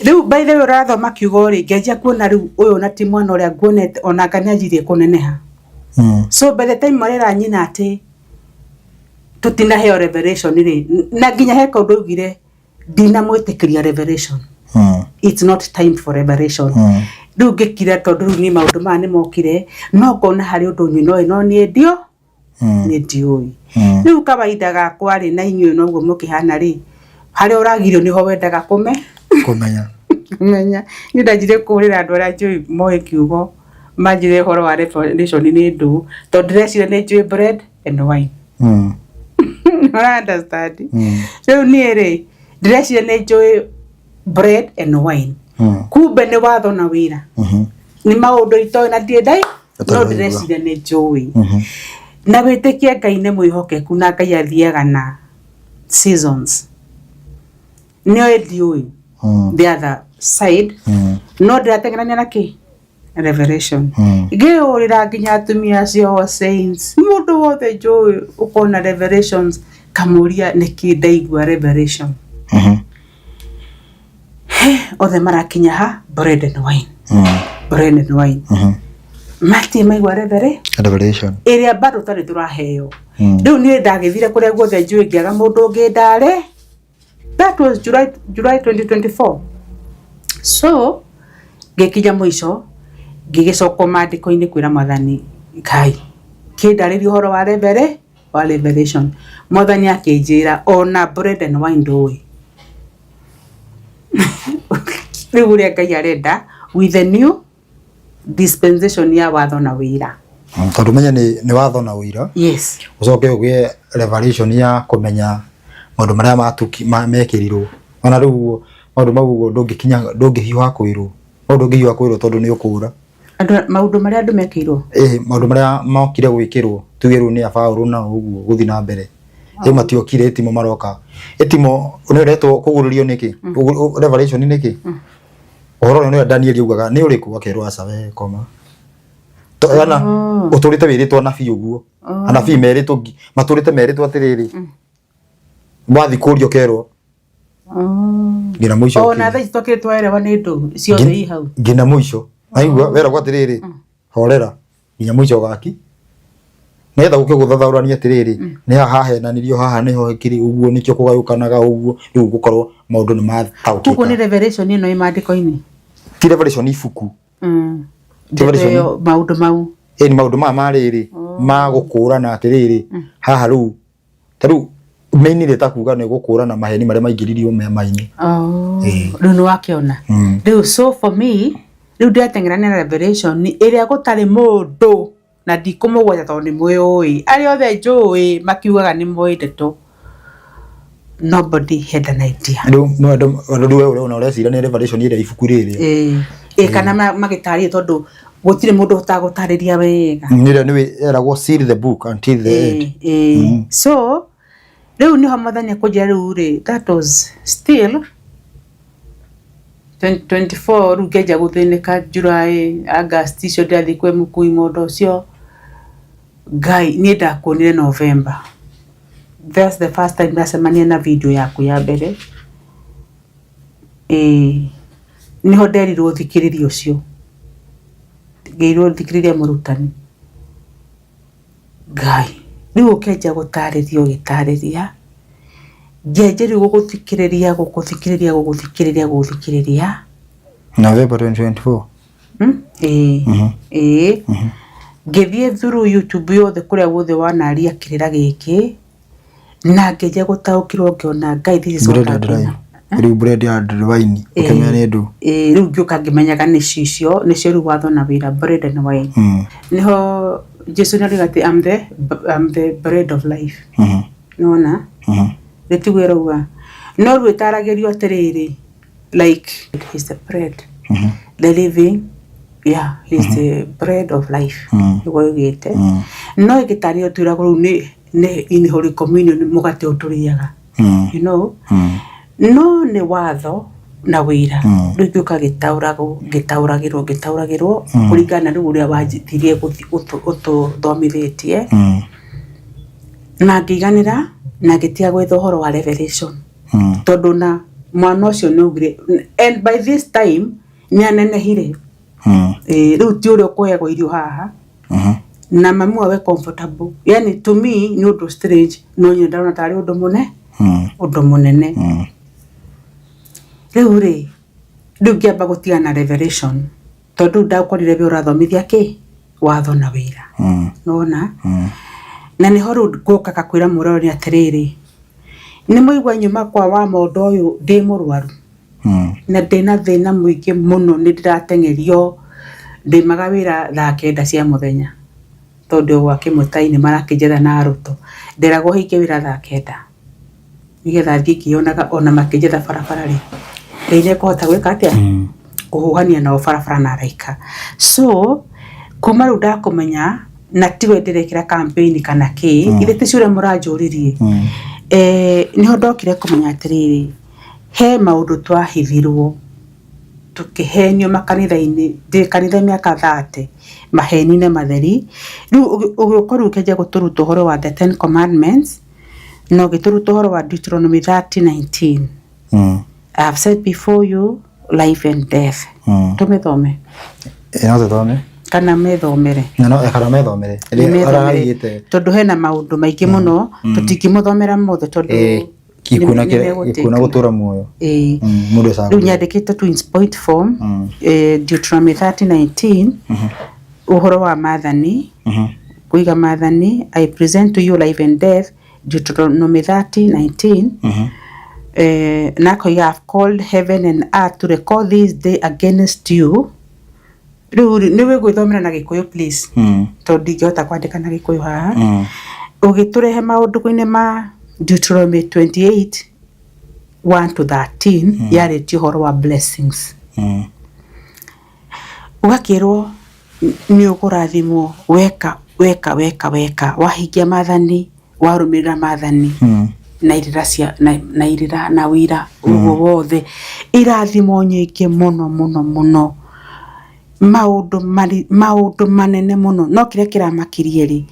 A: Rĩu by the way ũrathoma kiugo rĩ, ngĩanjia kuona rĩu ũyũ na ti mwana ũrĩa nguonete onanga nĩ anjirie kũneneha. So by the time marera nyina atĩ tũtinaheo revelation rĩ, na nginya he kaũndũ augire ndinamwĩtĩkĩria revelation. It's not time for revelation. Rĩu ngĩkira tondũ rĩu niĩ maũndũ maya nĩ mokire, no ngona harĩ ũndũ nyina ũyũ no niĩ ndio niĩ ndiũĩ. Rĩu kawaida gakwa rĩ, na inyuĩ noguo mũkĩhana rĩ, harĩa ũragirio nĩho wendaga kũme
B: Kũmenya.
A: Kũmenya. Niĩ ndanjire kũhũrĩra andũ arĩa njũĩ moĩ kiugo, manjĩre ũhoro wa revelation nĩ ndũ, tondũ ndĩreciria nĩ njũĩ bread and wine. Ũra understand? Rĩu niĩ rĩ, ndĩreciria nĩ njũĩ bread and wine. Kumbe nĩ watho na wĩra. Nĩ maũndũ itoĩ na ndirĩ ndai no ndĩreciria nĩ njũĩ. Na wĩtĩkie Ngai nĩ mwĩhokeku na Ngai athiaga na seasons. Nĩoĩ ndiũĩ the other side, no ndĩrateng'erania na kĩ? Revelation. Ngĩũrĩra nginya atumia acio saints, mũndũ wothe njũĩ ũkona revelations, kamũria nĩkĩ ndaigua revelation. Othe marakinya ha bread and wine. Bread and wine. Matirĩ maigua
B: revelation
A: ĩrĩa bado tũtarĩ tũraheo. Rĩu niĩ ndagĩthire kũrĩa guothe njũĩ ngĩaga mũndũ ũngĩ ndare. That was July 2024. So ngĩkinya mũico ngĩgĩcoka maandĩko-inĩ kwĩra mwathani Ngai. Kĩndarĩria ũhoro wa revere wa revelation. Mwathani akĩnjĩra ona bread and wine ndũĩ. Rĩu ũrĩa Ngai arenda with the new dispensation ya watho na wĩira.
B: Tondũ menye nĩ watho na ũira.
A: Yes.
B: Ũcoke ũgĩe revelation ya kũmenya maũndũ marĩa matuki mekĩrirwo. Ona rĩu ũguo maũndũ mau ũguo ndũngĩkinya, ndũngĩhiũha kwĩrwo. Mau ndũngĩhiũha kwĩrwo tondũ nĩ ũkũra.
A: Andũ maũndũ marĩa andũ mekĩirwo.
B: Ĩĩ, maũndũ marĩa mokire gwĩkĩrwo tuge rĩu nĩ a Paũlũ nao ũguo gũthiĩ na mbere. Rĩu matiokire ĩtimo maroka. Ĩtimo nĩ ũretwo kũgurũrio nĩkĩ? Revelation nĩkĩ? Ũhoro ũyũ nĩwe Daniel augaga nĩ ũrĩkũ akerwo aca we koma. Yana ũtũrĩte wĩrĩtwo anabii ũguo. Anabii merĩtwo matũrĩte merĩtwo atĩrĩrĩ. Wathiĩ kũria ũkerwo nginya mũico.
A: Ona thaa ici twakĩrĩ twaerewa nĩ ndũ ciothe i hau.
B: Nginya mũico. Aigua weragwo atĩrĩrĩ horera nginya mũico ũgaki. Nĩgetha gũke gũthathaũrania atĩrĩrĩ nĩ haha hahenanirio haha nĩho kĩrĩ ũguo nĩkĩo kũgayũkanaga ũguo rĩu gũkorwo maũndũ nĩ
A: Koguo nĩ
B: mataũkĩka.
A: revelation ĩno ĩ maandĩko-inĩ.
B: Ti revelation ibuku. Ti
A: Ndeto
B: revelation.
A: ĩyo maũndũ mau.
B: Ĩni maũndũ maya ma rĩrĩ ma gũkũrana atĩrĩrĩ haha rĩu ta rĩu mainly ta kuga nĩ gũkũrana maheni marĩa maingĩririo mema-inĩ.
A: Oh, rĩu nĩ wakĩona. Rĩu so for me rĩu ndĩrateng'erania na revelation ĩrĩa gũtarĩ mũndũ na ndikũmũgweta tondũ nĩ mwĩũĩ arĩa othe njũĩ makiugaga nĩ moĩ ndeto nobody had an idea.
B: Rĩu no andũ rĩu we ũrona ũreciria nĩ revelation ĩrĩa ibuku rĩrĩa.
A: Ĩĩ kana magĩtarĩria tondũ gũtirĩ mũndũ ũhotaga gũtarĩria wega.
B: Nĩrĩo nĩwe eragwo seal the book until the end.
A: Ĩĩ so rĩu nĩho mwathani akũnjĩra rĩu rĩ that was still 2024 rĩu ngĩanjia gũthĩnĩka July, August icio ndĩrathiĩ kwĩ mũkui mũndũ ũcio Ngai niĩ ndakuonire November. That's the first time ndacemania na video yaku ya mbere. Ĩĩ nĩho nderirwo thikĩrĩrie ũcio. Ngĩirwo thikĩrĩria mũrutani. Ngai rĩu ũkĩanjia gũtarĩria ũgĩtarĩria ngĩanjia rĩu gũgũthikĩrĩria gũgũthikĩrĩria gũgũthikĩrĩria gũgũthikĩrĩria.
B: November 2024.
A: Ĩĩ ĩĩ ngĩthiĩ through YouTube yothe kũrĩa guothe wanaria kĩrĩra gĩkĩ na ngĩanjia gũtaũkĩrwo ngĩona Ngai this is what
B: Bread
A: I've
B: and
A: been
B: wine. Rĩu bread and wine ũkĩmenya nĩ ndũ.
A: Ĩĩ rĩu ngĩũka ngĩmenyaga nĩcio icio nĩcio rĩu watho na wĩra bread and wine. Nĩho Jesu nĩarauga atĩ I'm the bread of life. Nĩwona? Nĩ tiguo ĩrauga. No rĩu ĩtaragĩrio atĩrĩrĩ like he's the bread the living yeah he's the bread of life nĩguo yugĩte. No ĩgĩtarĩrio twĩragwo rĩu nĩ in holy communion mũgate ũyũ tũrĩaga. You know? No nĩ watho na wĩira. Rĩu ngĩũka ngĩtaũragwo ngĩtaũragĩrwo ngĩtaũragĩrwo kũringana na rĩu ũrĩa wanjĩtirie ũtũthomithĩtie na ngĩiganĩra na ngĩtiga gwetha ũhoro wa revelation. Tondũ na mwana ũcio nĩ augire and by this time nĩ anenehire. Ĩĩ rĩu ti ũrĩa ũkũheagwo irio haha na mami wao e comfortable. Yani to me nĩ ũndũ strange no niĩ ndĩrona tarĩ ũndũ mũne ũndũ mũnene. Rĩu rĩ rĩu ngĩamba gũtigana na revelation tondũ rĩu ndakorire we ũrathomithia kĩ watho na wĩra. Nĩwona? Na nĩho rĩu ngũkaga kwĩra mũrori atĩrĩrĩ nĩ mũigua nyuma kwa wa mondo ũyũ ndĩ mũrwaru na ndĩna thĩna mũingĩ mũno nĩ ndĩrateng'erio ndĩmaga wĩra thaa kenda cia mũthenya tondũ gwa Kĩmũtai nĩ marakĩnjetha na arutwo nderagwo hinge wĩra thaa kenda nĩgetha thiĩ ngĩonaga ona makĩnjetha barabara rĩ Ngai nĩ ekũhota gwĩka atĩa kũhũhania nao barabara na araika. So kuma rĩu ndakũmenya na tiwe ndĩrekĩra campaign kana kĩ ithe ti ciũria mũranjũririe nĩho ndokire kũmenya atĩrĩrĩ he maũndũ twahithirwo tũkĩhenio makanitha-inĩ ndĩ kanitha mĩaka 30 maheni-inĩ matheri rĩu ũgĩũka rĩu ũkĩanjia gũtũruta ũhoro wa the ten commandments na ũgĩtũruta ũhoro wa Deuteronomy 30:19. I have set before you life and death. Tũmĩthome.
B: Ĩĩ no tũthome.
A: Kana methomere.
B: Na no kana methomere.
A: Nĩ methomere. Tondũ hena maũndũ maingĩ mũno tũtingĩmũthomera mothe tondũ
B: Gĩkuũ na gĩkuũ na gũtũra muoyo.
A: Ĩĩ.
B: Mũndũ ecagũre.
A: Rĩu nyandĩkĩte to in point form Deuteronomy 30:19 ũhoro wa maathani. Kũiga maathani, I present to you life and death, Deuteronomy 30:19. Na akoiga I've called heaven and earth to record this day against you. Rĩu rĩ, nĩ wĩgwĩthomera na Gĩkũyũ please, tondũ ndingĩhota kwandĩka na Gĩkũyũ haha. Ũgĩtũrehe maũndũ-inĩ ma Deuteronomy 28 1 to 13, yarĩtie ũhoro wa blessings. Ũgakĩrwo nĩ ũkũrathimwo weka weka weka weka wahingia maathani, warũmĩrĩra maathani na irĩra cia na irĩra na wĩira ũguo wothe, irathimo nyingĩ mũno mũno mũno, maũndũ mari maũndũ manene mũno. No kĩrĩa kĩramakirie rĩ,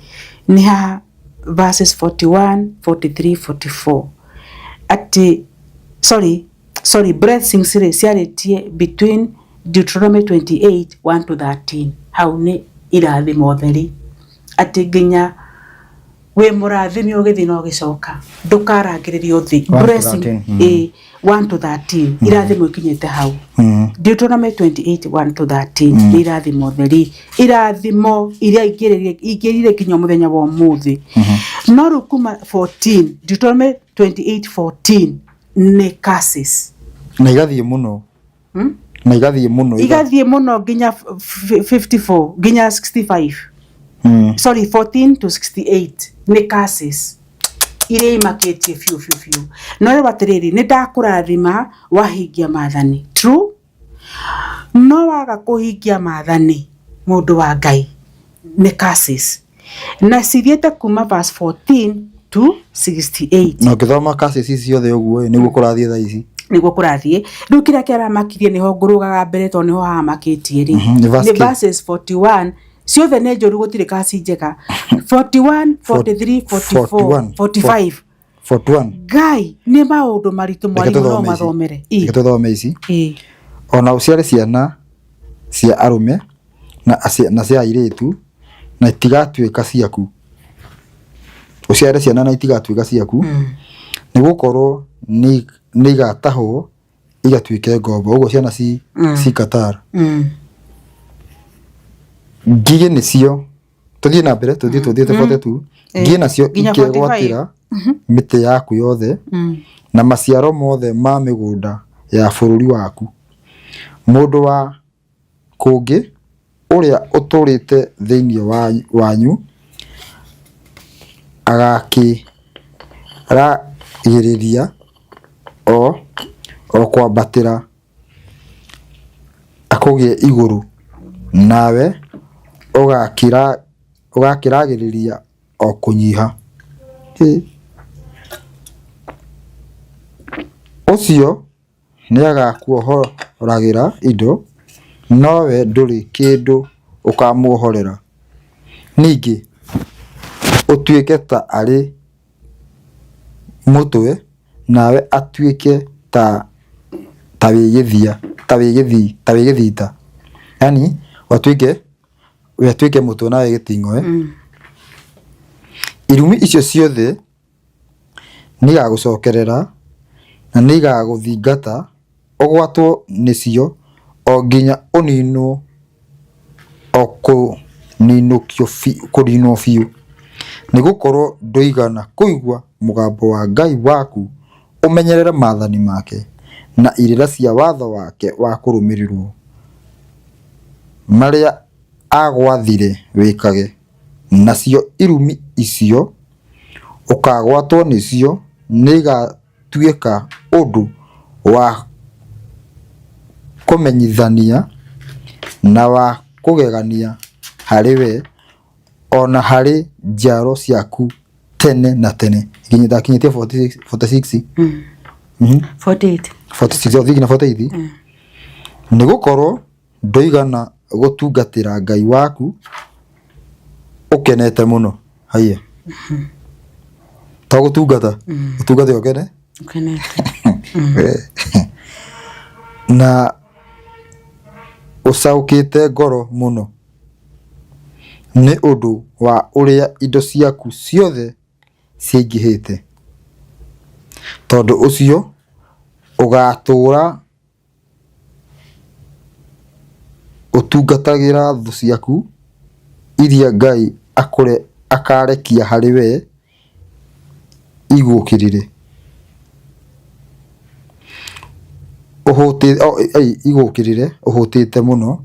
A: nĩ haha verses 41 43 44, atĩ sorry sorry, blessings rĩ ciarĩtie between Deuteronomy 28 1 to 13. Hau nĩ irathimo theri, atĩ nginya wĩ mũrathime ũgĩthiĩ na ũgĩcoka, ndũkarangĩrĩrio thĩ.
B: 1 to
A: Blessing
B: 13.
A: Ĩ 1 to 13, irathimo ikinyĩte hau. Deuteronomy 28 1 to 13 nĩ irathimo theri, irathimo iria ingĩrire nginya mũthenya wa ũmũthĩ. No rĩu kuma 14, Deuteronomy 28 14 nĩ curses.
B: Na igathiĩ mũno. Na igathiĩ mũno.
A: Igathiĩ mũno nginya 54, nginya 65. Sorry, 14 to 68 nĩ curses iria imakĩtie biũ biũ biũ. No rĩu atĩrĩrĩ, nĩ ndakũrathima wahingia maathani, true, no waga kũhingia maathani, mũndũ wa Ngai, nĩ curses, na cithiĩte kuma verse 14 to 68.
B: Na ũngĩthoma curses ici ciothe ũguo ĩ, nĩguo kũrathiĩ thaa ici.
A: Nĩguo kũrathiĩ rĩu. Kĩrĩa kĩaramakirie, nĩho ngũrũgaga mbere tondũ nĩho hamakĩtie rĩ.
B: Nĩ verse
A: nĩ
B: kĩ?
A: Verses 41 ciothe nĩ njũru, gũtirĩ kasi njega. 41, 43, 44,
B: 41,
A: 45.
B: 41.
A: Ngai, nĩ maũndũ maritũ.
B: Reke
A: Mwarimũ, no
B: tũthome ici.
A: mathomere.
B: Reke tũthome ici.
A: Ĩ.
B: Ona ũciare ciana cia arũme na cia airĩtu na itigatuĩka ciaku, ũciare ciana na itigatuĩka ciaku, nĩ gũkorwo nĩ igatahwo igatuĩke ngombo. Ũguo ciana ci Qatar. Ngigĩ nĩcio, tũthiĩ na mbere, tũthiĩ tũthiĩte 42. Ngigĩ nacio
A: nginya
B: ikegwatĩra mĩtĩ yaku yothe na maciaro mothe ma mĩgũnda ya bũrũri waku. Mũndũ wa kũngĩ ũrĩa ũtũũrĩte thĩinĩ wanyu agakĩragĩrĩria o kwambatĩra akũgĩe igũrũ, nawe ũgakĩragĩrĩria o kũnyiha. Hĩ. Ũcio nĩagakuohoragĩra indo, nowe ndũrĩ kĩndũ ũkamuohorera. Ningĩ ũtuĩke ta arĩ mũtwe, nawe atuĩke ta wĩ gĩthia, ta wĩ gĩthita. Yani watuĩke we atuĩke mũtwe nawe gĩting'oe. Irumi icio ciothe nĩigagũcokerera na nĩigagũthingata, ũgwatwo nĩcio o nginya ũninwo, o kũninwo biũ, nĩgũkorwo ndũigana kũigua mũgambo wa Ngai waku ũmenyerere maathani make na irĩra cia watho wake wa kũrũmĩrĩrwo, marĩa aagwathire wĩkage. Nacio irumi icio ũkaagwatwo nĩcio nĩigatuĩka ũndũ wa kũmenyithania na wa kũgegania harĩ we o na harĩ njiaro ciaku tene na tene. Ndakinyĩtie 46, 46.
A: 48.
B: 46, ũthiĩ nginya 48. Nĩ gũkorwo ndũigana gũtungatĩra Ngai waku ũkenete mũno. Haiya, to gũtungata ũtungate ũkene
A: Ũkenete.
B: Na ũcaũkĩte ngoro mũno nĩ ũndũ wa ũrĩa indo ciaku ciothe ciaingĩhĩte. Tondũ ũcio ũgaatũũra ũtungatagĩra thũ ciaku iria Ngai akaarekia harĩ wee igũũkĩrĩre, igũũkĩrĩre ũhũtĩte mũno,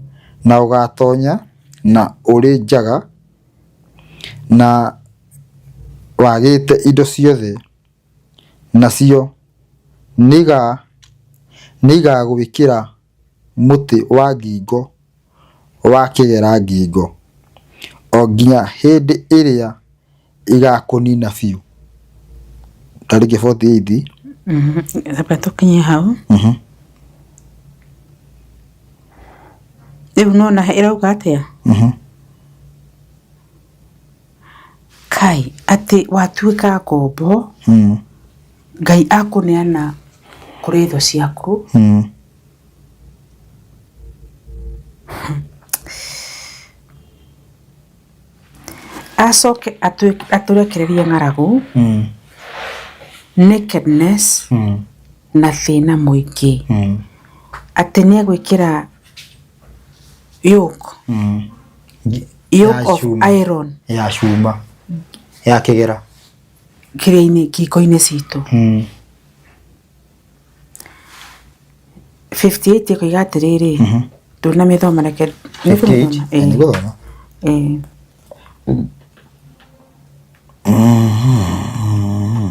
B: na ũgaatoonya na ũrĩ njaga na wagĩte indo ciothe, nacio nĩigagwĩkĩra mũtĩ wa ngingo wa kĩgera ngingo, o nginya hĩndĩ ĩrĩa ĩgaakũniina biũ. Tarĩki 48.
A: Reke tũkinye hau. Rĩu nĩwona ĩrauga atĩa? Kai, atĩ watuĩka ngombo, Ngai akũneana kũrĩ thũ ciaku. Acoke atũrekererie ng'aragu, nakedness na thĩna mũingĩ. Atĩ nĩ egwĩkĩra yoke, yoke of iron.
B: Ya cuma, ya kĩgera.
A: Kĩrĩa-inĩ, ngingo-inĩ citũ. 58 ĩkoiga atĩrĩrĩ, ndũnamĩthoma reke nĩ
B: 58
A: ĩĩ.
B: Nĩ gũthoma.
A: Ĩĩ.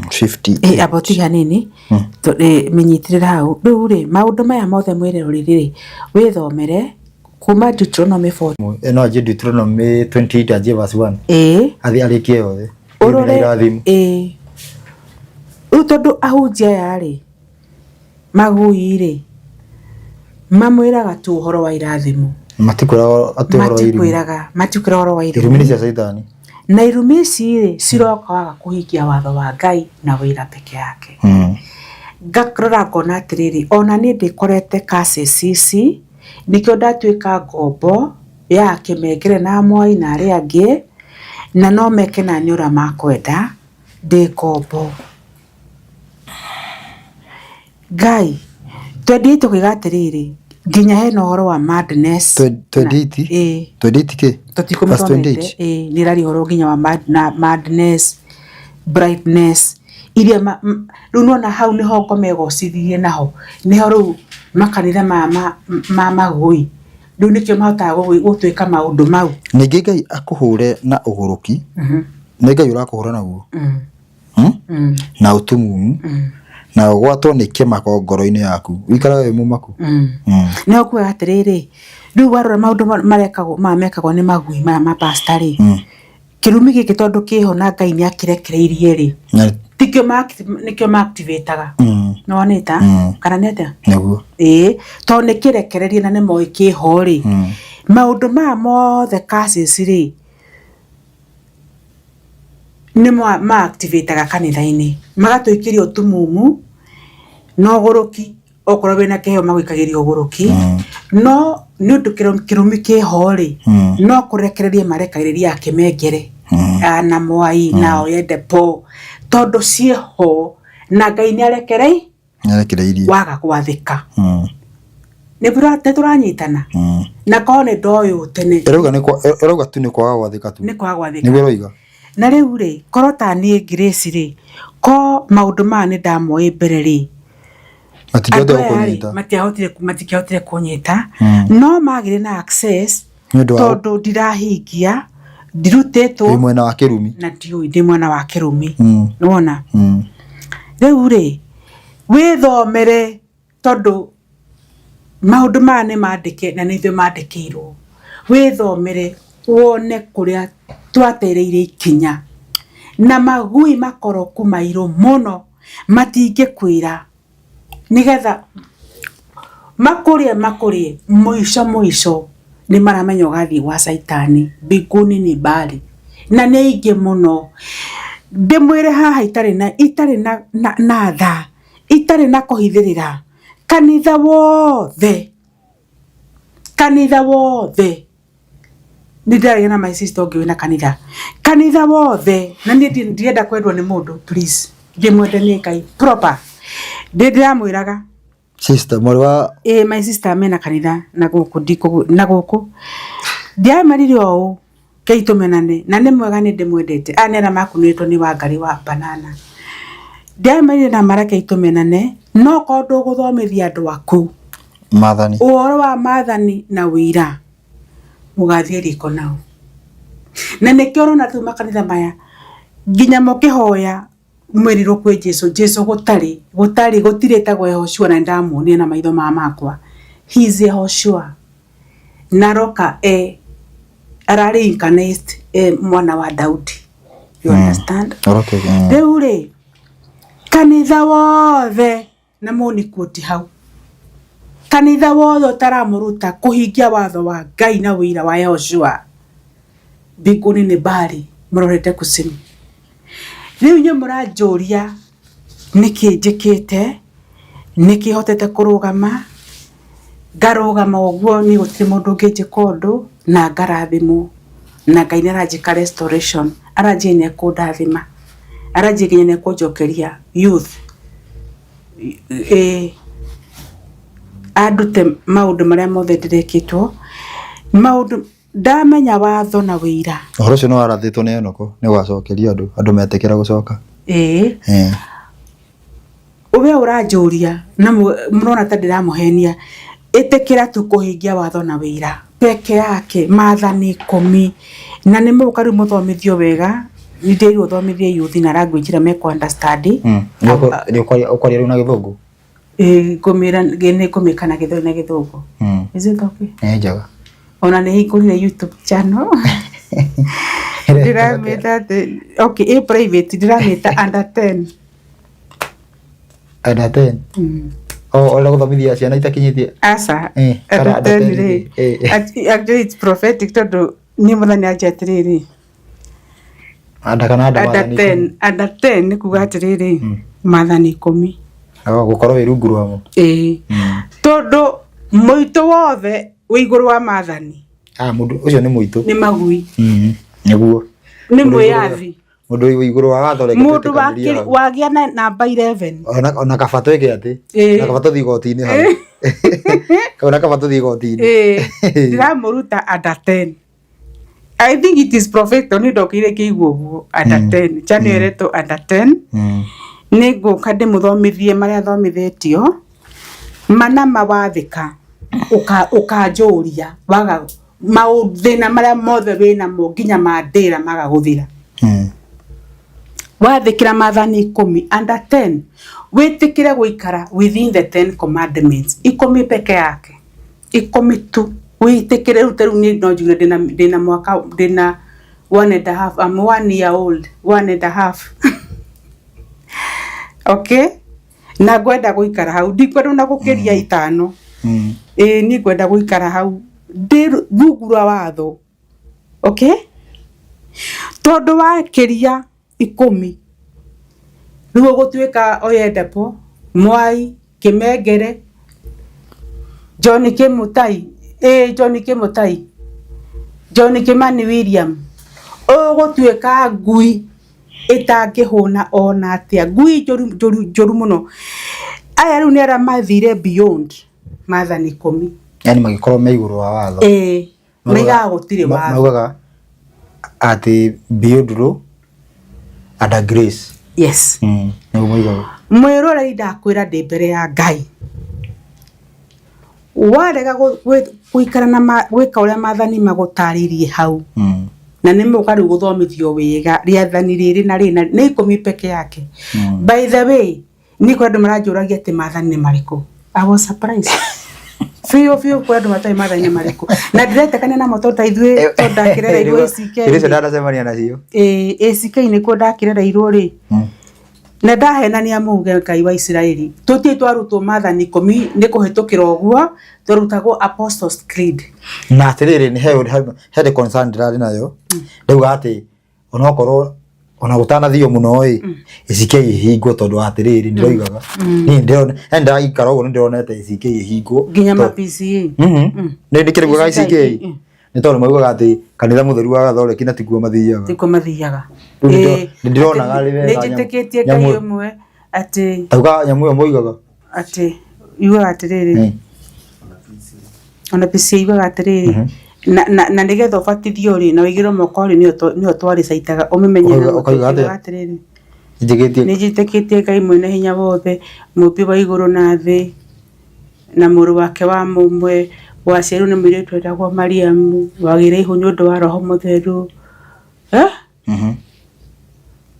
B: 58.
A: Ĩ, amba ũtige hanini mĩnyitĩrĩra hau. Rĩu rĩ, maũndũ maya mothe mwĩroreri rĩ, wĩthomere kuma Deuteronomy 4.
B: Ĩno anjie Deuteronomy 28 anjie verse 1.
A: Ĩĩ.
B: Athiĩ arĩkie yothe.
A: Ũrore
B: Irathimo.
A: Ĩĩ. Rĩu tondũ ahunjia aya rĩ, magui rĩ, mamwĩraga tu ũhoro wa irathimo.
B: Matikwĩraga atĩ ũhoro wa irumi.
A: Matikwĩraga, matikwĩraga ũhoro wa
B: Irumi nĩ
A: irumi.
B: cia caitani.
A: Na irumi ici rĩ, ciroka waga kũhingia watho wa Ngai na wĩra peke yake. Ngarora ngona atĩrĩrĩ, ona niĩ ndĩkorete curses ici, nĩkĩo ndatuĩka ngombo ya kĩmengere na Moi na arĩa angĩ, na no meke naniĩ ũrĩa makwenda, ndĩ ngombo. Ngai, 28 ũkoiga atĩrĩrĩ, nginya hena ũhoro wa madness.
B: 28?
A: Ĩĩ.
B: 28 kĩ?
A: Tũtikũmĩthomete.
B: Verse 28?
A: Ĩĩ, nĩ ĩraria ũhoro nginya wa madness, brightness, iria rĩu nĩwona hau nĩho ngoma ĩgocithirie naho, nĩho rĩu makanitha maya ma magũi, rĩu nĩkĩo mahotaga gũtwĩka maũndũ mau.
B: Ningĩ Ngai akũhũre na ũgũrũki, nĩ Ngai ũrakũhũra naguo, Na ũtumumu, na ũgwatwo nĩ kĩmako ngoro-inĩ yaku, ũikarage wĩ mũmaku.
A: Nĩ ũkuga atĩrĩrĩ, rĩu warora maũndũ marekagwo maya mekagwo nĩ magui maya ma pastor rĩ, kĩrumi gĩkĩ tondũ kĩho na Ngai nĩ akĩrekereirie rĩ, tikĩo nĩkĩo ma activate-aga. Nĩ wonete? Kana nĩ atĩa?
B: Nĩguo.
A: Ĩĩ, tondũ nĩ kĩrekererie na nĩ moĩ kĩho rĩ, maũndũ maya mothe curses rĩ, nĩ ma activate-aga kanitha-inĩ, magatũikĩria ũtumumu na ũgũrũki, okorwo wĩna kĩheo magũikagĩria ũgũrũki, no nĩ ũndũ kĩrumi kĩho rĩ, no kũrekereria marekagĩrĩria akĩmengere na Mwai na Oyedepo, tondũ ciĩho na Ngai nĩ arekerei
B: Nĩarekereirie.
A: Waga gwathĩka. Nĩ tũranyitana? Na korwo nĩ ndoĩ ũũ tene.
B: Ĩrauga nĩ kwa ĩrauga tu nĩ kwaga gwathĩka tu.
A: Nĩ kwaga gwathĩka.
B: Nĩguo ĩroiga.
A: Na rĩu rĩ, korwo ta niĩ Grace rĩ, ko maũndũ maya nĩ ndamoĩ mbere rĩ,
B: Matingĩhota
A: andũ aya rĩ,
B: gũkũnyita.
A: matiahotire matingĩahotire kũnyita, no magĩire na access
B: Nĩ ũndũ wa
A: tondũ ndirahingia, ndirutĩtwo
B: wĩ mwena wa kĩrumi.
A: Na ndiũĩ ndĩ mwena wa kĩrumi. Nĩwona? Rĩu rĩ, wĩthomere tondũ maũndũ maya nĩ mandĩke na nĩ ithuĩ mandĩkĩirwo. Wĩthomere wone kũrĩa twatereire ikinya. Na magui makoroku mairũ mũno matingĩkwĩra nĩgetha makũrĩe makũrĩe mũico mũico nĩ maramenya ũgathiĩ gwa caitani mbinguni ni mbali na nĩ aingĩ mũno. Ndĩmwĩre haha itarĩ na itarĩ na na na tha itarĩ na kũhithĩrĩra kanitha wothe kanitha wothe nĩ ndĩraria na my sister ũngĩ wĩna kanitha kanitha wothe na niĩ ndirenda kwendwo nĩ mũndũ please ndĩmwende nĩ Ngai proper ndĩ ndĩramwĩraga
B: Sister, mwarĩ wa
A: ĩĩ my sister mena kanitha na gũkũ ndikũ na gũkũ ndiamarire ũũ. Kei tũmenane na nĩ mwega nĩ ndĩmwendete. Aya nĩ arĩa makunĩtwo nĩ Wangarĩ wa Banana. Ndĩramerire na mareke tũmenane no korwo ndũgũthomithia andũ aku
B: Maathani.
A: Ũhoro wa maathani na ũira mũgathiĩ riko nao. Na nĩkĩo ũrona rĩu makanitha maya nginya mũkĩhoya mwĩrirwo kwĩ Jesu, Jesu gũtarĩ, gũtarĩ, gũtirĩ etagwo Yehoshua na nĩndamuonire na maitho maya makwa. He is Yehoshua. Na aroka e ararĩ incarnate e mwana wa Daudi. You understand?
B: Okay.
A: Rĩu rĩ, kanitha wothe na mũnikuoti hau kanitha wothe ũtaramũruta kũhingia watho wa Ngai na ũira wa Yehoshua mbinguni nĩ mbari mũrorete kusimu. Rĩu inyuĩ mũranjũria nĩkĩ njĩkĩte, nĩkĩ hotete kũrũgama, ngarũgama ũguo niĩ gũtirĩ mũndũ ũngĩnjĩka ũndũ na ngarathimwo na Ngai nĩ aranjĩka restoration, aranjĩra nĩ ekũndathima, aranjĩra nginya nĩ ekũnjokeria youth. Ĩĩ andute maũndũ marĩa mothe ndĩrekĩtwo, maũndũ ndamenya watho na wĩira.
B: Ũhoro ũcio nĩ warathĩtwo nĩ Enoko nĩ ũgacokerio andũ, andũ metĩkĩra gũcoka.
A: Ĩĩ. We ũranjũria na mũrona ta ndĩramũhenia, ĩtĩkĩra tu kũhingia watho na wĩira peke yake, maathani ikũmi, na nĩ mũgũka rĩu mũthomithio wega, nĩ ndĩrirwo thomithie youth na language ĩrĩa mekũ understand.
B: Nĩ ũkwaria rĩu na gĩthũngũ?
A: Ĩĩ ngũmĩra nĩ ngũmĩka na gĩthweri na gĩthũngũ. Is it okay?
B: Nĩ njega.
A: Ona nĩ hingũrire YouTube channel. Ndĩramĩta atĩ okay ĩ private ndĩramĩta under 10.
B: Under 10? O ũrenda gũthomithia ciana itakinyĩtie?
A: Aca.
B: Kana
A: Under
B: under
A: 10
B: 10
A: rĩ. Actually it's prophetic tondũ niĩ mũthenya anjia atĩrĩrĩ.
B: Under kana under
A: Under
B: maathani
A: 10,
B: ikũmi?
A: under 10 nĩ kuga atĩrĩrĩ maathani ikũmi.
B: O gũkorwo wĩ rungu rwamo.
A: Ĩĩ. Tondũ mũitũ wothe wĩ igũrũ wa maathani.
B: Ah, mũndũ ũcio nĩ mũitũ.
A: Nĩ magui.
B: Nĩguo.
A: Nĩ mwĩyathi.
B: Mũndũ wĩ igũrũ wa watho reke
A: Mũndũ
B: twĩtĩkanĩrie hau.
A: wagĩa na namba 11.
B: Ona kaba twĩke atĩ. Ona kaba tũthiĩ igoti-inĩ hau. Ona kaba tũthiĩ igoti-inĩ.
A: Ĩĩ. Ndĩramũruta under 10. I think it is prophetic tondũ niĩ ndokire ngĩigua ũguo under 10. Channel ĩretwo under 10. Nĩ ngũka ndĩmũthomithie marĩa thomithĩtio. Mana mawathĩka ũkanjũria waga maũthĩna marĩa mothe wĩnamo nginya ma ndĩra magagũthira. Wathĩkĩra maathani ikũmi under 10 wĩtĩkĩre gũikara within the 10 commandments ikũmi peke yake ikũmi tu wĩtĩkĩre rĩu ta rĩu niĩ no njuge ndĩna ndĩna mwaka ndĩna one and a half I'm one year old one and a half okay na ngwenda gũikara hau ndikwenda ona gũkĩria ithano ĩĩ niĩ ngwenda gũikara hau ndĩ rungu rwa watho okay tondũ wakĩria ikũmi rĩu ũgũtuĩka Oyedepo, Mwai, Kĩmengere, John Kĩmũtai, ĩĩ John Kĩmũtai, John Kĩmani William, ũgũtuĩka ngui ĩtangĩhũna ona atĩa, ngui njũru njũru njũru mũno. Aya rĩu nĩ arĩa mathire beyond maathani ikũmi.
B: Yani magĩkorwo me igũrũ wa watho.
A: Ĩĩ, maigaga gũtirĩ watho.
B: Maugaga atĩ beyond law under grace.
A: Yes.
B: Nĩguo moigaga.
A: Mwĩroreri ndakwĩra ndĩ mbere ya Ngai. Warega gũikara na gwĩka ũrĩa maathani magũtarĩirie hau na nĩ mũka rĩu gũthomithio wega rĩathani rĩrĩ na rĩrĩ na nĩ ikũmi peke yake. By the way, niĩ kũrĩ andũ maranjũragia atĩ maathani nĩ marĩkũ. I was surprised. Biũ biũ kũrĩ andũ matoĩ maathani nĩ marĩkũ. Na ndiretĩkania namo tondũ ta ithuĩ tondũ ndakĩrereirwo ACK.
B: Irio icio ndanacemania nacio.
A: Ĩĩ ACK nĩkuo ndakĩrereirwo rĩ. Na ndahenania muge Ngai wa Isiraeli. Tũtirĩ twarutwo maathani ikũmi nĩ kũhĩtũkĩra ũguo, twarutagwo Apostles Creed.
B: Na atĩrĩrĩ nĩ he the concern ndĩrarĩ nayo. Ndauga atĩ onokorwo ona gũtanathio mũno ĩ ACK ĩhingwo tondũ wa atĩrĩrĩ ndĩroigaga niĩ ndĩrona yani ndĩraikara ũguo nĩ ndĩronete ACK ĩhingwo
A: Nginya ma PCA.
B: Nĩ ndĩkĩrĩguaga
A: ACK,
B: ACK nĩ tondũ maugaga atĩ kanitha mũtheru wa Gathoreki na tikuo mathiaga.
A: Tikuo mathiaga.
B: Rĩu nĩ ndĩronaga
A: Atĩ
B: rĩ wega
A: nĩ njĩtĩkĩtie Ngai ũmwe atĩ
B: tauga nyamũ ĩyo moigaga
A: atĩ yugaga atĩrĩrĩ ona PCA yugaga atĩrĩrĩ. Na na na nĩgetha ũbatithio rĩ na wĩigĩrwo moko rĩ nĩyo twarĩcaitaga ũmĩmenye na
B: Ũkauga- ũkauga atĩa?
A: ũkiugaga atĩrĩrĩ,
B: Njĩgĩtie.
A: Nĩ njĩtĩkĩtie Ngai mwene hinya wothe, mũmbi wa igũrũ na thĩ, na mũrũ wake wa mũmwe, waciarirwo nĩ mũirĩtu wetagwo Mariamu, wagĩire ihu nĩ ũndũ wa Roho Mũtheru. Eh?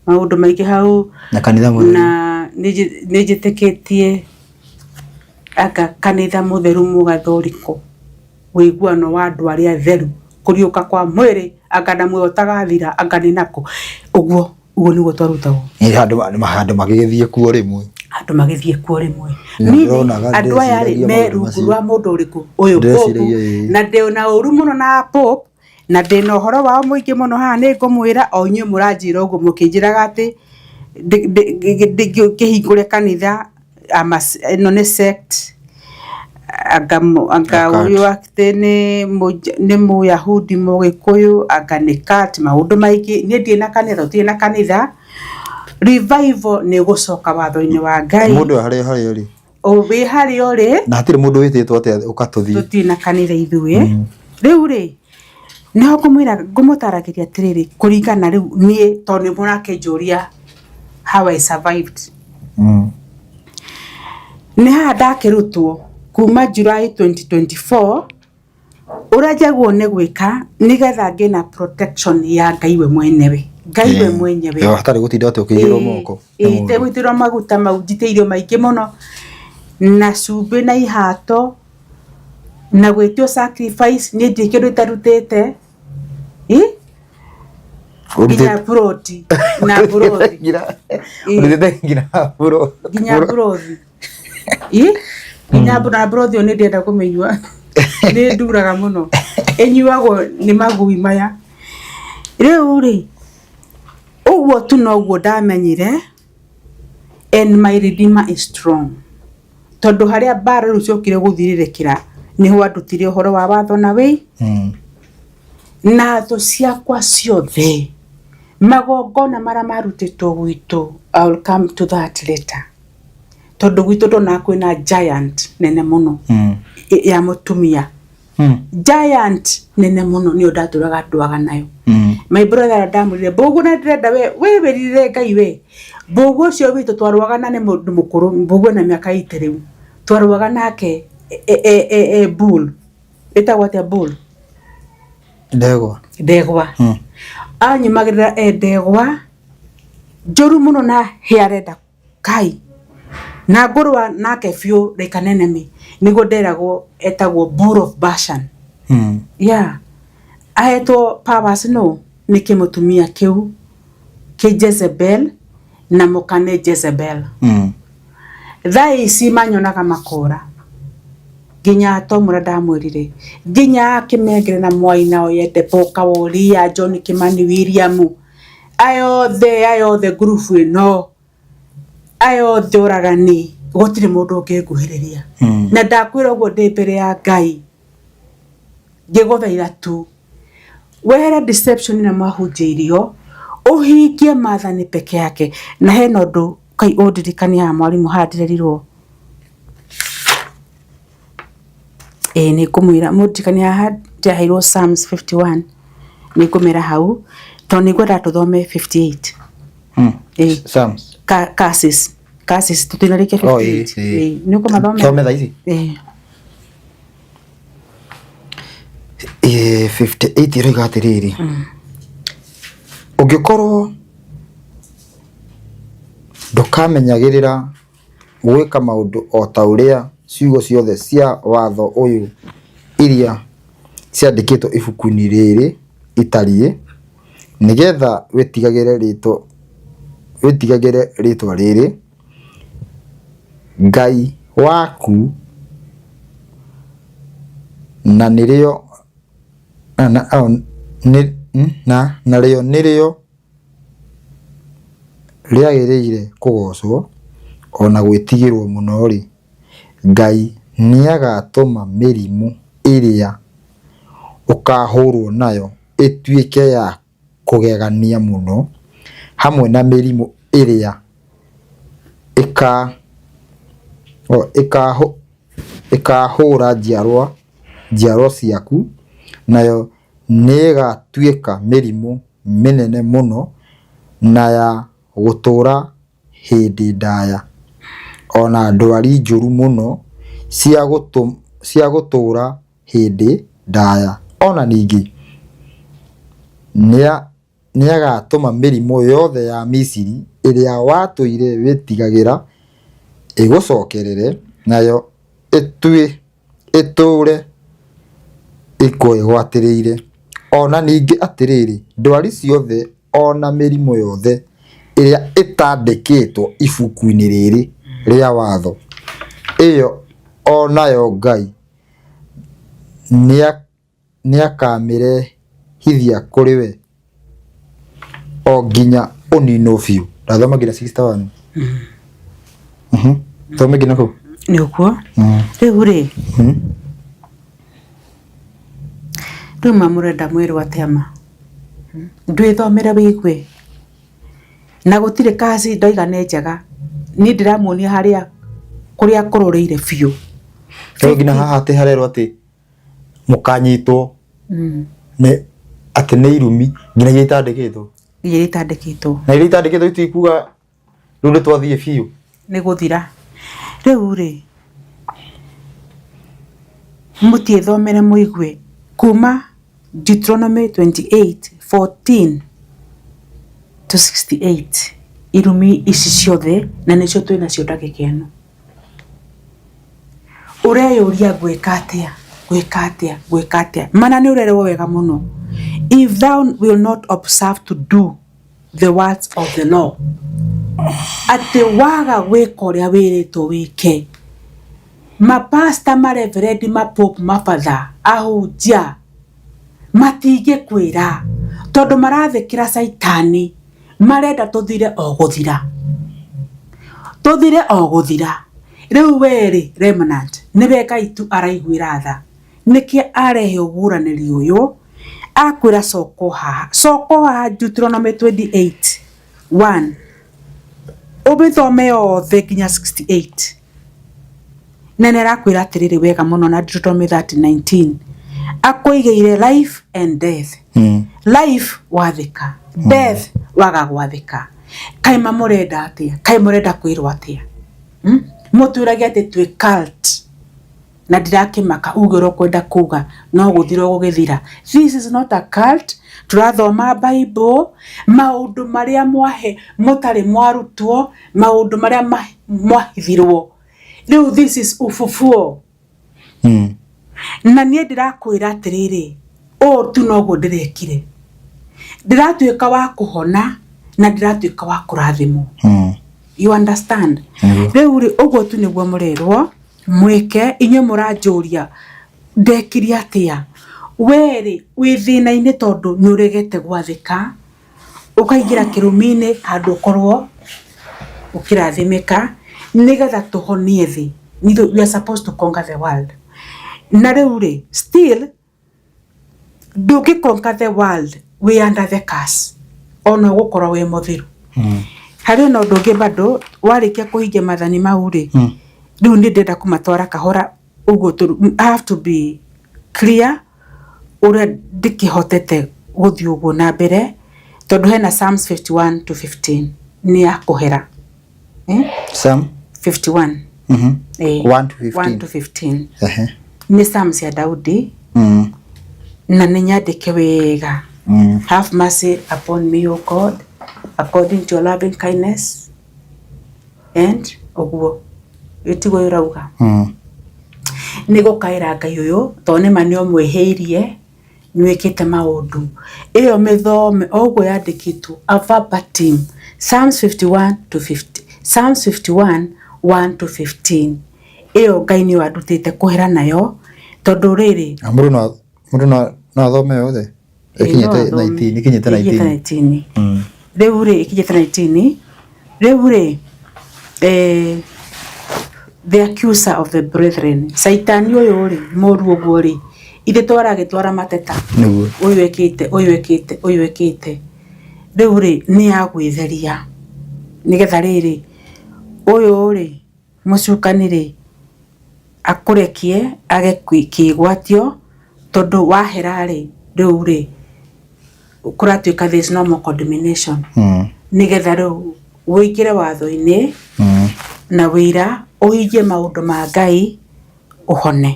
A: Maũndũ maingĩ hau.
B: Na kanitha mũtheru.
A: Na nĩ njĩtĩkĩtie anga kanitha mũtheru mũgathoriko, ũiguano wa andũ arĩa atheru, kũriũka kwa mwĩrĩ, anga na muoyo ũtagathira, anga nĩ nakũ. Ũguo ũguo nĩguo twarutagwo.
B: Ĩ, handũ handũ magĩgĩthiĩ kuo rĩmwe.
A: Andũ magĩthiĩ kuo rĩmwe.
B: Nĩ
A: Meaning,
B: ndĩronaga
A: andũ aya rĩ
B: ndĩreciragia
A: me
B: maũndũ
A: rungu
B: macio.
A: rwa mũndũ ũrĩkũ? Ũyũ Pope.
B: Ndĩreciragia ĩĩ.
A: Na ndĩ na ũru mũno na Pope, na ndĩna ũhoro wao mũingĩ mũno haha nĩ ngũmwĩra, o inyuĩ mũranjĩra ũguo mũkĩnjĩraga atĩ ngĩhingũre kanitha ĩno nĩ sect, anga anga
B: A cult.
A: ũyũ atĩ nĩ mũyahudi mũgĩkũyũ, anga nĩ cult, maũndũ maingĩ. Niĩ ndirĩ na kanitha, tũtirĩ na kanitha. Revival nĩ ĩgũcoka watho-inĩ wa Ngai.
B: Mũndũ harĩa harĩa ũrĩ.
A: Wĩ harĩa ũrĩ.
B: Na hatirĩ mũndũ wĩtĩtwo atĩ ũka tũthiĩ.
A: Tũtirĩ na kanitha ithuĩ. Rĩu rĩ, nĩho ngũmwĩra ngũmũtaragĩria atĩrĩrĩ, kũringana rĩu niĩ tondũ nĩ mũrakĩnjũria how I survived. Nĩ haha ndakĩrutwo kuma July 2024 ũrĩa njagĩrĩirwo nĩ gwĩka nĩgetha ngĩe na protection ya Ngai we mwenyewe. Ngai we mwenyewe.
B: Hatarĩ gũtinda atĩ ũkĩigĩrwo moko.
A: Ĩĩ, itegũitĩrwo maguta mau njitĩirio maingĩ mũno na cumbĩ na ihato na gwĩtio sacrifice niĩ ndirĩ kĩndũ itarutĩte. Ĩ? Nginya buroti na burothi.
B: Ũrutĩte nginya burothi.
A: Nginya burothi. Ĩ? Nginya na burothi ĩyo nĩ ndĩrenda kũmĩnyua. Nĩ nduraga mũno. Ĩnyuagwo nĩ magui maya. Rĩu rĩ, ũguo tu noguo ndamenyire and my redeemer is strong. Tondũ harĩa mbara rĩu ciokire gũthirĩrĩkĩra nĩho andutire ũhoro wa watho na wĩ na thũ ciakwa ciothe magongona marĩa marutĩtwo gwitũ, I will come to that later. Tondũ gwitũ ndonaga kwĩna giant nene mũno ya mũtumia. Giant nene mũno nĩyo ndatũraga ndwaga nayo. My brother ndamwĩrire mbũgũ na ndĩrenda we we wĩrirĩre Ngai we. Mbũgũ ũcio witũ twarũaga na nĩ mũndũ mũkũrũ, mbũgũ ena mĩaka 80 rĩu. Twarũaga nake e bull. Ĩtagwo atĩa bull?
B: Ndegwa.
A: Ndegwa. Anyumagĩrĩra e ndegwa njũru mũno na hĩa arenda Kai na ngũrũa nake biũ like an enemy nĩguo nderagwo etagwo Bull of Bashan. Yeah. Ahetwo powers no nĩ kĩmũtumia kĩu kĩ Jezebel na mũka nĩ Jezebel. Thaa ici manyonaga makora nginya Tom ũrĩa ndamwĩrire nginya Kĩmengere na Mwai na Oyende Boka Woria John Kimani William aya othe aya othe ngurubu ĩno aya othe ũragani gũtirĩ mũndũ ũngĩnguhĩrĩria. Na ndakwĩra ũguo ndĩ mbere ya Ngai ngĩgũthaitha tu wehere deception ĩrĩa mwahunjĩirio ũhingie maathani peke yake. Na hena ũndũ Ngai ũndirikanie haha mwarimũ haha ndĩrerirwo ĩĩ nĩ ngũmwĩra mũndirikanie haha ndĩraheirwo Psalms 51 nĩ ngũmĩra hau tondũ nĩ ngwenda tũthome 58. Ĩĩ.
B: Psalms.
A: Curses. Curses tũtinarĩkia
B: Oh, ĩĩ,
A: 58.
B: ĩĩ.
A: Ĩĩ nĩ ũkũmathomera?
B: Thome thaa ici.
A: Ĩĩ.
B: Ĩĩ, 58 ĩroiga atĩrĩrĩ, ũngĩkorwo ndũkamenyagĩrĩra gwĩka maũndũ o ta ũrĩa ciugo ciothe cia watho ũyũ iria ciandĩkĩtwo ibuku-inĩ rĩrĩ itariĩ, nĩgetha wĩtigagĩre rĩĩtwa wĩtigagĩre rĩĩtwa rĩrĩ, Ngai waku, na nĩrĩo na na narĩo nĩrĩo rĩagĩrĩire kũgoocwo o na gwĩtigĩrũo mũno-rĩ, Ngai nĩagatũma mĩrimũ ĩrĩa ũkaahũrũo nayo ĩtuĩke ya kũgegania mũno, hamwe na mĩrimũ ĩrĩa ĩkaahũra njiarwa ciaku, Nayo nĩĩgatuĩka mĩrimũ mĩnene mũno na ya gũtũũra hĩndĩ ndaya, o na ndwari njũru mũno cia gũtũũra hĩndĩ ndaya. O na ningĩ nĩagatũma mĩrimũ yothe ya Misiri ĩrĩa watũire wĩtigagĩra ĩgũcokerere, nayo ĩtũũre ĩkwĩgwatĩrĩire. O na ningĩ atĩrĩrĩ, ndwari ciothe o na mĩrimũ yothe ĩrĩa ĩtaandĩkĩtwo ibuku-inĩ rĩrĩ rĩa watho, ĩyo o nayo Ngai nĩakamĩrehithia kũrĩ we o nginya ũninwo biũ. Ndathoma nginya 61. Thome nginya kũu.
A: Nĩ ũguo. Rĩu rĩ, rĩu ma mũrenda mwĩrwo atĩa ma? Ndwĩthomere wĩigue. Na gũtirĩ kaci ndoiga nĩ njega. Niĩ ndĩramuonia harĩa kũrĩa kũrũrĩire biũ.
B: Rĩu nginya haha atĩ harerwo atĩ mũkanyitwo nĩ atĩ nĩ irumi nginya iria itandĩkĩtwo.
A: Iria itandĩkĩtwo.
B: Na iria itandĩkĩtwo itikuga rĩu nĩ twathiĩ biũ.
A: Nĩ gũthira. Rĩu rĩ, mũtiĩthomere mũigue kuma Deuteronomy 28 14 to 68 irumi ici ciothe na nĩcio twĩ nacio ndagĩka ĩno. Ũreyũria ngwĩka atĩa, ngwĩka atĩa, ngwĩka atĩa. Mana nĩ ũrerwo wega mũno. If thou will not observe to do the words of the law. Atĩ waga gwĩka ũrĩa wĩrĩtwo wĩke. Mapasta, mareverendi, mapope, mabatha, ahunjia matingĩkwĩra tondũ marathĩkĩra caitani marenda tũthire o gũthira. Tũthire o gũthira. Rĩu we rĩ remnant nĩwe Ngai tu araiguĩra tha. Nĩkĩo arehe ũguũranĩri ũyũ akwĩra coka o haha. Coka o haha Deuteronomy 28 1 ũmĩthome yothe nginya 68. Na nĩ arakwĩra atĩrĩrĩ wega mũno na Deuteronomy 30 19 akũigĩire life and death. Life wathĩka, death waga gwathĩka. Kaĩ mamũrenda atĩa? Kaĩ mũrenda kwĩrwo atĩa? Mũtwĩrage atĩ twĩ cult na ndirakĩmaka uge ũrĩa ũkwenda kuga no gũthira ũgũgĩthira. This is not a cult, tũrathoma Bible, maũndũ marĩa mwahe mũtarĩ mwarutwo, maũndũ marĩa mwahithirwo. Rĩu this is ufufuo. Na niĩ ndĩrakwĩra atĩrĩrĩ, ũũ tu noguo ndĩrekire. Ndĩratuĩka wa kũhona na ndĩratuĩka wa kũrathimwo. You understand? Rĩu rĩ, ũguo tu nĩguo mũrerwo mwĩke. Inyuĩ mũranjũria ndekire atĩa? We rĩ, wĩ thĩna-inĩ tondũ nĩ ũregete gwathĩka, ũkaingĩra kĩrumi-inĩ handũ ũkorwo ũkĩrathimĩka nĩgetha tũhonie thĩ. We are supposed to conquer the world. Na rĩu rĩ, still ndũngĩ conquer the world wĩ under the curse ona ũgũkorwo wĩ mũtheru. Harĩ ona ũndũ ũngĩ bado warĩkia kũhingia maathani mau rĩ, rĩu nĩ ndĩrenda kũmatwara kahora ũguo I have to be clear ũrĩa ndĩkĩhotete gũthiĩ ũguo na mbere tondũ hena Psalms 51 to 15 nĩ ya kũhera.
B: Psalm
A: 51
B: 1 to 15.
A: 1 to 15 nĩ Psalms ya Daudi na nĩ nyandĩke wega. Have mercy upon me, O God, according to your loving kindness and ũguo ĩtiguo ũrauga. Nĩ gũkaĩra Ngai ũyũ tondũ nĩma nĩ ũmwĩhĩirie nĩ wĩkĩte maũndũ. Ĩyo mĩthome o ũguo yandĩkĩtwo a verbatim Psalms 51 to 50, Psalms 51 1 to 15. Ĩyo Ngai nĩyo andutĩte kũhera nayo tondũ rĩrĩ
B: Mũndũ no mũndũ no no athome yothe ĩkinyĩte 19 ĩkinyĩte 19.
A: 19 rĩu rĩ ĩkinyĩte 19 rĩu rĩ the accuser of the brethren caitani ũyũ rĩ mũru ũguo rĩ ithe twaragĩtwara mateta
B: Nĩguo.
A: Ũyũ ekĩte ũyũ ekĩte ũyũ ekĩte rĩu rĩ nĩ ya gwĩtheria nĩgetha rĩrĩ ũyũ rĩ mũcukani rĩ akũrekie age kĩgwatio. Tondu wahera ri riu ri kuratuika there is no more condemnation. Nigetha riu wĩingĩre watho-inĩ na wĩira ũhingie maũndũ ma Ngai ũhone.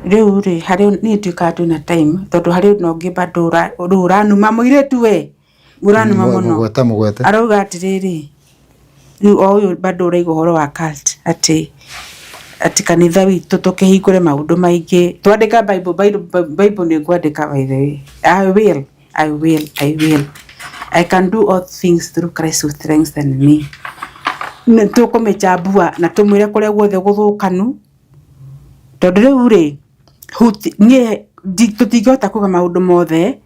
A: Rĩu rĩ harĩ niĩ nduĩkaga twĩna time tondũ harĩ na ũngĩ bado rĩu ũranuma mũirĩtu we ũranuma mũno.
B: Mũgwete mũgwete.
A: Arauga atĩrĩrĩ, rĩu o ũyũ bado ũraiga ũhoro wa cult atĩ atĩ kanitha witũ tũkĩhingũre maũndũ maingĩ twandĩka Bible, Bible, Bible nĩ ngwandĩka by the way. I will, I will, I will. I can do all things through Christ who strengthens me. Nĩ tũkũmĩchambua na tũmwĩre kũrĩa guothe gũthũkanu tondũ rĩu rĩ niĩ tũtingĩhota kuga maũndũ mothe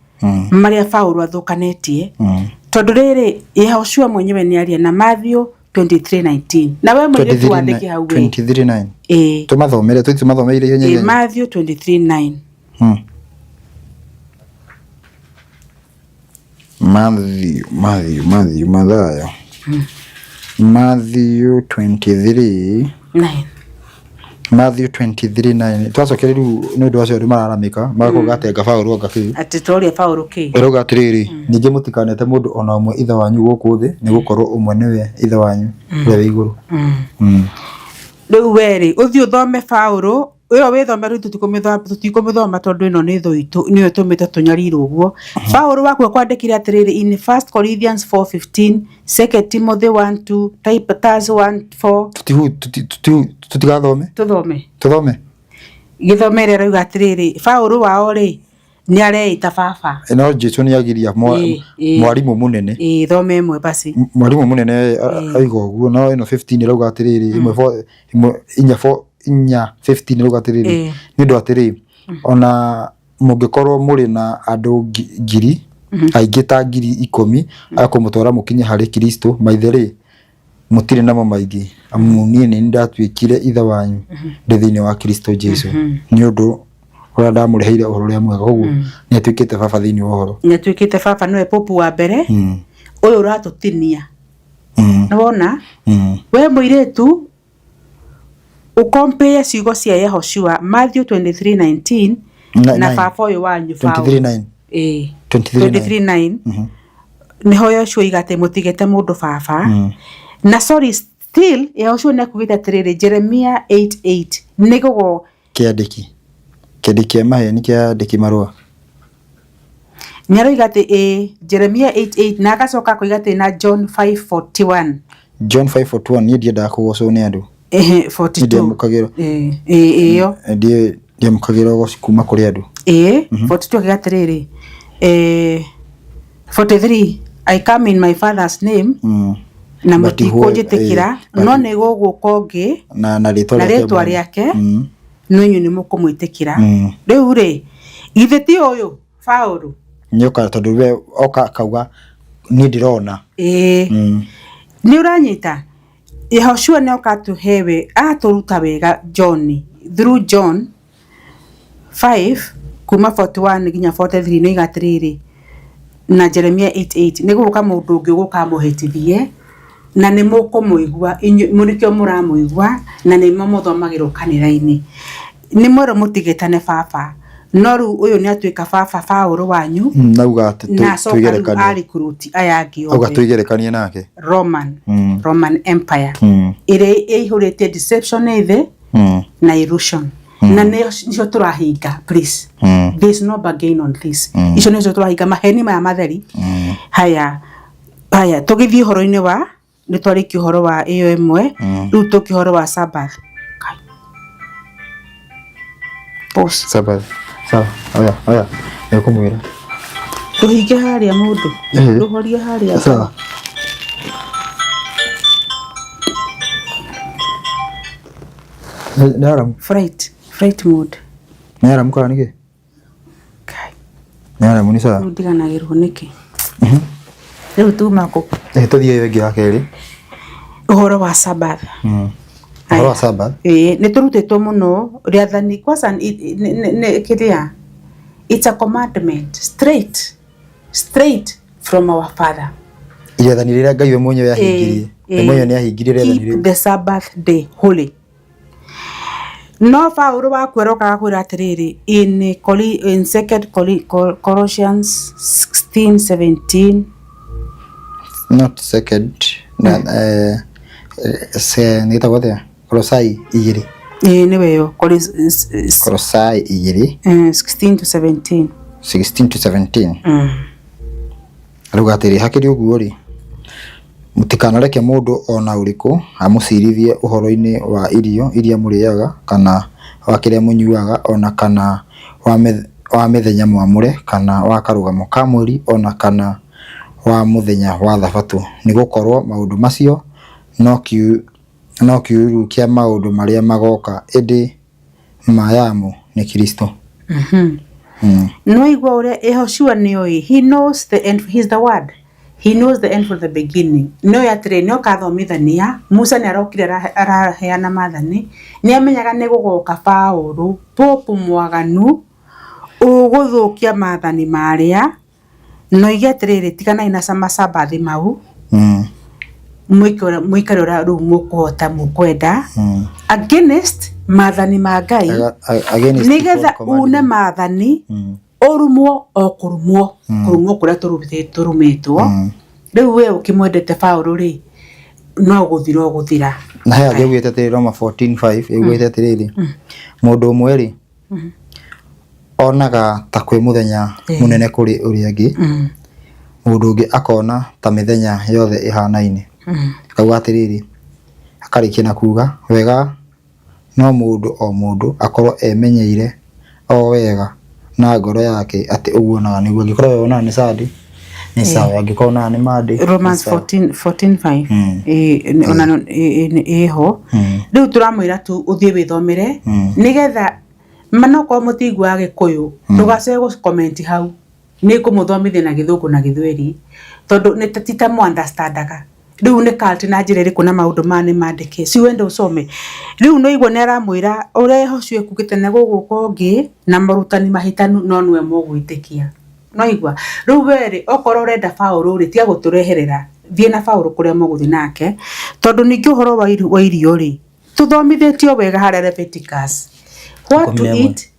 A: marĩa Paũlũ athũkanĩtie tondũ rĩrĩ Yehoshua mwenyewe nĩ aria na Matthew 23:19 na we mũirĩtu wandĩke hau we
B: 23:9.
A: Ĩĩ.
B: Tũmathomere, tũthiĩ tũmathomeire ihenya
A: Ĩĩ,
B: ihenya.
A: Matthew 23:9.
B: Matthew, Matthew, Matthew, Mathayo. Matthew 23.
A: 9.
B: Matthew 23:9. Twacokere rĩu nĩ ũndũ acio andũ mararamĩka magakuga atĩ anga Paũlũ anga kĩ.
A: Atĩ tworia Paũlũ kĩ.
B: Ĩrauga atĩrĩrĩ, ningĩ mũtikanete mũndũ o na ũmwe ithe wanyu gũkũ thĩ, nĩ gũkorwo ũmwe nĩwe ithe wanyu ũrĩa wĩ igũrũ.
A: Rĩu we rĩ ũthiĩ ũthome Paũlũ ĩyo wĩthome rĩu tũtikũmĩthoma tondũ ĩno nĩ thũ itũ nĩyo ĩtũmĩte tũnyarirwo ũguo. Paũlũ waku akwandĩkire atĩrĩrĩ in 1 Corinthians 4:15, 2 Timothy 1:2, Titus 1:4.
B: Tũtigathome?
A: Tũthome.
B: Tũthome.
A: Gĩthome ĩrĩa ĩrauga atĩrĩrĩ Paũlũ wao rĩ nĩ areĩta baba.
B: No Jesu nĩ agiria mwarimũ mũnene.
A: Ĩĩ thome ĩmwe basi.
B: Mwarimũ mũnene aiga ũguo no ĩno 15 ĩrauga atĩrĩrĩ ĩmwe ĩmwe inya four inya 15 ĩrauga atĩrĩrĩ nĩ ũndũ atĩrĩ ona mũngĩkorwo mũrĩ na andũ ngiri aingĩ ta 10,000 a kũmũtwara mũkinye harĩ Kristo maithe rĩ mũtirĩ namo maingĩ amu niĩ nĩ ndatuĩkire ithe wanyu ndĩ thĩinĩ wa Kristo Jesu nĩ ũndũ ũrĩa ndamũreheire ũhoro ũrĩa mwega koguo nĩ atuĩkĩte baba thĩinĩ wa ũhoro.
A: Nĩ atuĩkĩte baba nĩwe popu wa mbere ũyũ ũratũtinia. Nĩ wona we mũirĩtu ũkompĩe ciugo cia Yehoshua Matthew 23:19 na baba ũyũ wanyu Paũlũ.
B: 23:9.
A: Ĩĩ 23:9 nĩho Yoshua oiga atĩ mũtigete mũndũ baba. Na sorry still Yehoshua nĩ akugĩte atĩrĩrĩ Jeremia 8:8 nĩ gũgo
B: Kĩandĩki kĩandĩki kĩa maheni kĩandĩki marũa.
A: Nĩ aroiga atĩ ĩĩ Jeremia 8:8 na agacoka akoiga atĩ na John 5:41.
B: John 5:41 niĩ ndiendaga kũgocwo nĩ andũ.
A: Ehe 42.
B: Ndiamũkagĩra.
A: Ĩĩ ĩyo.
B: Ndiamũkagĩra ũgoci kuma kũrĩ andũ.
A: Ĩĩ 42 akiuga atĩrĩrĩ 43 I come in my father's name na mũtikũnjĩtĩkĩra no nĩ gũgũka ũngĩ
B: na na
A: rĩtwa rĩake no inyuĩ nĩ mũkũmwĩtĩkĩra. Rĩu rĩ githĩ ti ũyũ Paũlũ?
B: Nĩoka tondũ we oka akauga niĩ ndĩrona.
A: Ĩĩ nĩ ũranyita Yehoshua nĩ oka atũhe we atũruta wega John through John 5 kuma 41 nginya 43 nĩ oiga atĩrĩrĩ na Jeremia 8:8 nĩ gũgũka mũndũ ũngĩ ũgũka amũhĩtithie na nĩ mũkũmũigua nĩkĩo mũramũigua na nĩ mũthomagĩrwo kanitha-inĩ. Nĩ mwerwo mũtigetane baba no rĩu ũyũ nĩ atuĩka baba Paũlũ wanyu
B: Nauga atĩ
A: na acoka rĩu a recruit aya angĩ
B: Auga
A: othe.
B: twĩgerekanie nake.
A: Roman Roman Empire ĩrĩa ĩihũrĩte deception thĩ na illusion na nĩcio tũrahinga please. There is no bargain on this. Icio nĩcio tũrahinga maheni maya matheri. Haya haya tũgĩthiĩ ũhoro-inĩ wa nĩ twarĩkia ũhoro wa ĩyo ĩmwe rĩu tũke ũhoro wa Sabbath. Pause.
B: Sabbath. Sawa. Oya, oya. Nĩũkũmwĩra.
A: Tũhinge harĩa mũndũ. Rũhorie harĩa.
B: Sawa. Nĩ aramu.
A: Flight, flight mode.
B: Nĩ aramu kana nĩkĩ?
A: Kai.
B: Nĩ aramu nĩ sawa.
A: Rĩu ndiganagĩrwo nĩkĩ. Rĩu tuma kũ?
B: Tũthiĩ ĩyo ĩngĩ ya kerĩ.
A: Ũhoro wa Sabbath.
B: Ũhoro wa Sabbath.
A: Ĩĩ nĩ tũrutĩtwo mũno rĩathani kwanza kĩrĩa it's a commandment straight straight from our father.
B: Rĩathani rĩrĩa Ngai we mwenyewe ahingirie. We mwenyewe nĩ ahingirie rĩathani
A: Keep
B: rĩu.
A: the Sabbath day holy. No Paũlũ waku aroka agakwĩra atĩrĩrĩ in, in second Colossians 16 17.
B: Not second na se nĩ ĩtagwo atĩa? Kolosai 2.
A: Ĩĩ nĩwe ĩyo.
B: Kolosai 2.
A: 16 to 17.
B: 16 to 17. Arauga atĩrĩ, hakĩrĩ ũguo-rĩ, mũtikanareke mũndũ o na ũrĩkũ amũcirithie ũhoro-inĩ wa irio iria mũrĩaga, kana wa kĩrĩa mũnyuaga, o na kana wa mĩthenya mwamũre, kana wa karũgamo ka mweri, o na kana wa mũthenya wa thabatũ, nĩ gũkorũo maũndũ macio no kĩĩruru kĩa maũndũ marĩa magoka, ĩndĩ ma yamo nĩ Kristo.
A: No igua ũrĩa Yehoshua nĩoĩ, he knows the end, he's the word, he knows the end from the beginning. Nĩoĩ atĩrĩ, nĩokathomithania Musa nĩarokire araheana maathani, nĩamenyaga nĩgũgoka Paũlũ popu mwaganu ũgũthũkia maathani marĩa, na oige atĩrĩrĩ, tiganai na macabathi mau, mwĩkare ũrĩa rĩu mũkũhota mũkwenda, against maathani ma Ngai,
B: Against
A: nĩgetha
B: God commandment.
A: une maathani, ũrumwo o kũrumwo, kũrumwo kũrĩa tũrumĩtwo. Rĩu we ũkĩmwendete Paũlũ rĩ, no gũthira ũgũthira.
B: Na he angĩ augĩte atĩrĩ, Roma 14:5 ĩugĩte atĩrĩrĩ, mũndũ ũmwe rĩ onaga ta kwĩ mũthenya mũnene kũrĩ ũrĩa ũngĩ, mũndũ ũngĩ akona ta mĩthenya yothe ĩhanaine. Akauga atĩrĩrĩ, akarĩkia na kuga wega no mũndũ o mũndũ akorwo emenyeire o wega na ngoro yake atĩ ũguo onaga nĩguo. Angĩkorwo we wonaga nĩ Sunday nĩ sawa, angĩkorwo wonaga nĩ Monday nĩ
A: Romans
B: sawa.
A: 14 14:5. Ona ĩho. Rĩu tũramwĩra tu ũthiĩ wĩthomere, nĩgetha manokorwo mũtiguaga Gĩkũyũ, ndũgacoke gũ comment hau, nĩ ngũmũthomithia na Gĩthũngũ na Gĩthweri, tondũ nĩ ti ta mũ understandaga. Rĩu nĩ cult na njĩra ĩrĩkũ na maũndũ maya nĩ mandĩke, si wende ũcome. Rĩu no igua nĩ aramwĩra ũrĩa Yehoshua ekugĩte nĩ gũgũka ũngĩ na morutani mahĩtanu, no nĩwe mũgwĩtĩkia. No igua rĩu we rĩ, okorwo ũrenda Paũlũ rĩ, tiga gũtũreherera, thiĩ na Paũlũ kũrĩa mũgũthiĩ nake, tondũ ningĩ ũhoro wa irio rĩ, tũthomithĩtio wega harĩa Leviticus, what to eat.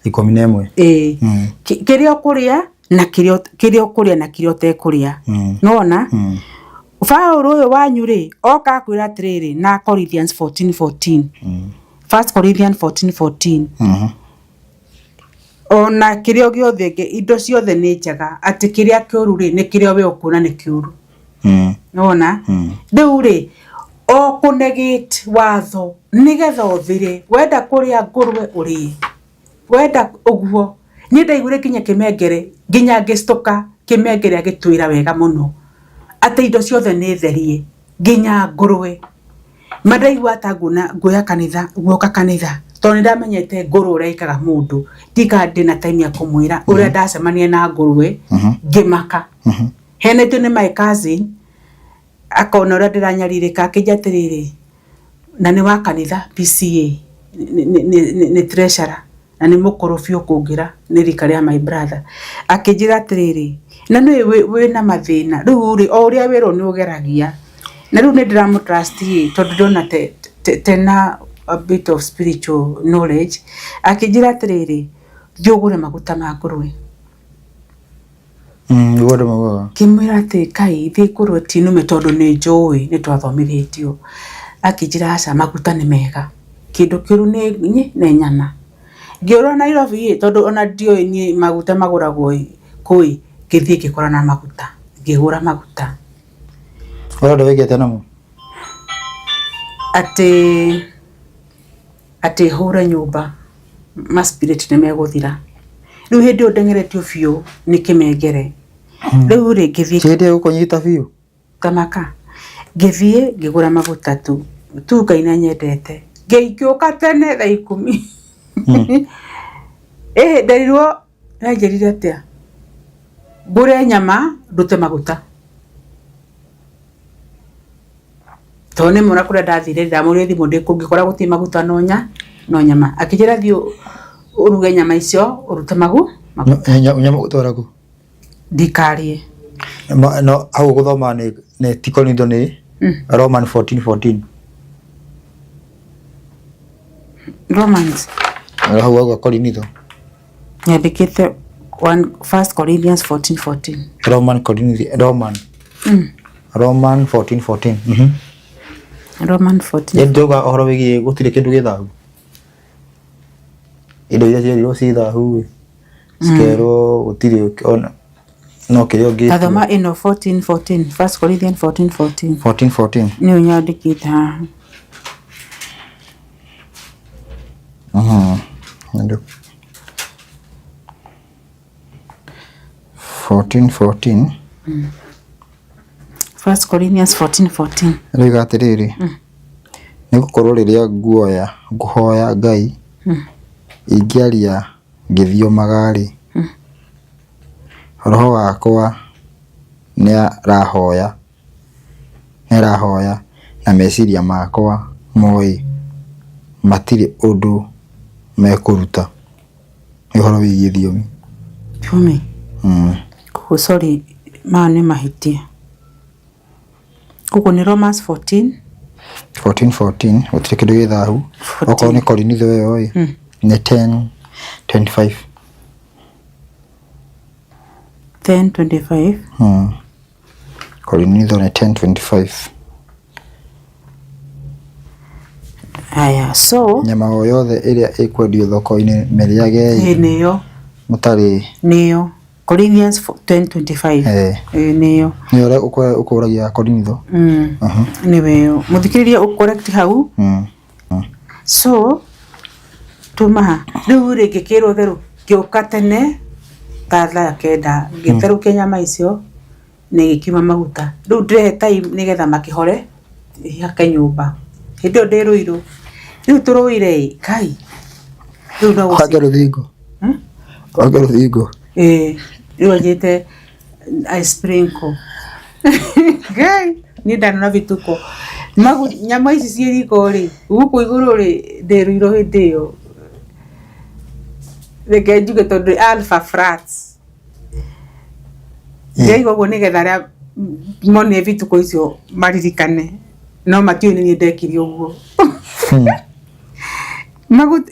B: 11.
A: Ĩĩ, kĩrĩa ũkũrĩa na kĩrĩa ũkũrĩa na kĩrĩa ũtekũrĩa. Nĩwona Paũlũ ũyũ wanyu rĩ, oka akwĩra atĩrĩrĩ na Corinthians 14:14, First Corinthians 14:14, ona kĩrĩa gĩothe indo ciothe nĩ njega, atĩ kĩrĩa kĩũru rĩ, nĩ kĩrĩa we ũkuona nĩ kĩũru. Nĩwona rĩu rĩ, o kũnegate watho nĩgetha ũthire, wenda kũrĩa ngũrwe ũrĩe, wenda ũguo. Niĩ ndaiguire nginya kĩmengere, nginya ngĩcitũka kĩmengere agĩtwĩra wega mũno atĩ indo ciothe nĩ therie nginya ngũrwe. Ma ndaigua ta nguona nguoya kanitha, guoka kanitha, tondũ nĩ ndamenyete ngũrwe ũrĩa ĩkaga mũndũ, ndika ndĩna time ya kũmwĩra ũrĩa ndacemania na ngũrwe ngĩmaka. Henetio nĩ my cousin, akona ũrĩa ndĩranyarirĩka, akĩnjia atĩrĩrĩ, na nĩ wa kanitha PCA, nĩ treasurer, na nĩ mũkũrũ biũ kũngĩra, nĩ rika rĩa my brother. Akĩnjĩra atĩrĩrĩ, na nĩ wĩna mathĩna rĩu rĩ, o ũrĩa wĩrwo nĩ ũgeragia, na rĩu nĩ ndĩramũ trust ĩ, tondũ ndĩrona tena a bit of spiritual knowledge. Akĩnjĩra atĩrĩrĩ, thiĩ ũgũre maguta ma ngũrwe.
B: Nĩguo andũ maugaga.
A: Ngĩmwĩra atĩ Ngai thiĩ ngũrwe ti nũme, tondũ nĩ njũĩ nĩ twathomithĩtio. Akĩnjĩra aca, maguta nĩ mega, kĩndũ kĩũru nĩ nyama. Ngĩũrwo Nairobi ĩ, tondũ ona ndioĩ niĩ maguta magũragwo kũ ĩ, ngĩthiĩ ngĩkora na maguta, ngĩgũra maguta.
B: Ũrenda wĩke atĩa namo?
A: Atĩ hũre nyũmba, ma spirit nĩ megũthira. Rĩu hĩndĩ ĩyo ndengeretio biũ nĩ kĩmengere. Rĩu rĩ, ngĩthiĩ.
B: Hĩndĩ ĩyo gũkũnyita biũ?
A: Tamaka. Ngĩthiĩ ngĩgũra maguta tu. Tu Ngai nĩ anyendete. Ngĩũka tene thaa 10. Ĩhĩ nderirwo, nĩanjĩrire atĩa? Ngũre nyama ndute maguta. Tondũ nĩ mona kũrĩa ndathire ndamũrire thimũ ndĩ kũu ngĩkora gũtirĩ maguta no nyama. Akĩnjĩra thiĩ ũruge nyama icio ũrute maguta.
B: Nyama ũgũtwara kũ?
A: Ndikarĩe.
B: No hau ũgũthoma nĩ ti Korintho, nĩ Roman 14:14.
A: Romans.
B: Hau auga Korinitho.
A: Nyandĩkĩte 1 Corinthians 14 14.
B: Roman Korinthi Roman. Roman 14 14. Mhm.
A: Roman 14.
B: Nĩ ndauga ũhoro wĩgiĩ gũtirĩ kĩndũ gĩ thahu. Indo iria cierirwo ci thahu ĩ cikerwo gũtirĩ ona no kĩrĩa ũngĩtua.
A: Tathoma ĩno 14 14. 1 Corinthians 14 14.
B: 14 14.
A: Nĩyo nyandĩkĩte haha.
B: Mhm. Ndio. 14 14.
A: 1 Corinthians 14 14.
B: Rĩuga atĩrĩrĩ, nĩ gũkorwo rĩrĩa nguoya ngũhoya Ngai ingĩaria ngĩthiomaga-rĩ, roho wakwa nĩarahoya nĩarahoya na meciria makwa moĩ matirĩ ũndũ mekũruta. Nĩ ũhoro wĩgiĩ thiomi.
A: Thiomi. Koguo sorry, maya nĩ mahĩtia. Koguo nĩ Romans 14
B: 14 14 gũtirĩ kĩndũ gĩ thahu. Okorwo nĩ Korinitho ĩyo ĩ nĩ 10 25.
A: 10 25.
B: Korinitho nĩ 10 25.
A: Haya, so
B: Nyama o yothe ĩrĩa ĩkwendio thoko-inĩ mĩrĩagei
A: ĩ nĩyo
B: mũtarĩ
A: nĩyo Corinthians 10 25. Ĩ nĩyo.
B: Nĩ ũrĩa ũkũragia Korinitho.
A: Nĩwe mũthikĩrĩria ũ correct hau. So tuma ha rĩu rĩ ngĩkĩrwo therũ ngĩũka tene ta thaa kenda ngĩtherũkia nyama icio na igĩkiuma maguta. Rĩu ndĩrehe time nĩgetha makĩhore hake nyũmba. Hĩndĩ ĩyo ndĩ Rũirũ. Rĩu tũrũire ĩ Ngai. Rĩu no
B: Wake rũthingo. Wake rũthingo.
A: Ĩĩ rĩu anjĩte I sprinkle. Ngai niĩ ndanona vituko. Nyama ici ciĩ riko rĩ gũkũ igũrũ rĩ ndĩ Rũirũ hĩndĩ ĩyo. Reke njuge tondũ Alpha Flats. Ndĩraigua ũguo nĩgetha arĩa monire vituko icio maririkane no matiũĩ nĩ niĩ ndekire ũguo.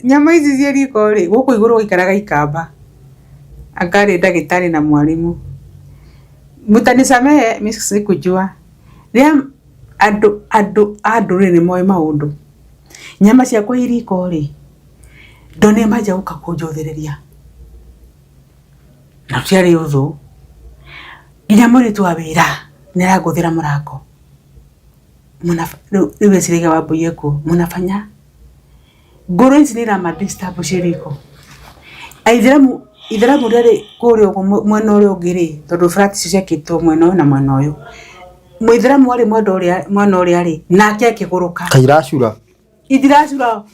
A: Nyama ici ciĩ riko rĩ gũkũ igũrũ gũikaraga ikamba. Akarĩ ndagĩtarĩ na mwarimũ. Mtanisamehe mimi sikujua. Rĩrĩa andũ andũ a ndũrĩrĩ nĩ moĩ maũndũ. Nyama ciakwa i riko rĩ ndonire manjia gũka kũnjothereria. Na tũtiarĩ ũthũ. Nginya mũirĩtu wa wĩra nĩ arangũthĩra mũrango. Rĩu eciragia Wambui ekuo. Mũnabanya ngũrwe ici nĩ irama disturb ciĩ riko. Aithĩramu ithĩramu rĩarĩ kũrĩa ũguo mwena ũrĩa ũngĩ rĩ tondũ flat icio ciakĩtwo mwena ũyũ na mwena ũyũ. Mũithĩramu arĩ mwena ũrĩa rĩ nake akĩgũrũka.
B: Kairacura.
A: Itiracura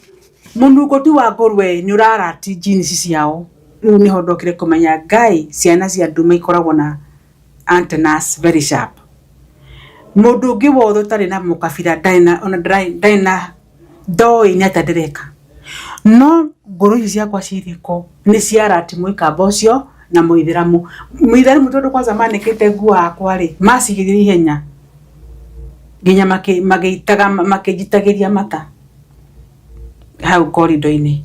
A: mũnungo tu wa ngũrwe nĩ ũrarati jeans ciao. Rĩu nĩho ndokire kũmenya Ngai ciana cia ndume ikoragwo na antennas very sharp. Mũndũ ũngĩ wothe ũtarĩ na mũkabira ndarĩ na ona ndarĩ na ndoĩ nĩ atĩa ndĩreka. No ngũrwe ici ciakwa ciĩ riko nĩ ciarati mũikamba ũcio na mũithĩramu. Mũithĩramu tondũ kwanza manĩkĩte nguo hakwa rĩ macigĩrire ihenya nginya magĩitaga makĩnjitagĩria mata hau korido-inĩ.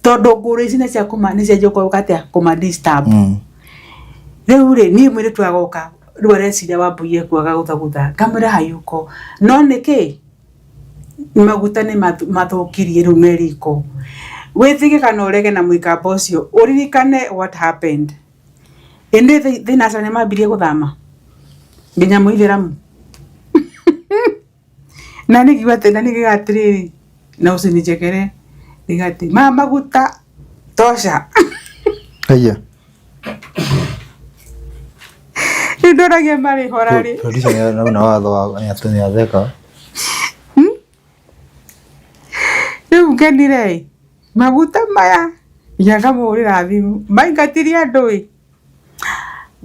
A: Tondũ ngũrwe ici nĩ cia nĩ cianjia gwĩka atĩa kũma disturb. Rĩu rĩ niĩ mũirĩtu agoka rĩu areciria Wambui ekuo agagũthagũtha ngamwĩra hayuko. No nĩkĩ maguta nĩ mathũkirie rĩu me riko. Wĩtĩkie kana ũrege na mũikamba ũcio ũririkane what happened. Ĩndĩ thĩna nĩ mambirie gũthama nginya mũithĩramu. Na niĩ ngiuga atĩ na niĩ ngiuga atĩrĩrĩ na usinichekere ngiuga atĩ maya maguta tosha.
B: Haiya.
A: Rĩu ndoragia marĩhora rĩ.
B: Producer nĩ arona watho wa nĩ atheka.
A: Rĩu ngenire ĩ maguta maya nginya ngamũhũrĩra thimũ maingatirie andũ ĩ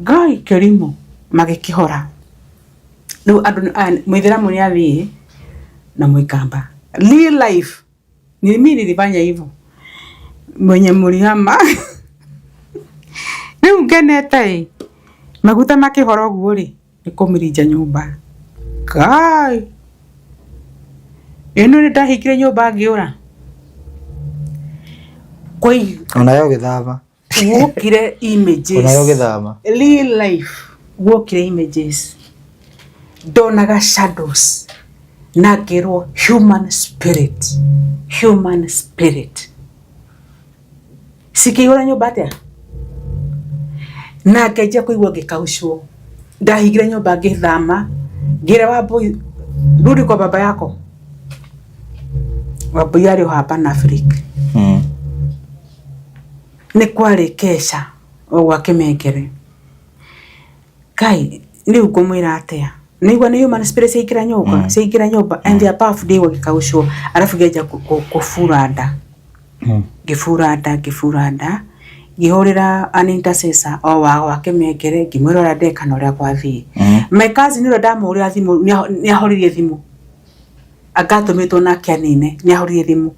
A: Ngai kĩrimũ magĩkĩhora. Rĩu andũ aya mũithĩramu nĩ athiĩ na mũikamba. Real life ni mimi nilifanya hivyo. Mwenye mũrihama. Rĩu ngenete ĩ maguta makĩhora ũguo rĩ nĩ kũmĩrinja nyũmba. Ngai ĩno nĩ ndahingire nyũmba ngĩũra. Kwai
B: Onayo ũgĩthama.
A: Guokire images.
B: Onayo ũgĩthama.
A: Real life guokire images. Ndonaga shadows na ngĩrwo human spirit, human spirit cikĩihũra nyũmba atĩa na ngĩanjia kũigua ngĩkaucwo. Ndahingire nyũmba ngĩthama, ngĩra Wambũi, rudi kwa baba yako. Wambũi arĩ o hapa na Afrika. Nĩ kwarĩ keca o gwa Kĩmengere. Ngai rĩu ngũmwĩra atĩa? Nĩigua nĩ human spirit ciaingĩra nyũmba, ciaingĩra nyũmba and the above ndĩigua ngĩkaucwo arabu ngĩanjia kũbura nda. Ngĩbura nda, ngĩbura nda, ngĩhũrĩra an intercessor o wa gwa Kĩmengere ngĩmwĩra ũrĩa ndeka na ũrĩa gwathiĩ. My cousin ũrĩa ndamũhũrĩra thimũ nĩ ahoririe thimũ. Anga atũmĩtwo nake anine, nĩ ahoririe thimũ.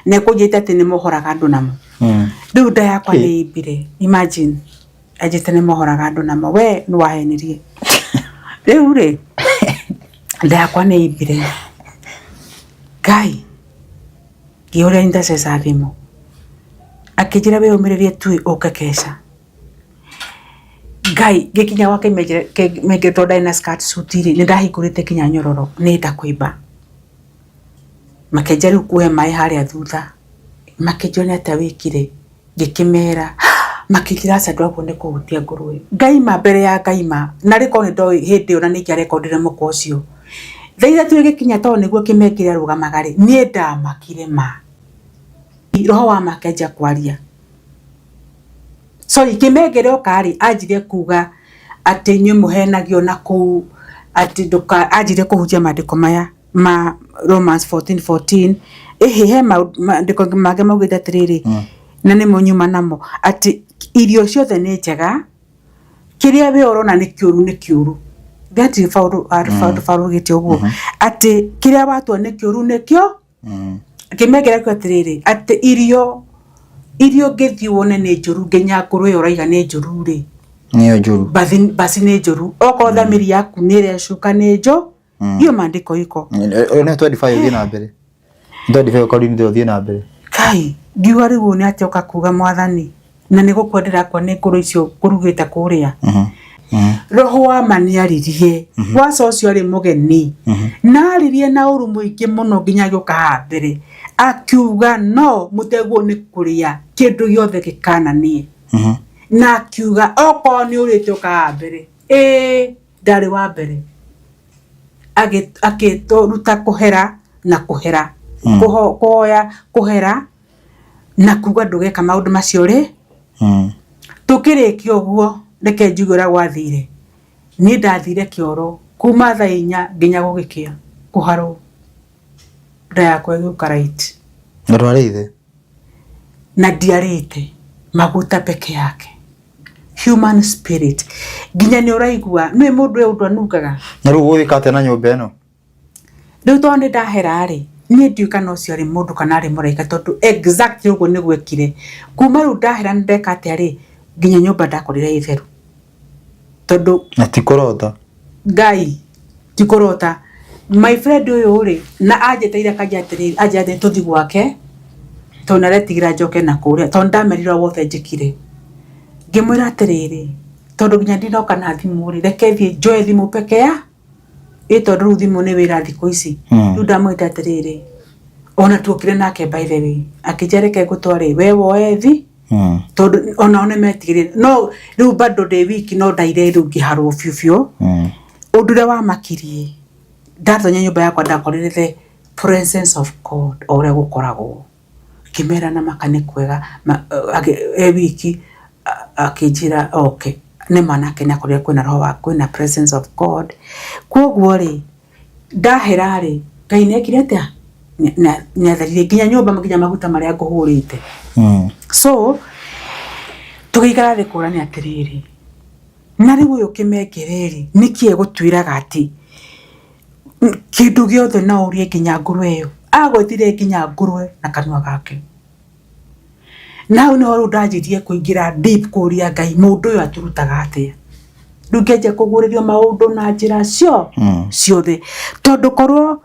A: Na ekũnjĩrĩte atĩ nĩ mohoraga andũ namo. Rĩu nda yakwa nĩ ĩimbire, imagine. Anjĩte nĩ mohoraga andũ namo, we nĩ wahenirie. Rĩu rĩ, nda yakwa nĩ ĩimbire. Ngai, ngĩhũrĩra intercessor thimũ. Akĩnjĩra wĩyũmĩrĩrie tu ũke keca. Ngai, ngĩkinya gwake Kĩmengere tondũ ndarĩ na skirt suit rĩ, nĩ ndahingũrĩte nginya nyororo nĩ nda kũimba. Makĩanjia rĩu kũhe maĩ harĩa thutha. Makĩnjũria nĩ atĩa wĩkire, ngĩkĩmera, makĩnjĩra aca ndwagĩrĩirwo nĩ kũhutia ngũrwe. Ngaima mbere ya ngaima, narĩ korwo nĩ ndoĩ hĩndĩ ĩyo na nĩ ingĩarekondire mũkwa ũcio. Thaa ithatũ ĩgĩkinya tondũ nĩguo Kĩmengere arũgamaga rĩ, niĩ ndamakire ma. Roho wa ma akĩanjia kwaria. Sorry, Kĩmengere oka rĩ, anjirie kuga atĩ inyuĩ mũhenagio na kũu, atĩ ndũka, anjirie kũhunjia maandĩko maya ma Romans 14:14. Ĩhĩ he maandĩko mangĩ maugĩte atĩrĩrĩ, na nĩmo nyuma namo, atĩ irio ciothe nĩ njega, kĩrĩa we ũrona nĩ kĩũru nĩ kĩũru. That Paulo augĩte ũguo, atĩ kĩrĩa watua nĩ kĩũru nĩkĩo. Kĩmengere akiuga atĩrĩrĩ, atĩ irio iria ũngĩthiĩ wone nĩ njũru nginya ngũrwe ĩyo ũraiga nĩ njũru rĩ,
B: Nĩyo njũru.
A: Basi nĩ njũru. Okorwo thamiri yaku nĩ ĩrecuka nĩ njũ, hiyo maandĩko iko.
B: Ũyũ nĩ 25 ũthiĩ na mbere. 25 Korinthi ũthiĩ na mbere.
A: Kai, ngiuga rĩu ũyũ nĩ atĩa ũka kuga mwathani, na nĩ gũkua ndĩrakua nĩ ngũrwe icio ngũrugĩte kũrĩa. Roho wa ma nĩ aririe, waca ũcio arĩ mũgeni, na aririe na ũru mũingĩ mũno nginya agĩũka haha mbere, akiuga no mũteguo nĩ kũrĩa kĩndũ gĩothe gĩkananie. Na akiuga okorwo nĩ ũrĩte ũka haha mbere, ĩĩ ndarĩ wa mbere. Akĩtũruta kũhera na kũhera, kũhoya kũhera na kuga ndũgeka maũndũ macio rĩ. Tũkĩrĩkia ũguo reke njigue ũrĩa gwathire, niĩ ndathire kĩoro kuma thaa inya nginya gũgĩkĩa kũharwo, nda yakwa ĩgĩũka right.
B: Na ndwarĩire?
A: Na ndiarĩte maguta peke yake. Human spirit. Nginya nĩ ũraigua, nĩũĩ mũndũ ũyũ ũndũ anungaga?
B: Na rĩu ũgũgĩka atĩa na nyũmba ĩno?
A: Rĩu tondũ nĩ ndahera rĩ, niĩ ndiũĩ kana ũcio arĩ mũndũ kana arĩ mũraika tondũ exactly ũguo nĩguo ekire. Kuma rĩu ndahera na ndeka atĩa rĩ, nginya nyũmba ndakorire ĩ theru. Tondũ
B: Na ti kũrota.
A: Ngai, ti kũrota. My friend ũyũ rĩ, na anjĩtĩire akanjĩra atĩrĩrĩ, anjĩra atĩ tũthiĩ gwake, tondũ nĩ aretigĩra njoke na kũrĩa, tondũ nĩ ndamerire ũrĩa wothe njĩkire. Ngĩmwĩra atĩrĩrĩ, tondũ nginya ndinoka na thimũ rĩ, reke thiĩ njoe thimũ peke ya ĩ tondũ rĩu thimũ nĩ wĩra thikũ ici. Rĩu ndamwĩrire atĩrĩrĩ, ona tuokire nake by the way, akĩnjĩra reke ngũtware we woe thi, tondũ onao nĩ metigĩrĩte. No rĩu bado ndĩ wiki no ndaire rĩu ngĩharwo biũ biũ. Ũndũ ũrĩa wamakirie, ndatonya nyũmba yakwa ndakorire the presence of God o ũrĩa gũkoragwo. Ngĩmera na maka nĩ kwega, e wiki akĩnjĩra oke. Nĩ ma nake nĩ akorire kwĩna roho wa kwĩna presence of God. Koguo rĩ, ndahera rĩ, Ngai nĩ ekire atĩa? Nĩ atheririe nginya nyũmba nginya maguta marĩa ngũhũrĩte. So, tũgĩikara thĩ kũrania atĩrĩrĩ, na rĩu ũyũ Kĩmengere rĩ, nĩkĩ egũtwĩraga atĩ kĩndũ gĩothe no ũrĩe nginya ngũrwe ĩyo? Agwetire nginya ngũrwe na kanua gake. Na hau nĩho rĩu ndanjirie kũingĩra deep kũria Ngai mũndũ ũyũ atũrutaga atĩa? Rĩu ngĩanjia kũguũrĩrio maũndũ na njĩra ciothe. Tondũ korwo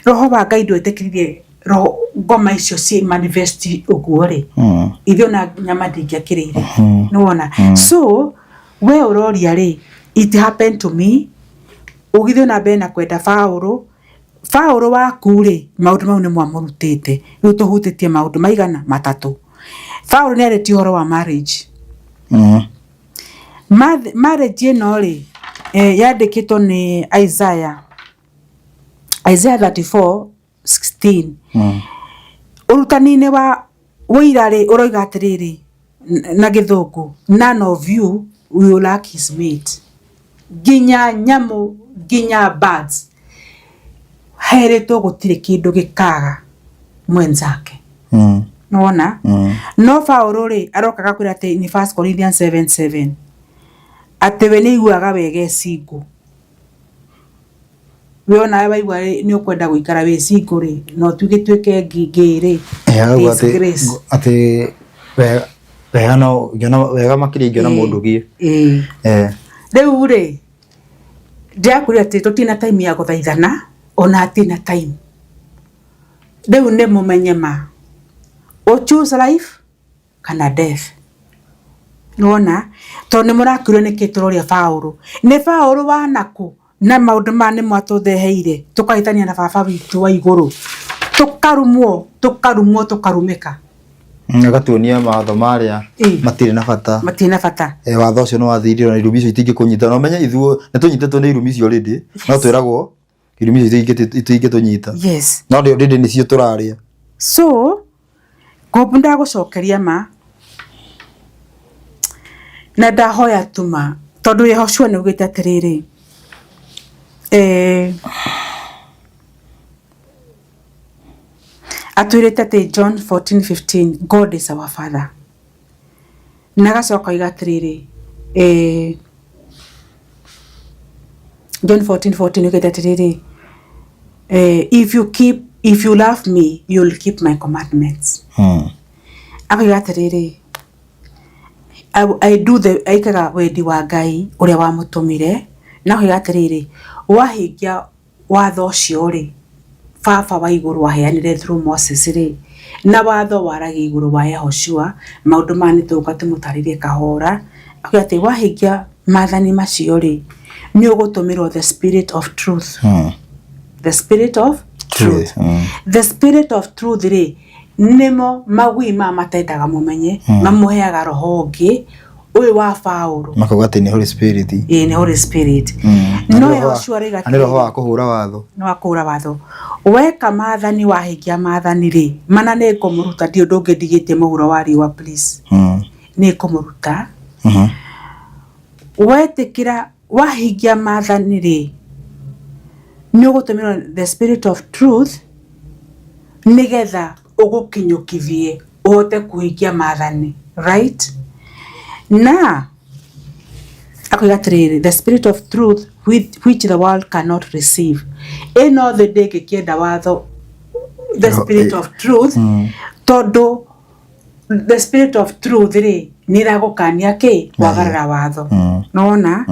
A: roho wa Ngai ndwetĩkĩririe roho Ngoma icio ci manifest ũguo rĩ, ithuĩ ona nyama ndingĩakĩrĩire. Nĩwona? So we ũroria rĩ, it happened to me, ũgĩthiĩ na mbere na kwenda Paũlũ. Paũlũ waku rĩ, maũndũ mau nĩ mwamũrutĩte. Rĩu tũhutĩtie maũndũ maigana matatũ. Paũlũ nĩ arĩtie ũhoro wa marriage. Marriage ĩno rĩ, yandĩkĩtwo nĩ Isaiah, Isaiah 34:16. Ũrutani-inĩ wa ũira rĩ, ũroiga atĩrĩrĩ na gĩthũngũ, "None of you will lack his mate." Nginya nyamũ, nginya birds, herĩtwo gũtirĩ kĩndũ gĩkaga mwenzake. Nĩwona? No Paũlũ rĩ, aroka agakwĩra atĩ nĩ 1 Corinthians 7:7, atĩ we nĩ aiguaga wega e single. We onawe waigua nĩ ũkwenda gũikara wĩ single rĩ, na ũgĩtuĩke gay rĩ,
B: arauga
A: it's grace.
B: Atĩ wega no ingĩona wega makĩria ingĩona mũndũ gĩ.
A: Rĩu rĩ, ndĩrakwĩra atĩ tũtirĩ na time ya gũthaithana, ona hatirĩ na time. Rĩu nĩ mũmenye ma, ũ choose life kana death. Nĩwona? Tondũ nĩ mũrakiurio nĩkĩ tũroria Paũlũ. Nĩ Paũlũ wa nakũ na maũndũ maya nĩ mwatũtheheire, tũkahĩtania na baba witũ wa igũrũ. Tũkarumwo, tũkarumwo, tũkarumĩka.
B: Agatuonia mawatho marĩa matirĩ na bata.
A: Matirĩ na bata.
B: Watho ũcio nĩ wathirire na irumi icio itingĩkũnyita. Na ũmenye ithuĩ nĩ tũnyitĩtwo nĩ irumi icio already. No twĩragwo irumi icio itingĩtũnyita. No already nĩcio tũrarĩa.
A: So, ngombu ndagũcokeria ma, na ndahoya tu ma, tondũ Yehoshua nĩ augĩte atĩrĩrĩ, atwĩrĩte atĩ John 14:15, God is our father. Na agacoka oiga atĩrĩrĩ, John 14:14 oigĩte atĩrĩrĩ, if you love me, you will keep my commandments. Akoiga atĩrĩrĩ, I do the, aikaga wendi wa Ngai ũrĩa wamũtũmire, na akoiga atĩrĩrĩ, wahingia watho ũcio rĩ, baba wa igũrũ aheanire through Moses rĩ, na watho waragia igũrũ wa Yehoshua, maũndũ maya nĩ tũgũka tũmũtarĩrie kahora, akoiga atĩ wahingia maathani macio rĩ, nĩ ũgũtũmĩrwo the spirit of truth. The spirit of truth. The spirit of truth rĩ, nĩmo magui maya matendaga mũmenye, mamũheaga roho ũngĩ, ũyũ wa Paũlũ.
B: Makauga atĩ nĩ Holy Spirit.
A: Ĩĩ, nĩ Holy Spirit. No Yehoshua arauga
B: Nĩ roho wa kũhũra watho.
A: Nĩ wa kũhũra watho. Weka maathani, wahingia maathani rĩ, mana nĩ ngũmũruta, ndirĩ ũndũ ũngĩ ndigĩtie mũhuro wa riũa, please. Nĩ ngũmũruta. Wetĩkĩra, wahingia maathani rĩ, nĩ ũgũtũmĩrwo the spirit of truth, nĩgetha ũgũkinyũkithie ũhote kũhingia maathani, right? Na akoiga atĩrĩrĩ, the spirit of truth which the world cannot receive. Ĩno thĩ ndĩngĩkĩenda watho, the spirit of truth, tondũ the spirit of truth rĩ, nĩ ĩragũkania kĩ? Kwagarara watho. Nĩwona?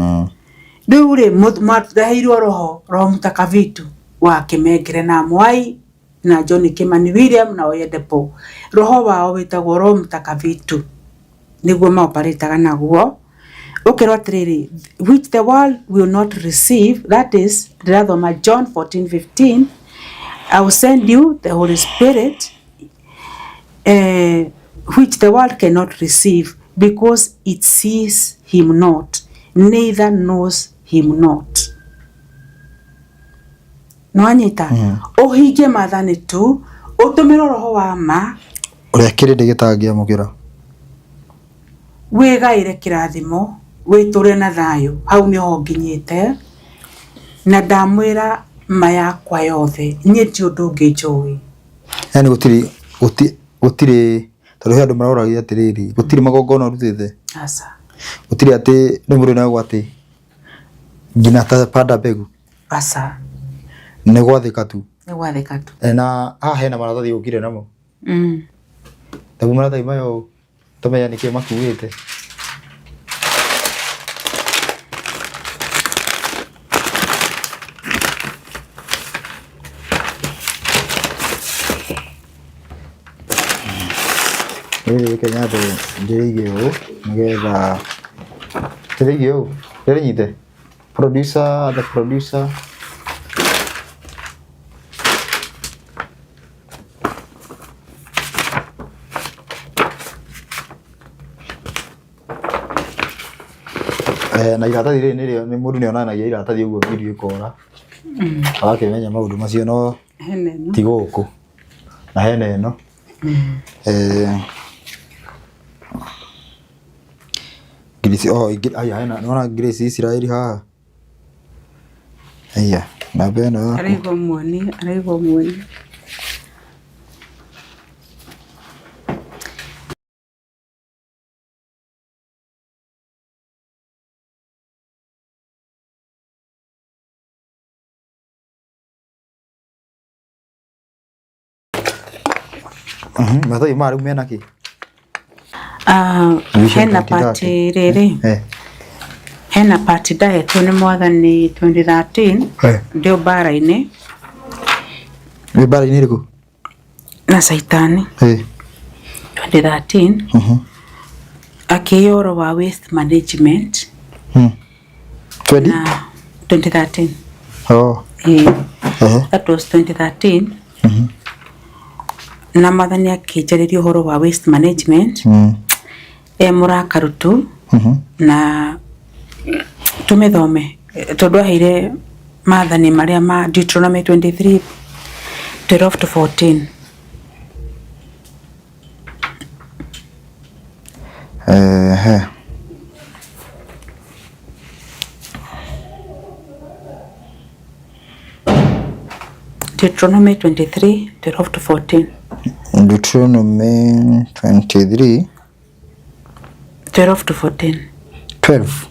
A: Rĩu rĩ, mwareheirwo roho, roho mtakatifu wa Kĩmengere na Mwai na John Kimani William na Oyedepo. Roho wao wĩtagwo roho mtakatifu, nĩguo maoparĩtaga naguo. Ũkerwo atĩrĩrĩ, which the world will not receive, that is, ndĩrathoma John 14:15, I will send you the Holy Spirit, which the world cannot receive because it sees him not, neither knows him not. Nĩwanyita? Ũhingie maathani tu, ũtũmĩrwo roho wa ma,
B: Ũrĩa kĩrĩndĩ gĩtangĩamũkĩra.
A: Wĩgaĩre kĩrathimo, wĩtũre na thayũ. Hau nĩho nginyĩte, na ndamwĩra ma yakwa yothe, niĩ ti ũndũ ũngĩ njũĩ.
B: Yani gũtirĩ gũtirĩ, tondũ he andũ maroragia atĩrĩrĩ, gũtirĩ magongona ũrutĩte?
A: Aca.
B: Gũtirĩ atĩ rĩu mũndũ nĩaugwo atĩ nginya ta panda mbegu?
A: Aca.
B: Nĩ gwathĩka tu?
A: Nĩ gwathĩka tu.
B: Na haha hena maratathi ũkire namo? Tabu maratathi maya ũũ, tũmenye nĩkĩ makuĩte. Rĩrĩ reke nyambe ndĩrĩige ũũ nĩgetha ndĩrĩige ũũ ndĩrĩnyite producer the producer Eh, na iratathi rĩrĩ nĩrĩo nĩ mũndũ nĩ onanagia iratathi ũguo video ĩkora agakĩmenya maũndũ macio no
A: Hena ĩno.
B: ti gũkũ na hena ĩno eh, Grace oh aya hena nĩwona Grace Israel haha aya namba ĩno yaku
A: Araigua muoni, araigua muoni.
B: Maratathi maya rĩu mena kĩ?
A: Ah,
B: Vision
A: hena
B: 2030.
A: pati rĩrĩ
B: Eh.
A: hena pati ndahetwo nĩ mwathani 2013
B: Eh.
A: ndĩ mbara-inĩ
B: Wĩ mbara-inĩ ĩrĩkũ?
A: na caitani
B: Eh.
A: 2013
B: Mhm.
A: akĩhe ũhoro wa waste management
B: Hmm. 20?
A: na 2013
B: Oh.
A: eh,
B: Ehe.
A: that was 2013
B: Mhm.
A: na mwathani akĩnjarĩria ũhoro wa waste management
B: Mm.
A: e mũrakaru tu
B: Mhm.
A: na tũmĩthome tondũ aheire maathani marĩa ma Deuteronomy 23 12 to 14
B: Ehe.
A: Deuteronomy 23 12 to 14
B: Deuteronomy 23
A: 12 to 14
B: 12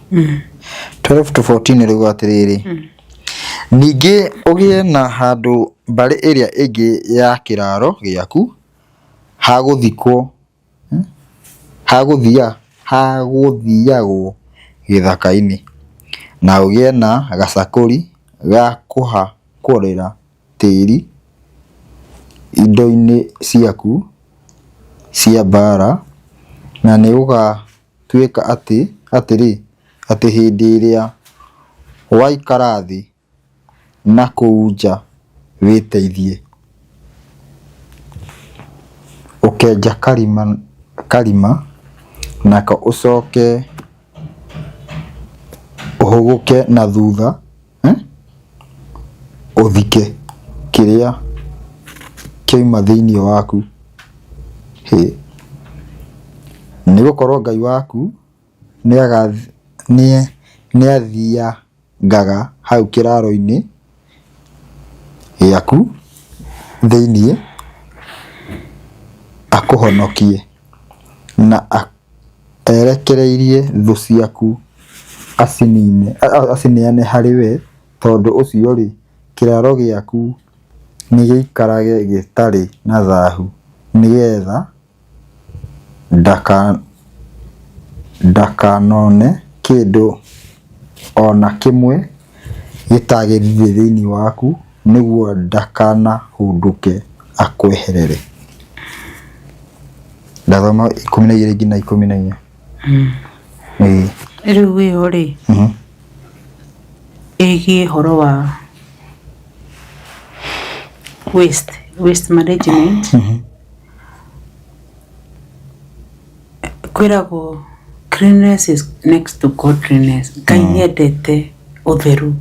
B: 12 to 14 rĩuga atĩrĩrĩ ningĩ ũgĩe na handũ mbarĩ ĩrĩa ĩngĩ ya kĩraaro gĩaku ha gũthikwo ha gũthia ha gũthiagwo gĩthaka-inĩ na ũgĩe na gacakũri ga kũhakũrĩra tĩri indo-inĩ ciaku cia mbaara, na nĩ gũgatuĩka atĩ atĩrĩ, atĩ hĩndĩ ĩrĩa waikara thĩ na kũu nja wĩteithie, ũkenja karima, karima nako ũcoke ũhũgũke na thutha eh, ũthike kĩrĩa kĩoima thĩinĩ waku. Hĩ. Nĩ gũkorwo Ngai waku nĩathiangaga hau kĩraaro-inĩ gĩaku thĩinĩ akũhonokie, na erekereirie thũ ciaku acinine, acineane harĩ we, tondũ ũcio-rĩ, kĩraaro gĩaku nĩgĩikarage gĩtarĩ na thahu, nĩgetha ndakanone kĩndũ o na kĩmwe gĩtagĩrĩire thĩinĩ waku, nĩguo ndakanahũndũke akweherere. Ndathoma 12 nginya 14. Ĩĩ.
A: Rĩu ĩyo rĩ ĩgiĩ ũhoro wa waste, waste management kwĩragwo cleanliness is next to godliness. Ngai nĩ endete ũtheru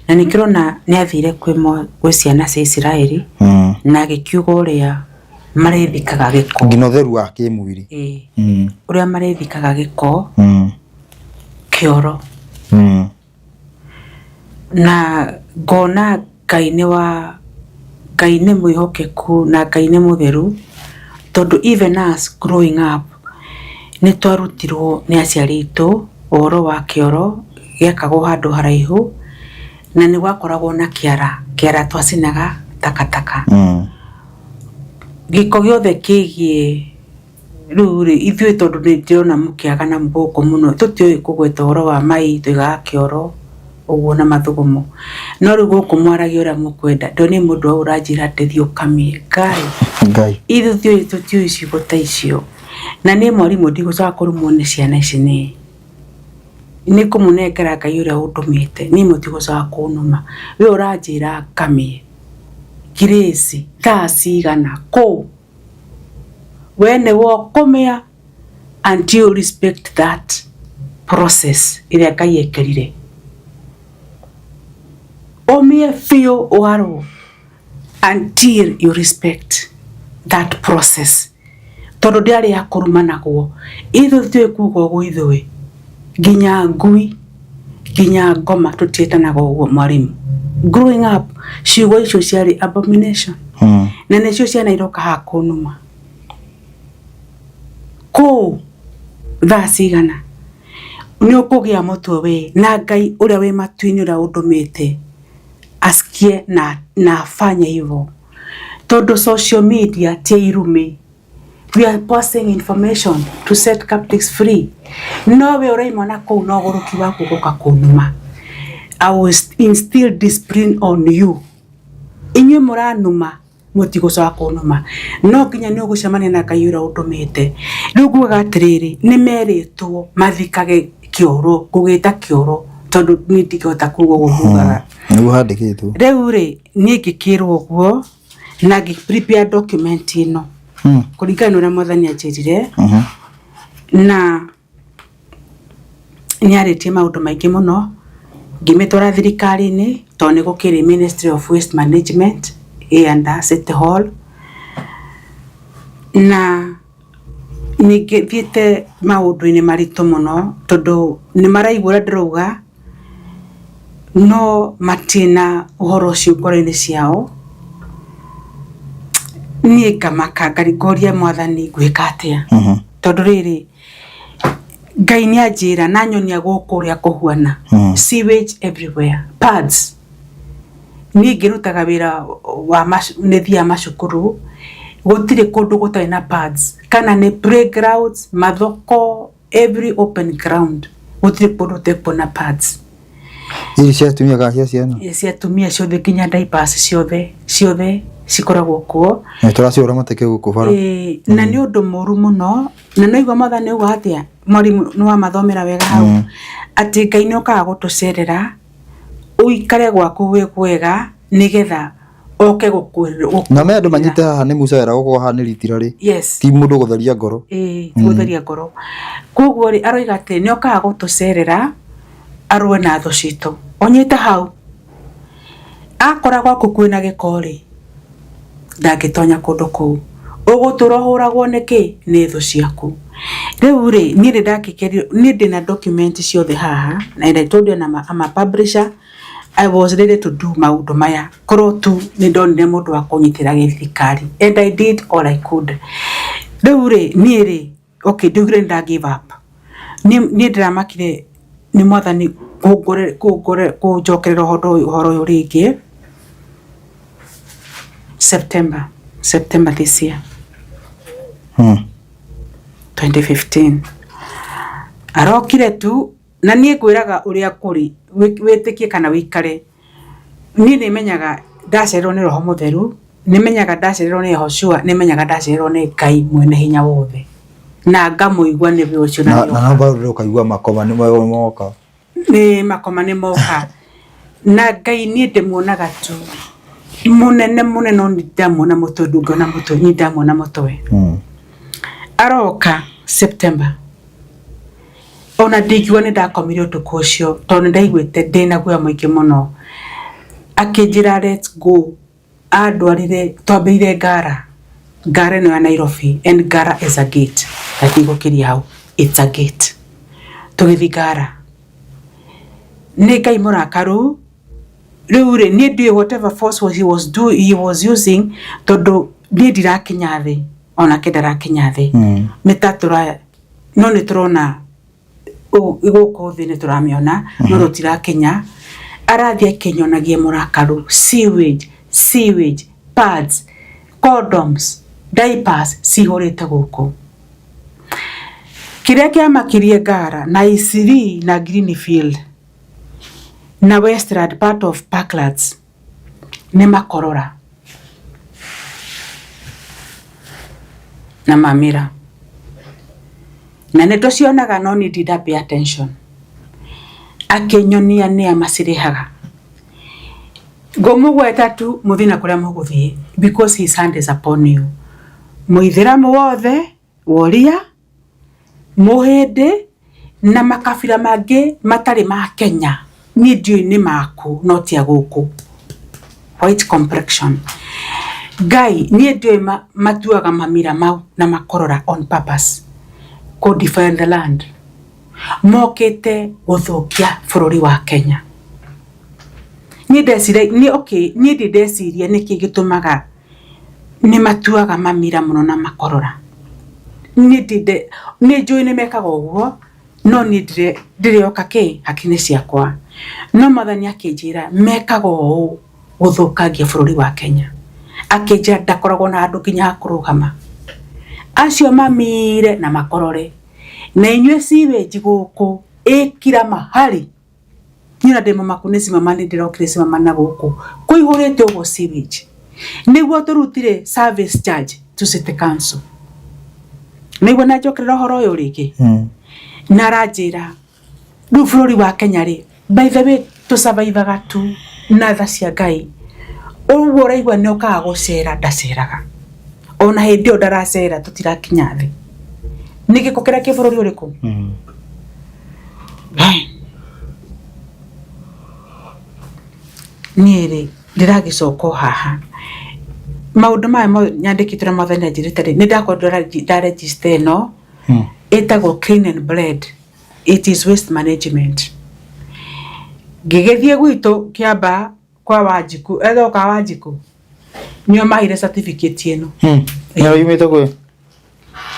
A: na nĩkĩo ũrona nĩ athire kwĩ ciana cia Isiraeli na agĩkiuga ũrĩa marĩthikaga gĩko.
B: Nginya ũtheru wa kĩmwĩrĩ.
A: Ĩĩ. Ũrĩa marĩthikaga gĩko kĩoro. Na ngona Ngai nĩ wa Ngai nĩ mwĩhokeku na Ngai nĩ mũtheru tondũ even us growing up nĩ twarutirwo nĩ aciari aitũ ũhoro wa kĩoro gĩakagwo handũ haraihu na nĩ gwakoragwo na kĩara, kĩara twacinaga takataka. Gĩko gĩothe kĩgiĩ rĩu rĩ ithuĩ tondũ nĩ ndĩrona mũkĩagana gũkũ mũno tũtiũĩ kũgweta ũhoro wa mai tũigaga kĩoro. Ũguo na mathugumo. No rĩu gũkũ mwaragia ũrĩa mũkwenda. Ndonire mũndũ wa ũranjĩra ndĩthiĩ ũkamie. Ngai.
B: Ngai.
A: Ithuĩ tũtiũĩ ciugo ta icio. Na niĩ mwarimũ ndigũcoka kũrumwo nĩ ciana ici niĩ. Nĩ ngũmũnengera Ngai ũrĩa ũndũmĩte. Niĩ mũtigũcoka kũnuma. We ũranjĩra ngamie. Grace, thaa cigana? Kũ? We nĩwe ũkũmĩa until you respect that process ĩrĩa Ngai ekĩrire. Ũmĩe biũ ũgarwo until you respect that process. Tondũ ndĩarĩ ya kũrumanagwo. Ithuĩ tũtiũĩ kuga ũguo ithuĩ. Nginya ngui, nginya ngoma tũtiĩtanaga ũguo mwarimũ. Growing up, ciugo icio ciarĩ abomination. Na nĩcio ciana iroka haha kũnuma. Kũu thaa cigana? Nĩ ũkũgĩa mũtwe we na Ngai ũrĩa wĩ matu-inĩ ũrĩa ũndũmĩte asikie na afanye hivyo. Tondũ social media ti irumi. We are passing information to set captives free. No we ũraima na kũu na ũgũrũki waku gũka kũnuma. I will instill discipline on you. Inyuĩ mũranuma mũtigũcoka kũnuma. No nginya nĩ ũgũcemania na Ngai ũrĩa ũndũmĩte. Rĩu ngugaga atĩrĩrĩ, nĩ merĩtwo mathikage kĩoro, ngũgĩta kĩoro tondũ niĩ ndingĩhota kuga ũguo ngugaga.
B: Nĩguo handĩkĩtwo.
A: Rĩu rĩ, niĩ ngĩkĩrwo ũguo na ngĩ prepare document ĩno kũringana na ũrĩa mwathani anjĩrire na nĩ arĩtie maũndũ maingĩ mũno ngĩmĩtwara thirikari-inĩ tondũ nĩ gũkĩrĩ Ministry of Waste Management ĩ under City Hall na ningĩ thiĩte maũndũ-inĩ maritũ mũno tondũ nĩ maraigua ũrĩa ndĩrauga no matirĩ na ũhoro ũcio ngoro-inĩ ciao. Niĩ ngamaka ngoria mwathani ngwĩka atĩa tondũ rĩrĩ Ngai nĩ anjĩra na anyonia gũkũ ũrĩa kũhuana, sewage everywhere, pads. Niĩ ngĩrutaga wĩra wa nĩ thiaga macukuru, gũtirĩ kũndũ gũtarĩ na pads, kana nĩ playgrounds, mathoko, every open ground, gũtirĩ kũndũ ũtekuona pads.
B: Ici cia atumia kana cia ciana?
A: Cia atumia ciothe nginya diapers ciothe ciothe cikoragwo kuo.
B: Nĩ tũracihũra mateke gũkũ bara.
A: Ĩĩ, na nĩ ũndũ mũru mũno na no igua mwathani auga atĩa mwarimũ nĩ wamathomera wega hau atĩ Ngai nĩ okaga gũtũcerera ũikare gwaku gwĩ kwega nĩgetha oke gũkũ
B: Na me andũ manyite haha nĩ Musa wera gũkorwo haha nĩ ritira rĩ.
A: Yes.
B: Ti mũndũ gũtheria ngoro.
A: Ĩĩ, ti gũtheria ngoro. Koguo rĩ aroiga atĩ nĩ okaga gũtũcerera arũe na thũ citũ. Ũnyite hau. Akora gwaku kwĩna gĩko rĩ, ndangĩtonya kũndũ kũu. Ũgũtũra ũhũragwo nĩkĩ? Nĩ thũ ciaku. Rĩu rĩ, niĩ nĩ ndakĩkerio, niĩ ndĩna document ciothe haha, and I told you I'm a publisher. I was ready to do maũndũ maya korwo tu nĩ ndonire mũndũ wa kũnyitĩra gĩthirikari and I did all I could. Rĩu rĩ, niĩ rĩ, okay ndiugire nĩ nda give up. Niĩ ndĩramakire nĩ mwathani kũnjokerera ũhoro ũyũ rĩngĩ September this year. 2015. Arokire tu na niĩ ngwĩraga ũrĩa kũrĩ wĩtĩkie kana wĩikare. Niĩ nĩ menyaga ndacererwo nĩ roho mũtheru, nĩ menyaga ndacererwo nĩ Yehoshua, nĩ menyaga ndacererwo nĩ Ngai mwene hinya wothe. Na ngamũigua nĩwe ũcio
B: na na no bado ũkaigua makoma nĩ moka.
A: Nĩ makoma nĩ moka. Na Ngai niĩ ndĩmuonaga tu mũnene mũnene no nĩ ndamuona mũtwe ndũngĩona mũtwe niĩ ndamuona mũtwe. Aroka September. Ona ndingiuga nĩ ndakomire ũtukũ ũcio tondũ nĩ ndaiguĩte ndĩna guoya mũingĩ mũno. Akĩnjĩra let's go andwarire twambĩire Ngara, Ngara ĩno ya Nairobi and Ngara is a gate na ndigũkĩria hau it's a gate. Tũgĩthiĩ Ngara, nĩ Ngai mũrakaru rĩu rĩ niĩ ndiũĩ whatever force he was do, he was using tondũ niĩ ndirakinya thĩ onake ndarakinya thĩ nĩ ta tũra no nĩ tũrona gũkũ thĩ nĩ tũramĩona no tũtirakinya. Arathiĩ akĩnyonagia mũrakaru sewage, sewage, pads, condoms, diapers cihũrĩte gũkũ. Kĩrĩa kĩamakirie Ngara na Eastleigh na Greenfield. Na Westland, part of Parklands nĩ makorora na mamĩra na nĩ tũcionaga no niĩ ndinda pay attention. Akĩnyonia nĩa macirĩhaga. Ngũmũgweta tu mũthiĩ na kũrĩa mũgũthiĩ because his hand is upon you. Mũithĩramu wothe woria mũhĩndĩ na makabira mangĩ matarĩ ma Kenya niĩ ndiũĩ nĩ maku no ti a gũkũ. White complexion. Ngai niĩ ndiũĩ matuaga mamira mau na makorora on purpose kũ defile the land. Mokĩte gũthũkia bũrũri wa Kenya. Niĩ ndeciria niĩ okay niĩ ndĩ ndeciria nĩkĩ gĩtũmaga nĩ matuaga mamira mũno na makorora. Niĩ ndĩ nĩ njũĩ nĩ mekaga ũguo no niĩ ndĩrĩoka kĩ hakiri-inĩ ciakwa. No mwathani akĩnjĩra mekaga ũũ gũthũkangia bũrũri wa Kenya. Akĩnjĩra ndakoragwo na handũ nginya ha kũrũgama. Acio mamire na makorore na inyuĩ sewage gũkũ ĩ kila mahali. Niĩ ona ndĩ mũmaku nĩ cimama nĩ ndĩrokire cimama na gũkũ kũihũrĩte ũguo sewage. Nĩguo tũrutire service charge to city council. Nĩguo na njokerera ũhoro ũyũ rĩngĩ. Na aranjĩra rĩu bũrũri wa Kenya rĩ, by the way tũsurvivaga tu na tha cia Ngai. Ũguo ũraigua nĩ okaga gũcera ndaceraga. Ona hĩndĩ ĩyo ndaracera tũtirakinya thĩ. Nĩ gĩko kĩrĩa kĩ bũrũri ũrĩkũ? Ngai. Niĩ rĩ ndĩragĩcoka o haha maũndũ maya mothe nyandĩkĩtwo na mwathani anjĩrĩte rĩ, nĩ ndakorwo nda register ĩno ĩtagwo Clean and Blend, it is waste management. Ngĩgĩthiĩ gwitũ Kĩambaa kwa Wanjikũ, etagwo ka Wanjikũ, nĩo maheire certificate ĩno.
B: Nĩ yumĩte kwĩ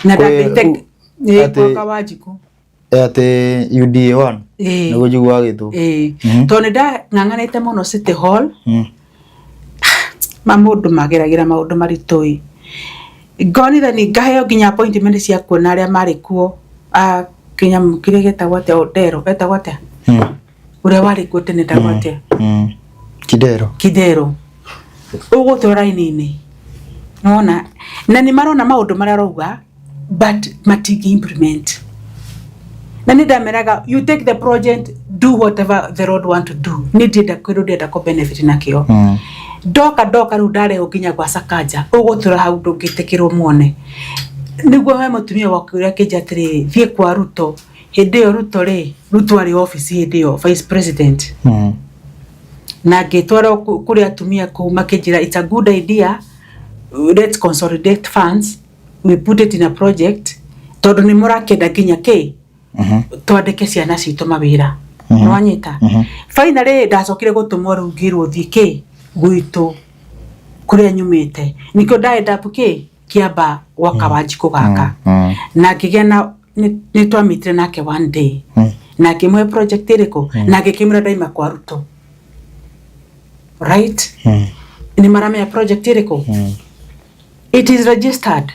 A: na ndambĩte nĩ kwa Wanjikũ.
B: Atĩ UDA 1 nĩguo njiguaga gĩtũ.
A: Ĩĩ, tondũ nĩ ndang'ang'anĩte mũno City Hall. Ma mũndũ mageragĩra maũndũ maritũ ĩ, ngonithani ngaheo nginya appointment cia kuona arĩa marĩ kuo a kĩnyamũ kĩrĩa gĩtagwo atĩa, Odero etagwo atĩa, ũrĩa warĩ kuo tene etagwo atĩa?
B: Kidero.
A: Kidero. Ũgũtũra raini-inĩ nĩwona na nĩ marona maũndũ marĩa arauga but matingĩ implement. Na nĩ ndameraga, you take the project, do whatever the Lord want to do, nĩ ndienda kĩndũ ndĩrenda kũ benefit nakĩo. Ndoka ndoka rĩu ndarehwo nginya gwa Sakaja, ũgũtũra hau ndũngĩtĩkĩrwo muone. Nĩguo he mũtumia waku ũrĩa akĩnjĩra atĩrĩrĩ, thiĩ kwa Ruto. Hĩndĩ ĩyo Ruto rĩ, Ruto arĩ obici hĩndĩ ĩyo vice president. Na ngĩtwarwo kũrĩ atumia kũu makĩnjĩra it's a good idea, let's consolidate funds, we put it in a project, tondũ nĩ mũrakĩenda nginya kĩ twandĩke ciana citũ mawĩra. Nĩwanyita? Finally ndacokire gũtũmwo rĩu ngĩrwo thiĩ kĩ gwitũ kũrĩa nyumĩte, nĩkĩo nda end up kĩ Kĩambaa gwaka Wanjikũ gaka. Na ngĩgĩa na nĩ twamitire nake one day na ngĩmũhe project ĩrĩkũ na ngĩkĩmwĩra ndaima kwa Ruto, right? Nĩ maramenya project ĩrĩkũ. It is registered.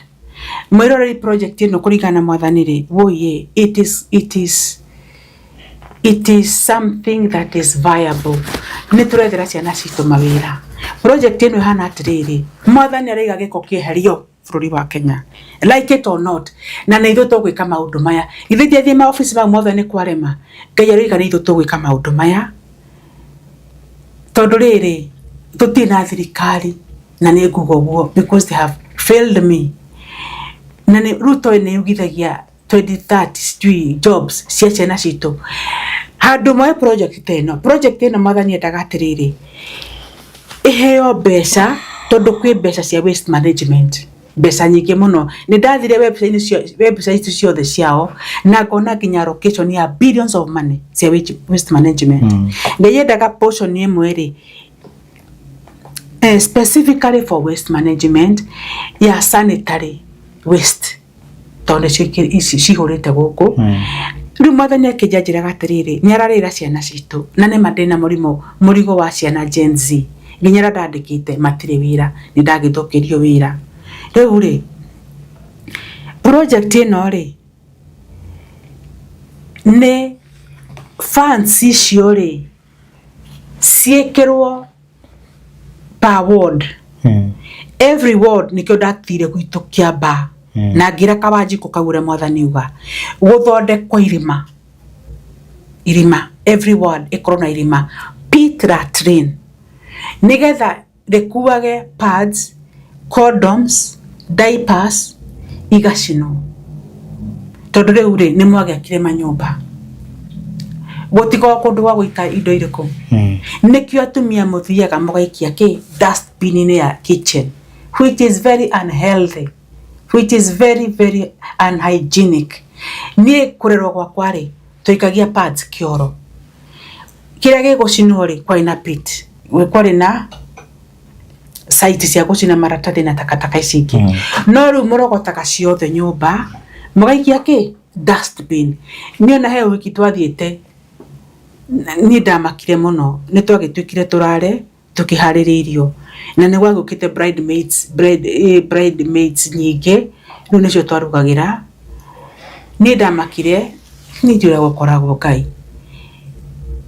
A: Mwĩroreri, project ĩno kũringana na mwathani rĩ, wũiĩ, it is something that is viable. Nĩ tũrethera ciana citũ mawĩra. Project ĩno ĩhana atĩrĩrĩ, mwathani araiga gĩko kĩeherio bũrũri wa Kenya, like it or not, na nĩ ithuĩ tũgwĩka maũndũ maya. Ithuĩ ndiathiĩ maobici mau mothe nĩ kwarema. Ngai aroiga nĩ ithuĩ tũgwĩka maũndũ maya, tondũ rĩrĩ tũtirĩ na thirikari na nĩ nguga ũguo because they have failed me. Na nĩ Ruto nĩ yugithagia 2030 sijui jobs cia ciana citũ handũ moe project ta ĩno. Project ĩno mwathani endaga atĩrĩrĩ, ĩheo mbeca tondũ kwĩ mbeca cia waste management, mbeca nyingĩ mũno. Nĩ ndathire website ciothe ciao na ngona nginya allocation ya billions of money cia waste management. Ngai endaga portion ĩmwe rĩ specifically for waste management ya sanitary waste, tondũ nĩcio ici cihũrĩte gũkũ. Rĩu mwathani akĩnja njĩraga atĩrĩrĩ, nĩ ararĩra ciana citũ na nĩma ndĩna mũrimũ mũrigo wa ciana Gen Z, nginya arĩa ndandĩkĩte matirĩ wĩra, nĩ ndagĩthũkĩrio wĩra. Rĩu rĩ, project ĩno rĩ, nĩ funds icio rĩ Ciĩkĩrwo per ward. Every ward nĩkĩo ndatigire gwitũ Kĩambaa na ngĩra Kawanjikũ kau ũrĩa mwathani uga gũthondekwo irima irima, every ward ĩkorwo na irima, pit latrine, nĩgetha rĩkuage pads, condoms, diapers igacinwo. Tondũ rĩu rĩ nĩ mwagĩakire manyũmba, gũtikoragwo kũndũ gwa gũita indo irĩkũ. Nĩkĩo atumia mũthiaga mũgaikia kĩ dustbin-inĩ ya kitchen, which is very unhealthy, which is very very unhygienic. Niĩ kũrerwo gwakwa rĩ, twaikagia pads kĩoro, kĩrĩa gĩgũcinwo rĩ, kwarĩ na pit, kwarĩ na site cia gũcina maratathi na takataka ici ingĩ. No rĩu mũrogotaga ciothe nyũmba mũgaikia kĩ dustbin. Niĩ ona he wiki twathiĩte, niĩ ndamakire mũno, nĩ twagĩtuĩkire tũrare tũkĩharĩria irio na nĩ gwagĩũkĩte bridemaids, bridemaids nyingĩ, rĩu nĩcio twarugagĩra. Niĩ ndamakire, niĩ ndiũĩ ũrĩa gũkoragwo Ngai.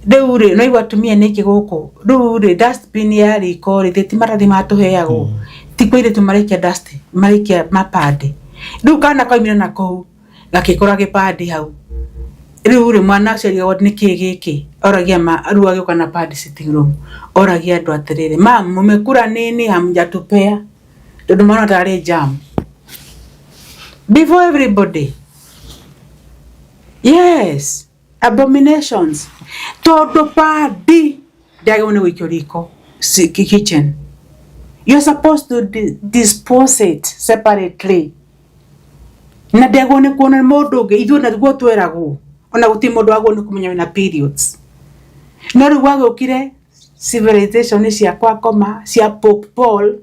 A: Rĩu rĩ, nĩwaigua atumia nĩ aingĩ gũkũ, rĩu rĩ, dustbin ya riko rĩ, ti maratathi maya tũheagwo, ti kwĩ airĩtu maraikia dust, maraikia mapandi. Rĩu kana kaumire nakũu gakĩkora gĩbandi hau. Rĩu rĩ, mwana ũcio arigagwo nĩkĩ gĩkĩ, oragia ma, rĩu agĩũka na pad sitting room, oragia andũ atĩrĩrĩ, mum mmekula nini hamjatupea? Tondũ marona tarĩ jam. Before everybody. Yes, abominations. Tondũ padi ndĩagĩrĩirwo nĩ gũikio riko, kitchen. You're supposed to dispose it separately. Na ndĩagĩrĩirwo nĩ kuona mũndũ ũngĩ, ithuĩ naguo tweragwo, ona gũtirĩ mũndũ wagĩrĩirwo nĩ kũmenya wĩna periods. No rĩu gwagĩũkire civilization cia kwa ngoma cia Pope Paul,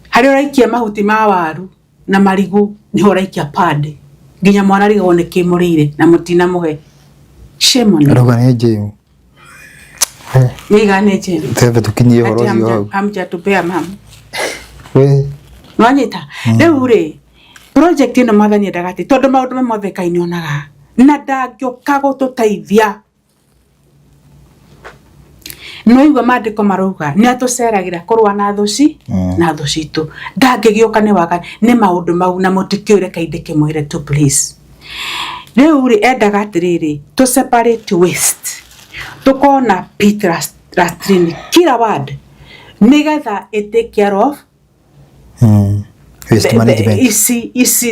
A: harĩa ũraikia mahuti ma waru na marigũ nĩho ũraikia pad, nginya mwana arigagwo nĩkĩ mũrĩire na mũtinamũhe. Shame on you.
B: Arauga nĩ njĩu.
A: Nĩiga nĩ njĩu.
B: Twembe tũkinyie ũhoro ũcio hau.
A: Hamjatupea mam.
B: We.
A: Nwanyita. Rĩu rĩ, project ĩno mwathani endaga atĩ tondũ maũndũ mamwe mothe Ngai nĩonaga na ndangĩũka gũtũteithia. Nĩwaigua maandĩko marauga nĩ atũceragĩra kũrũa na thũ ci na thũ citũ. Ndangĩgĩũka nĩ waga nĩ maũndũ mau na mũtikĩũĩ reke ndĩkĩmwĩre tu please. Rĩu rĩ, endaga atĩrĩrĩ, tũ separate waste, tũkorwo na pit latrine kila ward nĩgetha ĩ take care of
B: Waste management.
A: Ici ici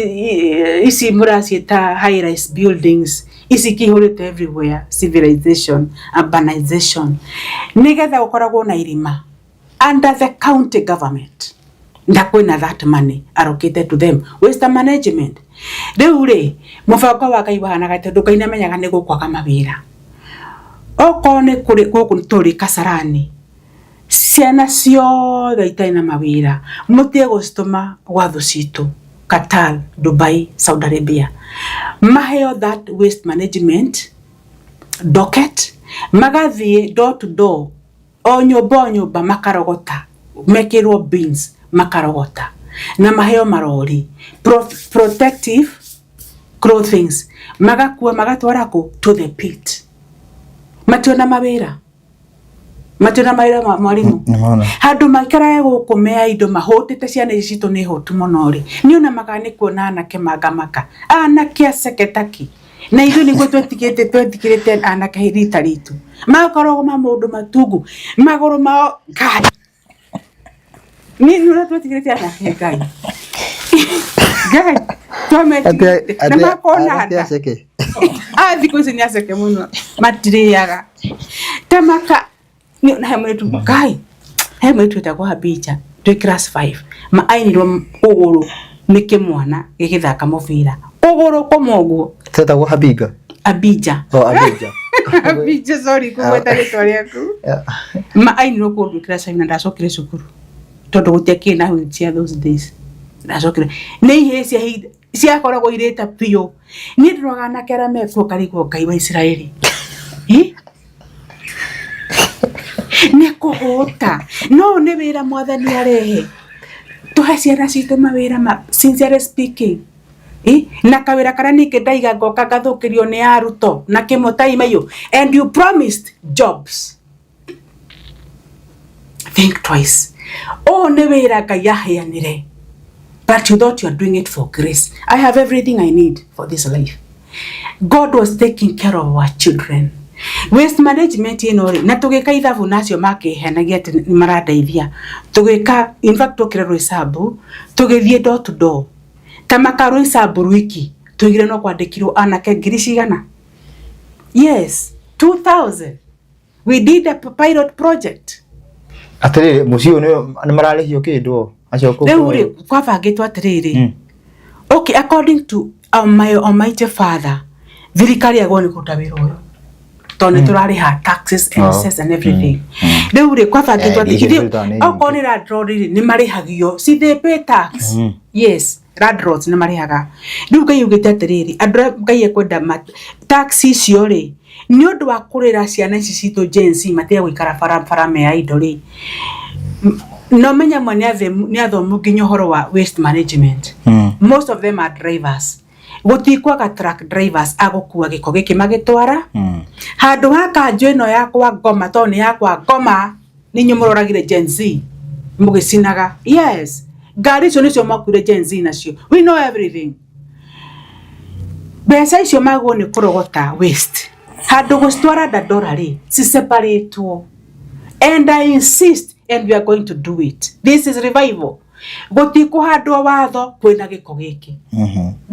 A: ici mũraciĩta high rise buildings ici kĩihũrĩte everywhere, civilization, urbanization, nĩgetha gũkoragwo na irima under the county government na kwĩna that money allocated to them, waste management. Rĩu rĩ, mũbango wa Ngai wahanaga, tondũ Ngai nĩamenyaga nĩ gũkwaga mawĩra, okorwo nĩ kũrĩ gũkũ tũrĩ Kasarani, ciana ciothe itarĩ na mawĩra mũtige gũcitũma gwa thũ citũ Qatar, Dubai, Saudi Arabia, maheo that waste management docket, magathiĩ door to door, o nyũmba o nyũmba, makarogota, mekĩrwo bins makarogota, na maheo marori, protective clothings, magakua magatwara kũ to the pit. Mationa mawĩra, mationa mawĩra, mwarimũ.
B: Nĩmona.
A: Handũ maikarage gũkũ mea indo mahũtĩte, ciana ici citũ nĩ hũtu mũno rĩ, niĩ ona magaga nĩ kuona anake mangamaka, anake aceketaki, na ithuĩ nĩguo twetigĩte twetigĩrĩte anake rita ritũ, magakoragwo ma mũndũ matungu magũrũ mao. Ngai, niĩ nĩ ũrĩa twetigĩrĩte anake, Ngai, Ngai, twametigĩrĩte na makona
B: Anake
A: nda.
B: Aceke.
A: Ah, thikũ ici nĩ aceke mũno, matirĩaga ta maka nĩ na he mũirĩtu, Ngai, he mũirĩtu wĩtagwo Habija twĩ class 5, ma ainirwo kũgũrũ nĩ kĩmwana gĩgĩthaka mũbira, kũgũrũ kũmwe ũguo.
B: Tetagwo Habinga?
A: Abija.
B: Oh, Abija.
A: Abija, sorry kũgweta rĩtwa rĩaku. Ma ainirwo kũgũrũ class 5 na ndacokire cukuru tondũ gũtiakĩrĩ na wheelchair those days. Ndacokire nĩ ihĩĩ cia ciakoragwo irĩte biũ. Niĩ ndĩroraga anake arĩa mekuo ngarigwo, Ngai wa Isiraeli. Ĩ? Nĩ kũhũta no nĩ wĩra mwathani arehe tũhe ciana citũ mawĩra ma, sincerely speaking. Ĩ? Na kawĩra karĩa ningĩ ndaiga ngoka ngathũkĩrio nĩ aruto na kĩmũtai maiyũ, and you promised jobs. Think twice. Ũyũ nĩ wĩra Ngai aheanire, but you thought you are doing it for grace. I have everything I need for this life. God was taking care of our children. Waste management ĩno rĩ, na tũgĩka ithabu nacio makĩhenagia atĩ nĩ marandeithia. Tũgĩka, in fact twokire Roysambu, tũgĩthiĩ door to door. Ta maka Roysambu rwiki, tũigire no kwandĩkirwo anake ngiri cigana? Yes, 2000. We did a pilot project.
B: Atiriri, muciĩ ũyũ nĩ mararĩhio kĩndũ o acio kũu?
A: Rĩu rĩ, kwabangĩtwo atĩrĩrĩ. Okay, according to my almighty father, thirikari yagwo nĩ kũruta wĩra ũyũ tondũ nĩ tũrarĩha taxes and cess and everything. Rĩu rĩ, kwabangĩtwo atĩ
B: icio
A: ithuĩ-
B: irutaga nĩ nyingĩ.
A: Okorwo nĩ landlord rĩ, nĩ marĩhagio. See, they pay tax. Yes, landlords nĩ marĩhaga. Rĩu Ngai augĩte atĩrĩrĩ, andũ arĩa Ngai ekwenda tax icio rĩ, nĩ ũndũ wa kũrĩra ciana ici citũ Gen Z matige gũikara barabara me idle rĩ. No menye amwe nĩ athomu nginya ũhoro wa waste management. Most of them are drivers. Gũtikwaga truck drivers a gũkua gĩko gĩkĩ magĩtwara handũ ha kanjũ ĩno yakwa ngoma, tondũ nĩ yakwa ngoma, nĩ inyuĩ mũroragire Gen Z mũgĩcinaga. Yes, ngari icio nĩcio mwakuire Gen Z nacio. We know everything. Mbeca icio magwo nĩ kũrogota waste, handũ gũcitwara Dandora rĩ, ciseparatwo. And I insist, and we are going to do it. This is revival. Gũtikũhandwo watho kwĩna gĩko gĩkĩ.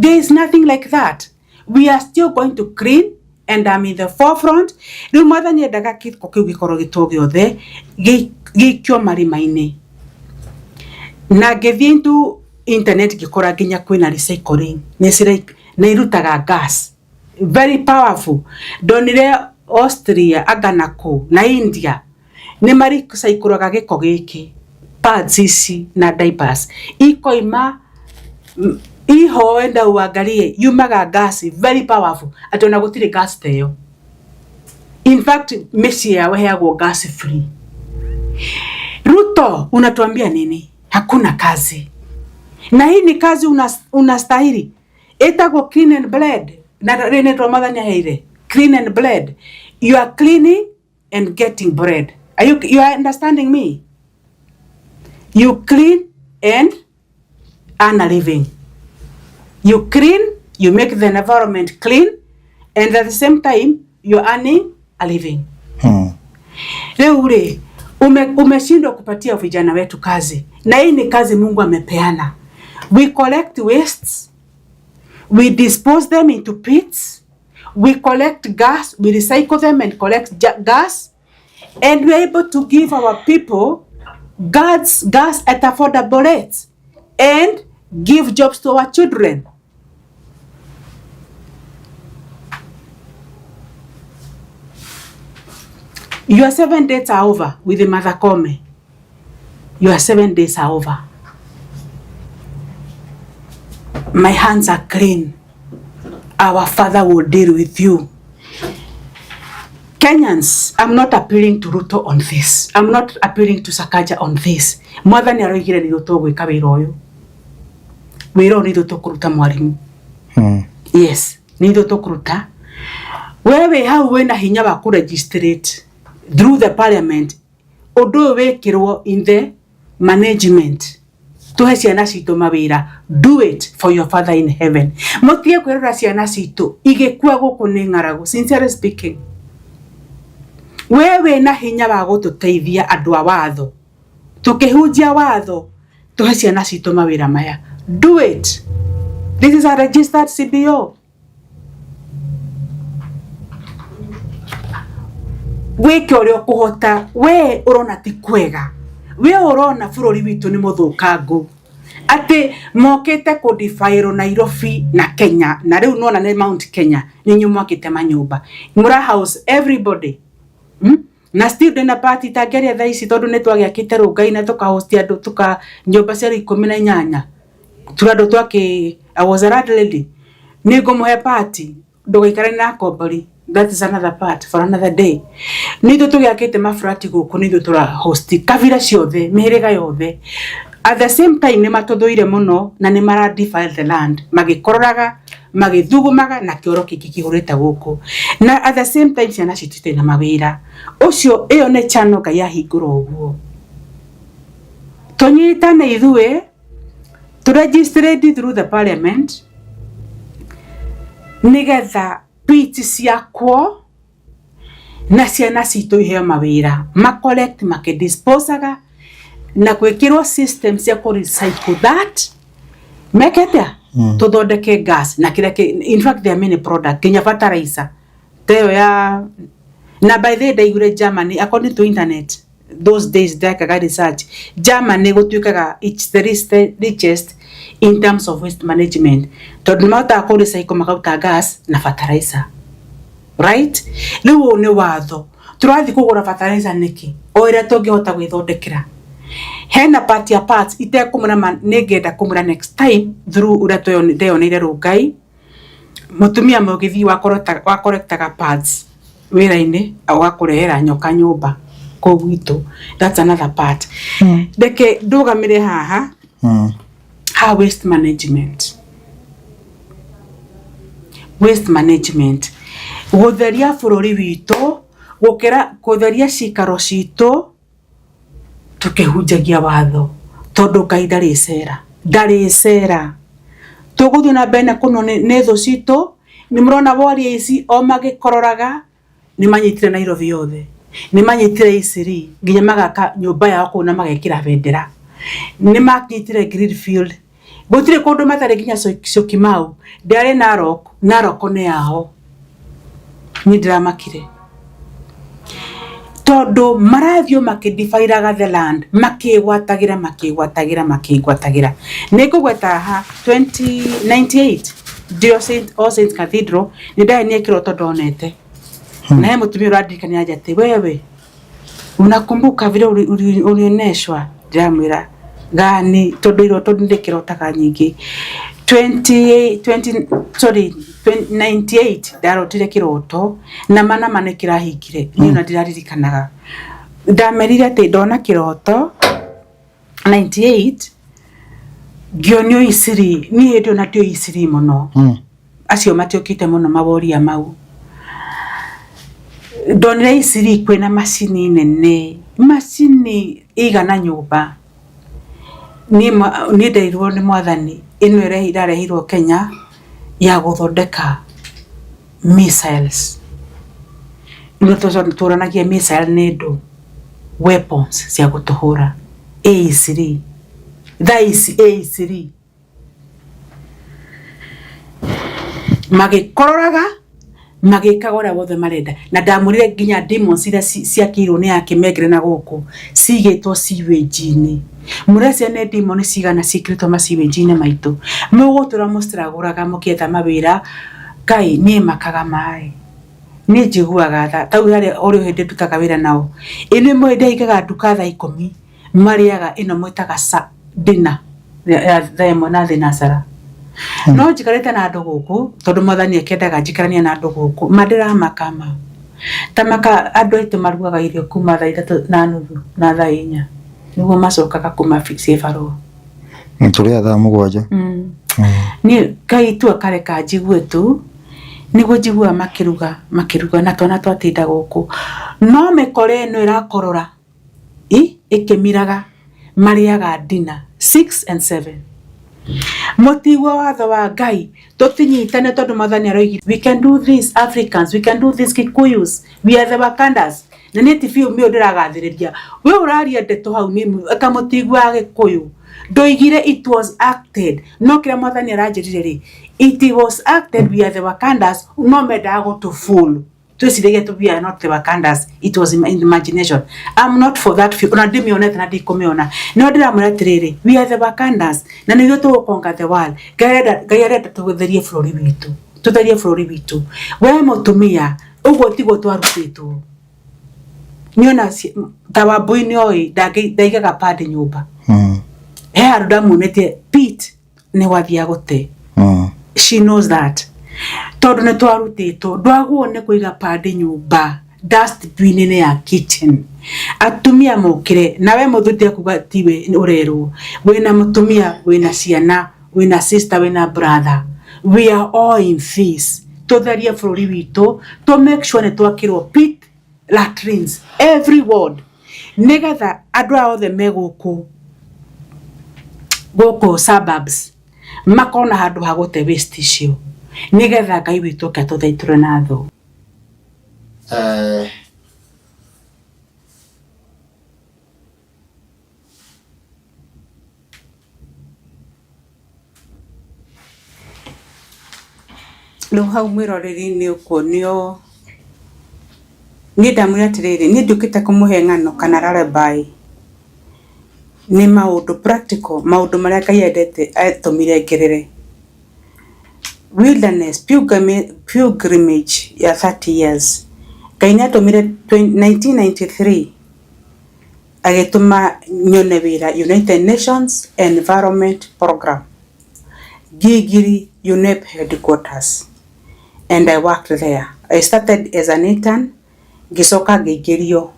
A: There is nothing like that. We are still going to clean, and I'm in the forefront. Rĩu mwathani endaga gĩko kĩu gĩkorwo gĩtwo gĩothe gĩikio marima-inĩ. Na ngĩthiĩ into internet, ngĩkora nginya kwĩna recycling, nĩ irutaga gas very powerful. Ndonire Austria anga na kũ na India nĩ marecyclaga gĩko gĩkĩ, pads ici na diapers ikoima iho enda uangalie, yumaga gas very powerful, atĩ ona gũtirĩ gas ta ĩyo. In fact, mĩciĩ yao ĩheagwo gas free. Ruto, unatuambia nini? Hakuna kazi, na hii ni kazi unastahili. Ĩtagwo clean and bled, na rĩ nĩ mwathani aheire clean and bled. You are cleaning and getting bread. Are you, you are understanding me? You clean and earn a living. You clean, you make the environment clean, and at the same time you're earning a living. Rĩu rĩ, umeshindwa kupatia vijana wetu kazi, na hii ni kazi Mungu amepeana. We collect wastes, we dispose them into pits, we collect gas, we recycle them and collect gas, and we are able to give our people gas at affordable rates and give jobs to our children. Your 7 days are over with the Mother Kome. Your 7 days are over. My hands are clean. Our Father will deal with you. Kenyans, I'm not appealing to Ruto on this. I'm not appealing to Sakaja on this. Mwathani aroigire nĩ ithuĩ tũgwĩka wĩra ũyũ. Wĩra ũyũ nĩ ithuĩ tũkũruta, mwarimu. Yes, nĩ ithuĩ tũkũruta. We wĩ hau wĩna hinya wa kũregistrate through the parliament ũndũ ũyũ wĩkĩrwo in the management, tuhe ciana citũ mawĩra. Do it for your Father in heaven. Mũtige kwĩrora ciana citũ igĩkua gũkũ nĩ ng'aragu. Sincerely speaking, we wĩna hinya wa gũtũteithia andũ a watho, tũkĩhunjia watho, tuhe ciana citũ mawĩra maya. Do it. This is a registered CBO. Wĩke ũrĩa ũkũhota. We ũrona ti kwega, we ũrona bũrũri witũ nĩ mũthũkangu, atĩ mokĩte kũdifaĩrwo Nairobi na Kenya, na rĩu nona nĩ Mount Kenya, nĩ inyuĩ mwakĩte manyũmba, mũra house everybody, Na still ndĩna party itangĩaria thaa ici, tondũ nĩ twagĩakĩte Rũngai na tũkahosti andũ, tuka nyũmba ciarĩ 18, tũrandũ twakĩ. I was a landlady. Nĩ ngũmũhe party, ndũgaikarane na kombori. That is another part for another day. Nĩ ithuĩ tũgĩakĩte maburati gũkũ, nĩ ithuĩ tũra host kabira ciothe, mĩhĩrĩga yothe. At the same time, nĩ matũthũire mũno na nĩ mara defile the land, magĩkororaga, magĩthugumaga na kĩoro kĩngĩ kĩhũrĩte gũkũ, na at the same time ciana citũ itirĩ na mawĩra. Ũcio ĩyo nĩ channel Ngai ahingũra ũguo. Tũnyitane ithuĩ tũ registrate through the parliament nigetha pit ciakwo na ciana citũ iheo mawĩra ma collect makĩdisposaga na gwĩkĩrwo system cia kũ recycle that meke atĩa tũthondeke gas na kĩrĩa in fact there are many product nginya fertilizer ta ĩyo ya na by the way ndaiguire Germany according to internet those days ndekaga research Germany gũtuĩkaga it's the richest in terms of waste management tondũ nĩ mahotaga kũ recycle makaruta gas na fertilizer, right? Rĩu ũyũ nĩ watho tũrathiĩ kũgũra fertilizer nĩkĩ o ĩrĩa tũngĩhota gwĩthondekera. Hena part ya parts itekũmwĩra ma nĩngenda kũmwĩra next time through ũrĩa ndeyoneire Rũngai mũtumia mũgĩthii wakorektaga parts wĩra-inĩ agakũrehera nyoka nyũmba kũu gwitũ. That's another part. Reke ndũgamĩre haha ha waste management. Waste management gũtheria bũrũri witũ gũkĩra gũtheria cikaro citũ tũkĩhunjagia watho tondũ Ngai ndarĩ cera, ndarĩ cera. Tũgũthiĩ na mbere na kũnwo nĩ thũ citũ. Nĩ mũrona warrior ici o magĩkororaga nĩ manyitire Nairobi yothe, nĩ manyitire Eastleigh nginya magaka nyũmba yao kũu na magekĩra bendera, nĩ manyitire Greenfield, gũtirĩ kũndũ matarĩ nginya Syokimau. Ndĩarĩ Narok, Narok nĩ yao. Niĩ ndĩramakire tondũ marathiĩ makĩdifairaga the land makĩgwatagĩra makĩgwatagĩra makĩgwatagĩra. Nĩ ngũgweta haha 2098 ndio Saint All Saints Cathedral nĩ ndahenia kĩroto ndonete na he mũtumia ũrandirikania anja atĩ wewe unakumbuka vile ulioneshwa. Ndĩramwĩra gani tondũ iroto ndĩkĩrotaga nyingĩ. 20 20 sorry 98 ndarotire kĩroto na mana ma nĩ kĩrahingire. Niĩ ona ndiraririkanaga ndamerire atĩ ndona kĩroto 98 ngĩonio Eastleigh. Niĩ hĩndĩ ĩyo na ndioĩ Eastleigh mũno, acio matiokĩte mũno maworia mau. Ndonire Eastleigh kwĩna macini nene, macini ĩigana nyũmba. Niĩ nderirwo nĩ mwathani ĩno ĩrarehirwo Kenya ya gũthondeka missiles. Nĩ tũranagia missile nĩ ndũ weapons cia gũtũhũra. Eastleigh thaa ici Eastleigh magĩkororaga magĩkaga ũrĩa wothe marenda na ndamwĩrire nginya demons iria ciakĩirwo nĩ akĩmengere na gũkũ cigĩtwo sewage-inĩ. Mũreciria nĩ demon cigana ciĩkĩrĩtwo ma sewage-inĩ maitũ? Mũgũtũra mũciragũraga mũkĩetha mawĩra. Ngai niĩ makaga maĩ, niĩ njiguaga tha tau harĩa ũrĩ hĩndĩ ndutaga wĩra nao ĩ nĩ mũĩ ndahingaga nduka thaa 10 marĩaga ĩno mwĩtaga dinner ya thaa 1 na thinacara. No njikarĩte na andũ gũkũ tondũ mwathani akĩendaga njikaranie na andũ gũkũ ma ndĩramaka ma ta maka andũ aitũ marugaga irio kuma thaa 3:30 na thaa 4 nĩguo macokaga kuma cibarũa.
B: Tũrĩa thaa 7.
A: Niĩ Ngai tu akareka njigue tu nĩguo njiguaga makĩruga makĩruga na twana twatinda gũkũ no mĩkora ĩno ĩrakorora ĩkĩmiraga marĩaga dinner 6 and 7. Mũtigua watho wa Ngai tũtinyitane tondũ mwathani aroigire we can do this Africans, we can do this Kikuyus, we are the Wakandas. Na niĩ ti biũ mĩũ ndĩragathĩrĩria we ũraria ndeto hau nĩ eka mũtigua Gĩkũyũ ndoigire it was acted no kĩrĩa mwathani aranjĩrire rĩ it was acted we are the Wakandas no mendaga gũtũ fool twĩciragia tu we are not the Wakandas, it was in imagination. I'm not for that few ona ndimĩonete na ndikũmĩona no ndĩramwĩra atĩrĩrĩ we are the Wakandas na nĩguo tũgũkonga the world. Ngai arenda tũtherie bũrũri witũ, tũtherie bũrũri witũ. We mũtumia ũguo tiguo twarutĩtwo. Niona ta Wambui nĩ oĩ ndaigaga pad nyũmba. He handũ ndamuonetie pit nĩ gwathiaga gũte. She knows that tondũ nĩ twarutĩtwo ndwagwo nĩ kũiga pad nyũmba, dustbin nĩ ya kitchen. Atumia mokĩre nawe mũthuri kuga tiwe ũrerwo wĩna mũtumia wĩna ciana wĩna sister wĩna brother, we are all in this. Tũtherie bũrũri witũ tũ make sure nĩ twakĩrwo pit latrines every ward nigetha andũ aya othe me gũkũ Gũkũ suburbs makorwo na handũ ha gũte waste icio nĩgetha Ngai witũ oke atũthaitĩre na thũ. Rĩu hau mwĩroreri nĩ ũkuonio, niĩ ndamwĩra atĩrĩrĩ, niĩ ndiũkĩte kũmũhe ng'ano kana lullaby, nĩ maũndũ practical, maũndũ marĩa Ngai endete atũmire ngerere. Wilderness pilgrimage ya 30 years, Ngai nĩ atũmire 1993 agĩtũma nyone wĩra United Nations Environment Program. Gigiri UNEP headquarters and I worked there. I started as an intern, ngĩcoka ngĩingĩrio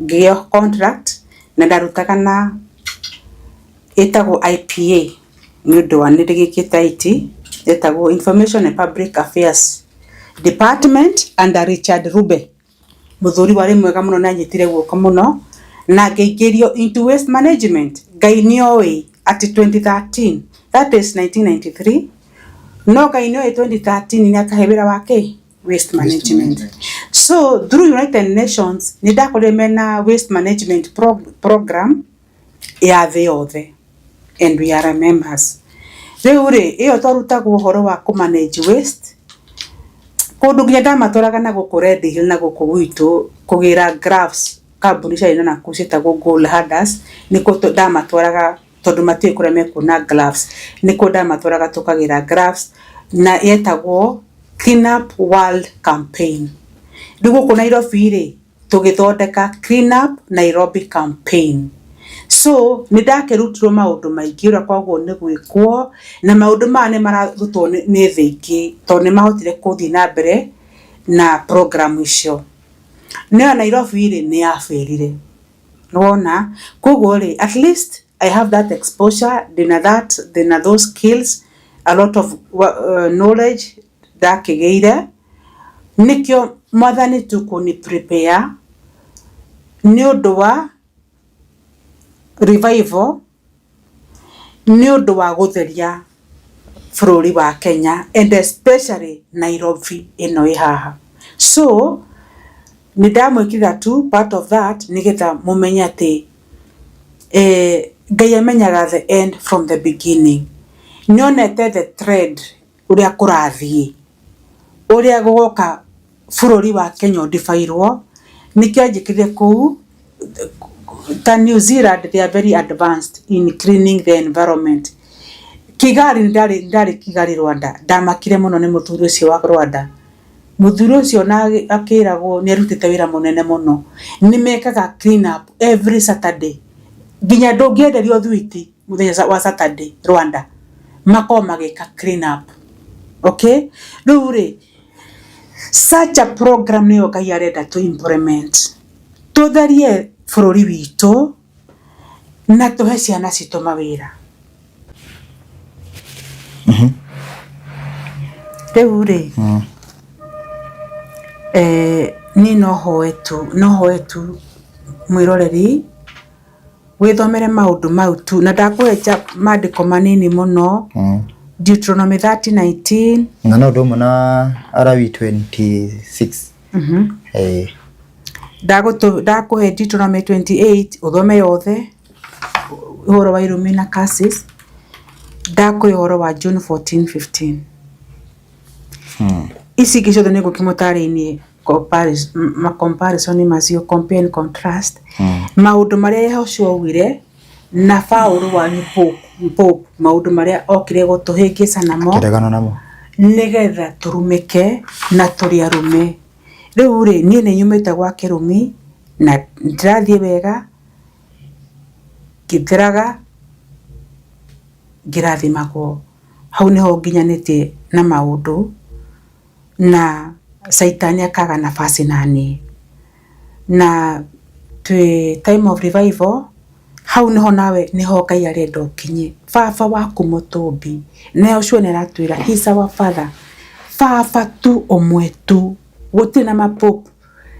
A: ngĩgĩa contract na ndarutaga na ĩtagwo IPA nĩ ũndũ wa nĩ ndĩgĩkĩte IT, ĩtagwo Information and Public Affairs Department under Richard Rube. Mũthuri warĩ mwega mũno nĩ anyitire guoko mũno na ngĩingĩrio into waste management. Ngai nĩ oĩ atĩ 2013, that is 1993, no Ngai nĩ oĩ 2013 nĩ akahe wĩra wa kĩ? Waste management. So through United Nations nĩ ndakorire mena waste management program ya thĩ yothe and we are members. Rĩu rĩ, ĩyo twarutagwo ũhoro wa kũ manage waste, kũndũ nginya ndamatwaraga na gũkũ Red Hill na gũkũ gwitũ kũgĩra gloves kambuni ciarĩ na nakũu ciĩtagwo Gold Harders, nĩkuo ndamatwaraga tondũ matiũĩ kũrĩa mekuona gloves, nĩkuo ndamatwaraga tũkagĩra gloves na yetagwo Clean Up World Campaign. Rĩu gũkũ Nairobi rĩ, tũgĩthondeka Clean Up Nairobi Campaign. So nĩ ndakĩrutirwo maũndũ maingĩ ũrĩa kwagwo nĩ gwĩkwo na maũndũ maya nĩ mararutwo nĩ thĩ ingĩ tondũ nĩ mahotire gũthiĩ na mbere na program icio. No ya Nairobi rĩ, nĩ yabĩrire. Nĩwona? Koguo rĩ, at least I have that exposure, ndĩna that, ndĩna those skills, a lot of knowledge ndakĩgĩire. Nĩkĩo mwathani tu kũni prepare nĩ ũndũ wa revival, nĩ ũndũ wa gũtheria bũrũri wa Kenya and especially Nairobi ĩno ĩ haha. So nĩ ndamwĩkĩrĩra tu part of that nĩgetha mũmenye atĩ Ngai amenyaga the end from the beginning. Nĩonete the trend ũrĩa kũrathiĩ, ũrĩa gũgoka bũrũri wa Kenya ũndibairwo, nĩkĩo anjĩkĩrire kũu. Ta New Zealand they are very advanced in cleaning the environment. Kigali ndarĩ Kigali Rwanda, ndamakire mũno nĩ mũthuri ũcio wa Rwanda. Mũthuri ũcio na akĩragwo nĩ arutĩte wĩra mũnene mũno. Nĩ mekaga clean up every Saturday. Nginya ndũngĩenderio thwiti mũthenya wa Saturday Rwanda, makoragwo magĩka clean up. Okay? Rĩu rĩ, such a program nĩyo Ngai arenda tũ implement. Tũtherie bũrũri witũ na tũhe ciana citũ mawĩra. Rĩu rĩ, niĩ no hoe tu, no hoe tu mwĩroreri wĩthomere maũndũ mau tu na ndakũhe mandĩko manini mũno. Deuteronomy 30:19.
B: Na no ũndũ ũmwe na Alawi 26.
A: Ndakũhe Deuteronomy 28 ũthome yothe ũhoro wa irumi na curses. Ndakũhe ũhoro wa John 14:15. Ici ingĩ ciothe nĩ ngũkĩmũtarĩirie comparison macio, compare and contrast, maũndũ marĩa Yehoshua augire na Paũlũ wanyu Pope, maũndũ marĩa okire gũtũhĩngĩca namo.
B: Akĩregana namo.
A: Nĩgetha tũrumĩke na tũrĩ arũme. Rĩu rĩ, niĩ nĩ nyumĩte gwa kĩrumi na ndĩrathiĩ wega ngĩtheraga ngĩrathimagwo. Hau nĩho nginyanĩtie na maũndũ na caitani akaga nafasi naniĩ. Na twĩ time of revival, hau niho nawe niho Ngai arenda ũkinye. Baba waku mũtũmbi na Yoshua nĩ aratwĩra he is our father. Baba tu ũmwe tu, gũtirĩ na mapope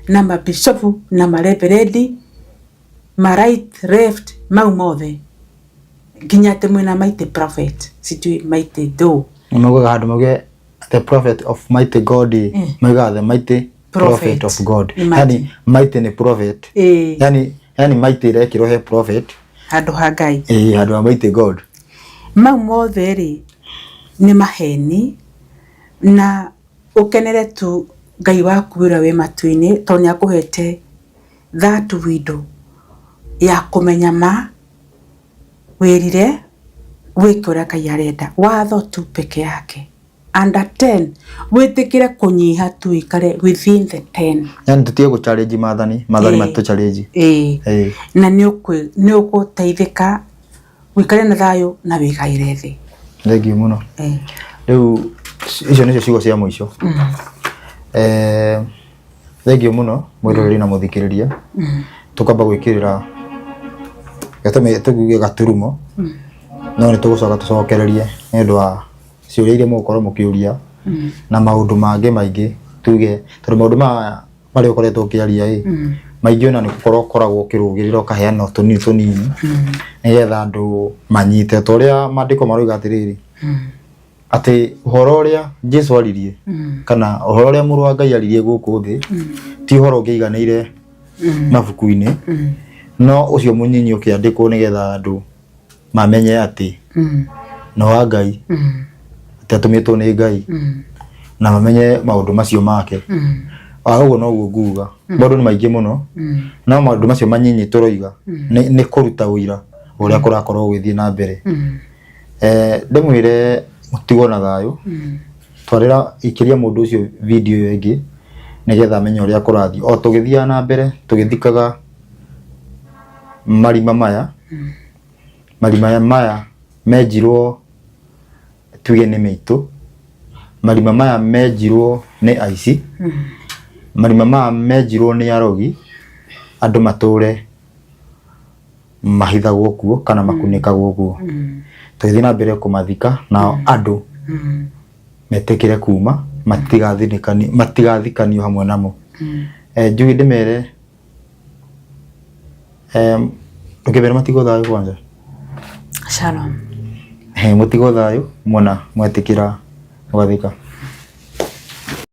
A: na mabishopu na mareverendi, ma right left, mau mothe. Nginya atĩ mwĩna mighty prophet, sijui mighty do.
B: Maugaga handũ mauge the prophet of mighty God, maugaga the mighty prophet
A: Prophet.
B: of God.
A: Imagine.
B: Yani mighty nĩ prophet. Yani mighty ĩrekĩrwo he prophet.
A: Handũ ha Ngai.
B: Ĩĩ, handũ ha mighty God.
A: Mau mothe rĩ nĩ maheni, na ũkenere tu Ngai waku ũrĩa wĩ matu-inĩ, tondũ nĩ akũhete that window ya kũmenya ma, wĩrire wĩke ũrĩa Ngai arenda. Watho tu peke yake under 10, wĩtĩkĩre kũnyiha tu, wĩikare within the 10.
B: Yani tũtige gũ challenge maathani, maathani matitũ challenge.
A: Ĩĩ.
B: Ĩĩ.
A: Na nĩ ũgũteithĩka wĩikare na thayũ na wĩgaĩre thĩ.
B: Thank you mũno. Rĩu icio nĩcio ciugo cia mũico. Thank you mũno mwĩroreri na mũthikĩrĩria. Tũkamba gwĩkĩrĩra tũguge gaturumo, no nĩ tũgũcoka tũcokererie nĩ ũndũ wa ciũria iria mũgũkorwo mũkĩũria na maũndũ mangĩ maingĩ, tuge tondũ maũndũ maya marĩa ũkoretwo ũkĩaria ĩ maingĩ ona nĩ gũkorwo ũkoragwo ũkĩrũgĩrĩra ũkaheana tũnini tũnini nĩgetha andũ manyite ta ũrĩa maandĩko maroiga atĩrĩrĩ, atĩ ũhoro ũrĩa Jesu aririe kana ũhoro ũrĩa mũrũ wa Ngai aririe gũkũ thĩ ti ũhoro ũngĩiganĩire mabuku-inĩ, no ũcio mũnyinyi ũkĩandĩkwo nĩgetha andũ mamenye atĩ nĩ wa Ngai, atĩ atũmĩtwo nĩ Ngai, na mamenye maũndũ macio make. Ũguo noguo nguga, maũndũ nĩ maingĩ mũno, no maũndũ macio manyinyi tũroiga nĩ kũruta ũira ũrĩa kũrakorwo gũgĩthiĩ na mbere. Ndĩmwĩre mũtigwo na thayũ, twarĩra ikĩria mũndũ ũcio video ĩyo ĩngĩ nĩgetha amenye ũrĩa kũrathiĩ o tũgĩthiaga na mbere tũgĩthikaga marima maya. Marima maya menjirwo tuge nĩ mĩitũ, marima maya menjirwo nĩ aici, marima maya menjirwo nĩ arogi, andũ matũre mahithagwo kuo kana makunĩkagwo kuo. Tũgĩthiĩ na mbere kũmathika nao andũ metĩkĩre kuma matigathikanio hamwe namo. Njuge ndĩmere ndũkĩmere matigwo thayũ kwanza.
A: Shalom.
B: Mũtigwo thayũ mwona mwetĩkĩra mũgathika.